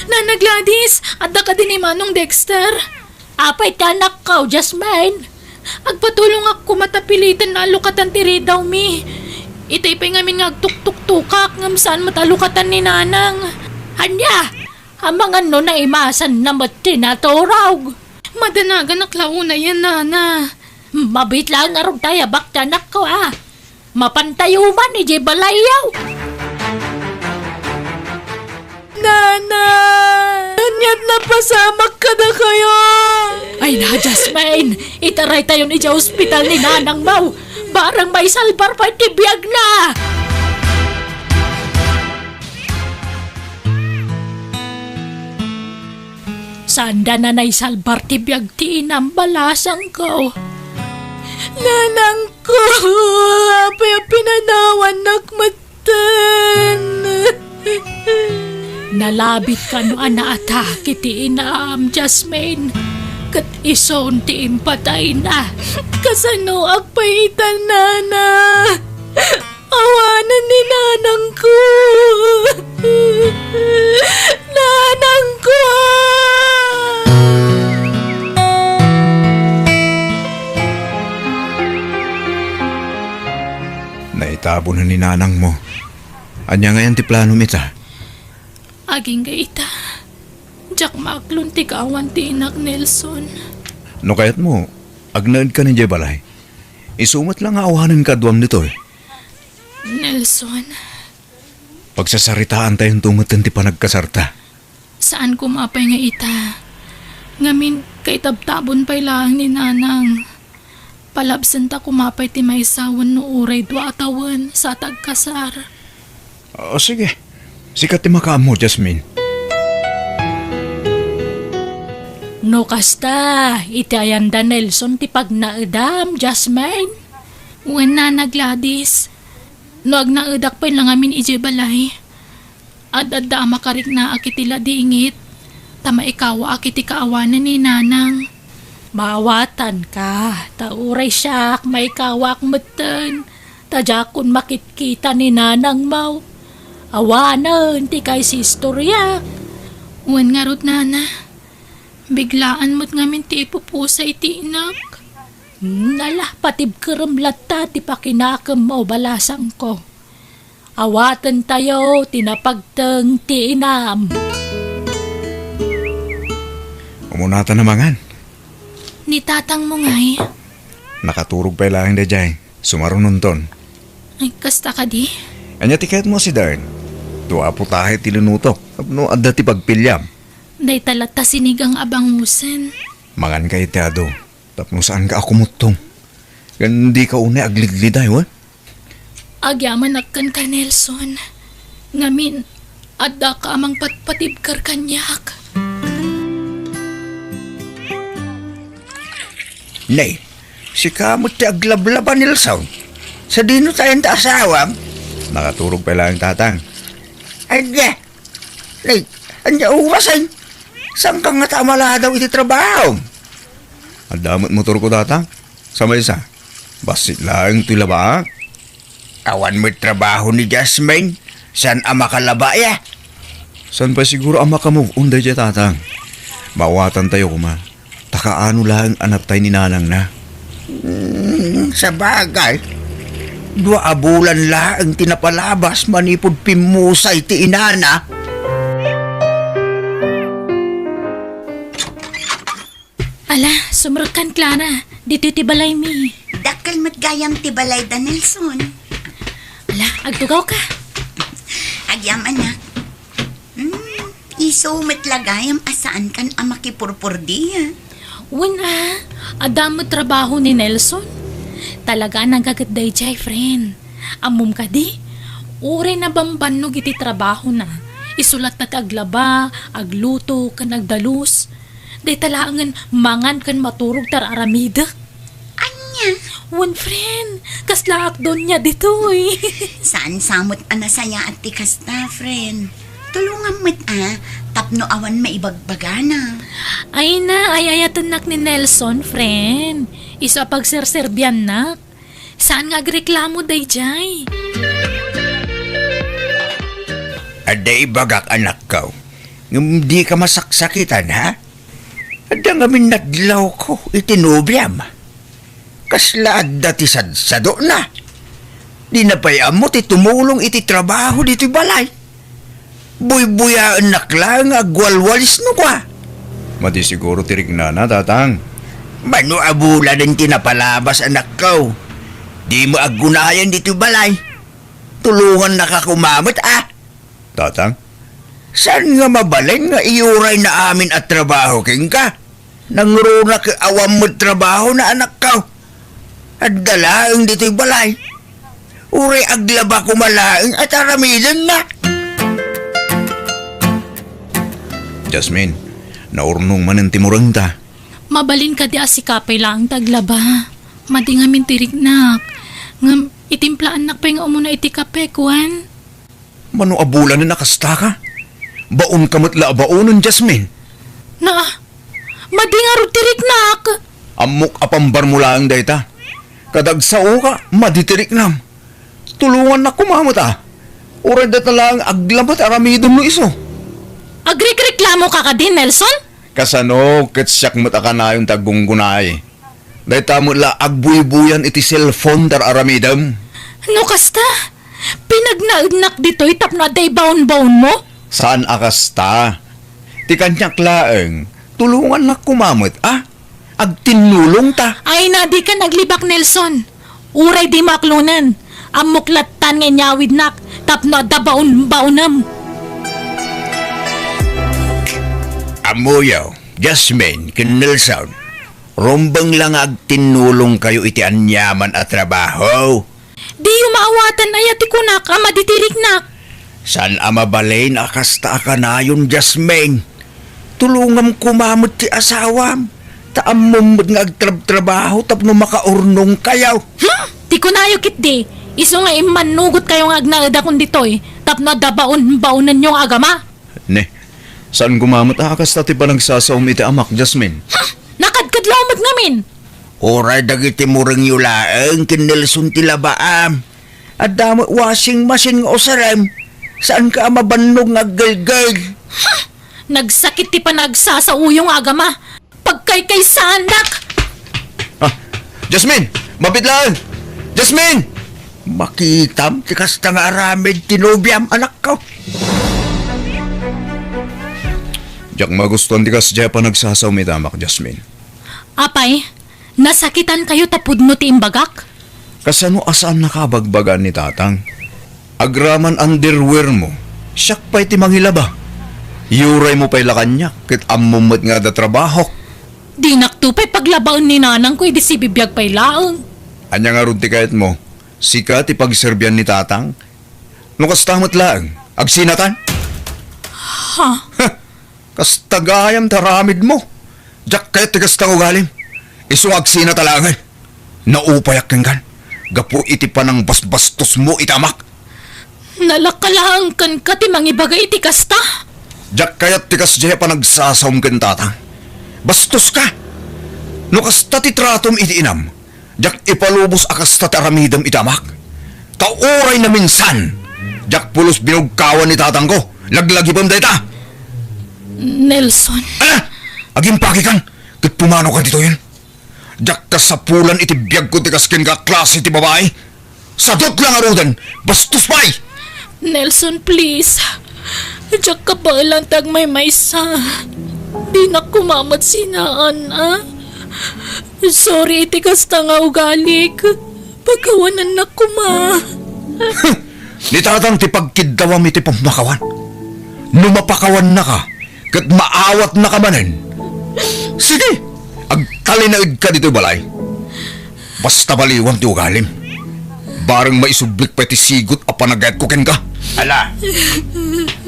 Nana Gladys, adda kadi ni Manong Dexter? Apay ti anakko, Jasmine? Agpatulongak koma ta piliten a lukatan ti ridawmi. Itay pay ngamin nga agtuktuktukak ngem saan met a lukatan ni Nanang. Ania? Amangan no naimasanna met ti naturog. Madanaganak la unayen, Nana. Mabit laeng ngarud ta ayabak ti anakko, a. Mapantayo man idiay balayyo. Nana! Aniat napasamak kadakayo? Ay na, Jasmine! Itaraytayon idiay ospital ni nanangmo! Barang maisalbar pay ti biagna! Saanda a naisalbar ti biag ti inam, balasangko. Nanangko, apay a pinanawannak metten? Nalabit kano a naatake ti inam, Jasmine, ket isun ti impatayna. Kasanoak pay ita, Nana? Awanen ni nanangko. Nanangko! Naitabonen ni nanangmo. Ania ngayen ti planom ita? Agingga ita. Diak maaklon ti kaawan ti inak, Nelson. No kayatmo, agnaedka idiay balay. Isu met la nga awanen kaduam ditoy. Nelson, Pagsasaritaantayonto metten ti panagkasarta. Saan koma pay nga ita. Ngamin, kaitabtabon pay laeng ni Nanang. Palabsenta koma pay ti maysa wenno uray dua a tawen sa tagkasar. O, sige. Sika ti makaammo, Jasmine. No kasta, iti ayanda Nelson ti pagnaedam, Jasmine? Wen, Nana Gladys. No agnaedak pay la ngamin idiay balay, ad-adda a makariknaak iti ladingit, ta maikawaak iti kaawanan ni Nanang. Maawatanka, ta uray siak, maikawaak metten, ta diakon makitkita ni Nanang maw. Awanen ti kaisistoriak. Wen ngarud, Nana, biglaan met ngamin ti ipupusa iti inak. Hmm, ala, patibkerem latta ti pakinakem maw, balasangko. Awatentayo ti napagteng ti inam. Umunata na mangan. Ni tatangmo ngay? Nakaturog pay laeng daydiay. Sumarunonton. Ay, kasta kadi? Ania ti kayatmo a sidaen? Dua a putahe ti linutok tapno adda ti pagpiliam. Dayta latta sinigang a bangusen. Manganka iti adu. Tapno saanka a kumuttong. Ken dika unay aglidliday, wen? Agyamanak kenka, Nelson. Ngamin, addaka a mangpatpatibker kaniak. Nay, sika met ti aglablaba, Nelson. Sadino tayen ta asawam? Nakaturog pay laeng, Tatang. Ay, di. Nay, ania orasen? Saanka ngata a maladaw iti trabaho? Adda met motorko, Tatang. Sa maysa, bassit laeng ti labaak. Awan met trabaho ni Jasmine. Saan a makalaba, ya? Saan pay siguro a maka-move on daydiay, Tatang? Maawatantayo koma. Ta kaano laeng a naptay ni nanangna? Hmm, sabagay. Dua a bulan laeng ti napalabas manipud pimmusay ti inana. Ala, sumrekkan, Clara. Ditoy ti balaymi. Dakkel met gayam ti balayda, Nelson. Ala, agtugawka. Agyamanak. Hmm, isu met la gayam a saankan a makipurpurdi, a? Wen a, adda met trabaho ni Nelson. Talaga a nagaget daydiay, friend. Ammom kadi? Uray nabambannog iti trabahona. Isu latta ti aglaba, agluto, ken agdalus. Dayta laengen mangan ken maturog ti ar-aramidek. Ania? Wen, friend, kaslaak donia ditoy. Saan sa met a nasayaat ti kasta, friend. Tulongam met a, tapno awan maibagbagana. Ay na, ay-ayatennak ni Nelson, friend. Isu a pagserserbiannak. Saan nga agreklamo daydiay? Adda ibagak, anakko. Ngem dika masaksakitan, ha? Adda ngamin nadlawko iti nobiam. Kasla adda ti sadsadona. Dina pay ammo ti tumulong iti trabaho ditoy balay. Buybuyaennak laeng nga agwalwalis no kua. Madi siguro ti riknana, Tatang. Mano a bulanen ti napalabas, anakko? Dimo aggunayan ditoy balay. Tulongannaka koma met, a. Tatang? Saan nga mabalin nga iyurayna amin a trabaho kenka? Nangruna ket awan met trabahona, anakko. Adda laeng ditoy balay. Uray aglaba koma laeng a aramidenna. Jasmine, naurnong manen ti murengta. Mabalin kadi a sika pay laeng ti aglaba. Madi ngamin ti riknak. Ngem, itimplaannak pay nga umuna iti kape, kuan? Mano a bulanen a kastaka? Baonka met la a baonen, Jasmine. Na, madi ngarud ti riknak. Ammok a pambarmo laeng dayta. Kada agsaoka, madi ti riknam. Tulongannak koma met a. Uray dayta laeng aglabat aramidem no isu. Agrikreklamoka kadi, Nelson? Kasano ket siak met a kanayon ti aggunggunay? Dayta met la agbuybuyan iti cellphone ti ar-aramidem. No kasta, pinagnaednak ditoy tapno adda ibaonbaonmo? Saan a kasta. Ti kaniak laeng, tulongannak koma met, a? Agtinnulongta. Ay na, dikan aglibak, Nelson. Uray dimo aklonen. Ammok lattan nga inyawidnak tapno adda baon-baonem. Ammoyo, Jasmine ken Nelson, rumbeng la nga agtinnulongkayo iti aniaman a trabaho. Diyo maawatan aya ti kunak a madi ti riknak? Saan a mabalin a kasta a kanayon, Jasmine. Tulongam koma met ti asawam, ta ammom met nga agtrabtrabaho tapno makaurnongkayo. Hmm? Ti kunayo ketdi, isu nga immannugotkayo nga agnaedakon ditoy tapno adda baon-baonenyo nga agama. Ne, saan koma met a kasta ti panagsasaom iti amak, Jasmine? Hmm? Nakadkadlaw met ngamin. Uray dagiti murengyo laeng ken Nelson ti labaam. Adda met washing machine nga usarem. Saanka a mabannog nga aggelgel. Ha! Nagsakit ti panagsasaoyo nga agama. Pagkaykaysaandak! Ah, Jasmine! Mabit laeng! Jasmine! Makitam ti kasta nga aramid ti nobiam, anakko. Diak magustuan ti kasdiay a panagsasaom iti amak, Jasmine. Apay, nasakitankayo ta pudno ti imbagak? Kasano a saannaka a bagbagaan ni tatang? Agraman underwear mo, siak pay ti mangilaba. Iyuray mo pay la kaniak, ket ammom met nga adda trabahok. Dinakto pay paglabaen ni nanangko idi sibibiag pay laeng. Ania ngarud ti kayatmo? Sika ti pagserbian ni tatang? No kasta met laeng, agsinatan? Ha? Heh! Kasta gayam ti aramidmo. Diak kayat ti kasta nga ugalim. Isu nga agsinata laengen. Naupayak kenkan gapu iti panangbasbastosmo iti amak. Nalaka laeng kenka ti mangibaga iti kasta? Diak kayat ti kasdiay a panagsasaom ken tatang. Bastoska! No kasta ti tratom iti inam, diak ipalubos a kasta ti aramidem iti amak. Ta uray naminsan, diak pulos binugkawan ni tatangko. Laglagipem dayta! Nelson. Ala! Agimpakikan ket pumanoka ditoyen. Diak kasapulan iti biagko ti kas kenka a klase ti babai. Sadut la ngaruden, bastos pay! Nelson, please. Diak kabaelan ti agmaymaysa. Dinak koma met sinaan, a? Sorry iti kasta nga ugalik. Pakawanannak koma. Ni tatang ti pagkiddawam iti pammakawan. No mapakawannaka, ket maawatnaka manen. Sige, agtalinaedka ditoy balay. Basta baliwan ti ugalim. Bareng maisublik pay ti sigut a panagayatko kenka. Ala,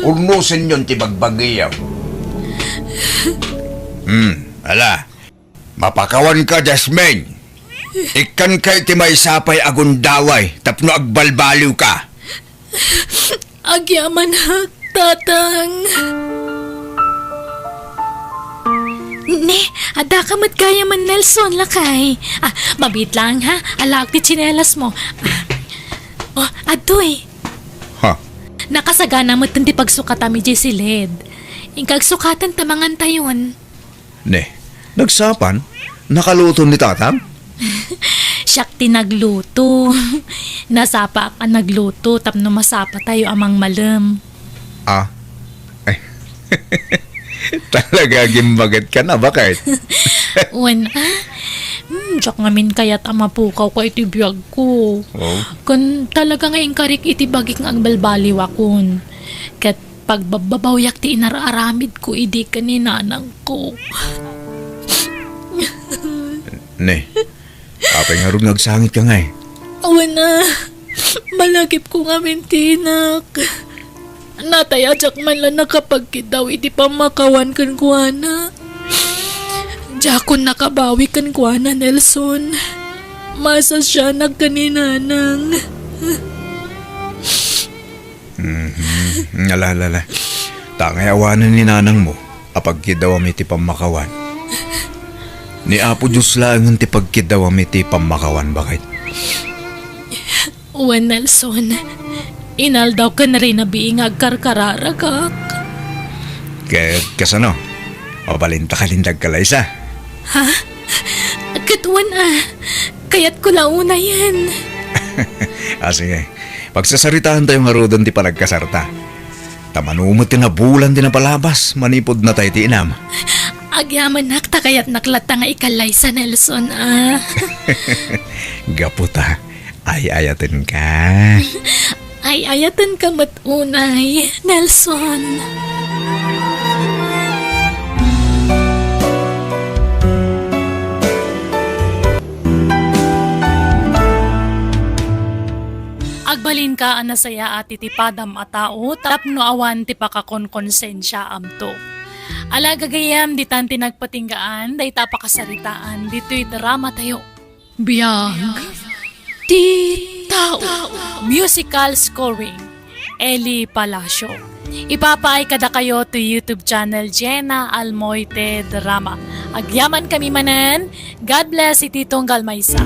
urnosenyon ti bagbagiyo. Hmm, ala. Mapakawanka, Jasmine. Ikkanka iti maysa pay a gundaway tapno agbalbaliwka. Agyamanak, Tatang. Ne, addaka met gayamen, Nelson, lakay. Ah, mabiit laeng, ha? Alaek ti tsinelasmo. Ah, oh, adtoy. Ha? Nakasagana met ti pagsukatam idiay siled. Inka agsukaten ta mangantayon. Ne, nagsapa? Nakaluto ni tatang? Siak ti nagluto. Nasapaak a nagluto tapno masapatayo a mangmalem. Ah. Ay. Talaga, agimbaget ka na, bakit? Wen, ah. Hmm, diak ngamin kayat a mapukawka iti biagko. Oh. Ken talaga nga inkarik iti bagik nga agbalbaliwakon. Ket pagbabbabawiak ti inar-aramidko idi ken ni nanangko. Ne, apay ngarud nga agsangitka ngay? Awan a, malagipko ngamin ti inak. Natay a diak man la nakapagkiddaw iti pammakawan kenkuana. Diakon nakabawi kenkuana, Nelson. Masasianak ken ni nanang. Mhm. Ala, ala, ala. Ta ngay awanen ni nanangmo a pagkiddawam iti pammakawan. Ni Apo Dios laengen ti pagkiddawam iti pammakawan, bakit? Wen, Nelson. Inaldaw ken rinabii nga agkarkararagak. Ket kasano? Mabalinta ka nin dagkalaysa? Ha? Ket wen a, kayatko la unayen. Ah, sige. Pagsasaritaentayo ngaruden ti panagkasarta. Ta mano met ti nabulan ti napalabas manipud natay ti inam. Agyamanak ta kayatnak latta nga ikalaysa, Nelson, a. Gapu ta, Ay-ayatenka. Ay-ayatenka met unay, Nelson. Agbalinka a nasayaat iti padam a tao tapno awan ti pakakonkonsensiaamto. Ala gagayyem, ditan ti nagpatinggaan dayta a pakasaritaan ditoy dramatayo. Biag ti tao. Musical scoring, Eli Palacio. Ipapaay kadakayo to YouTube channel Jenna Almoite Drama. Agyamankami manen. God bless iti tunggal maysa.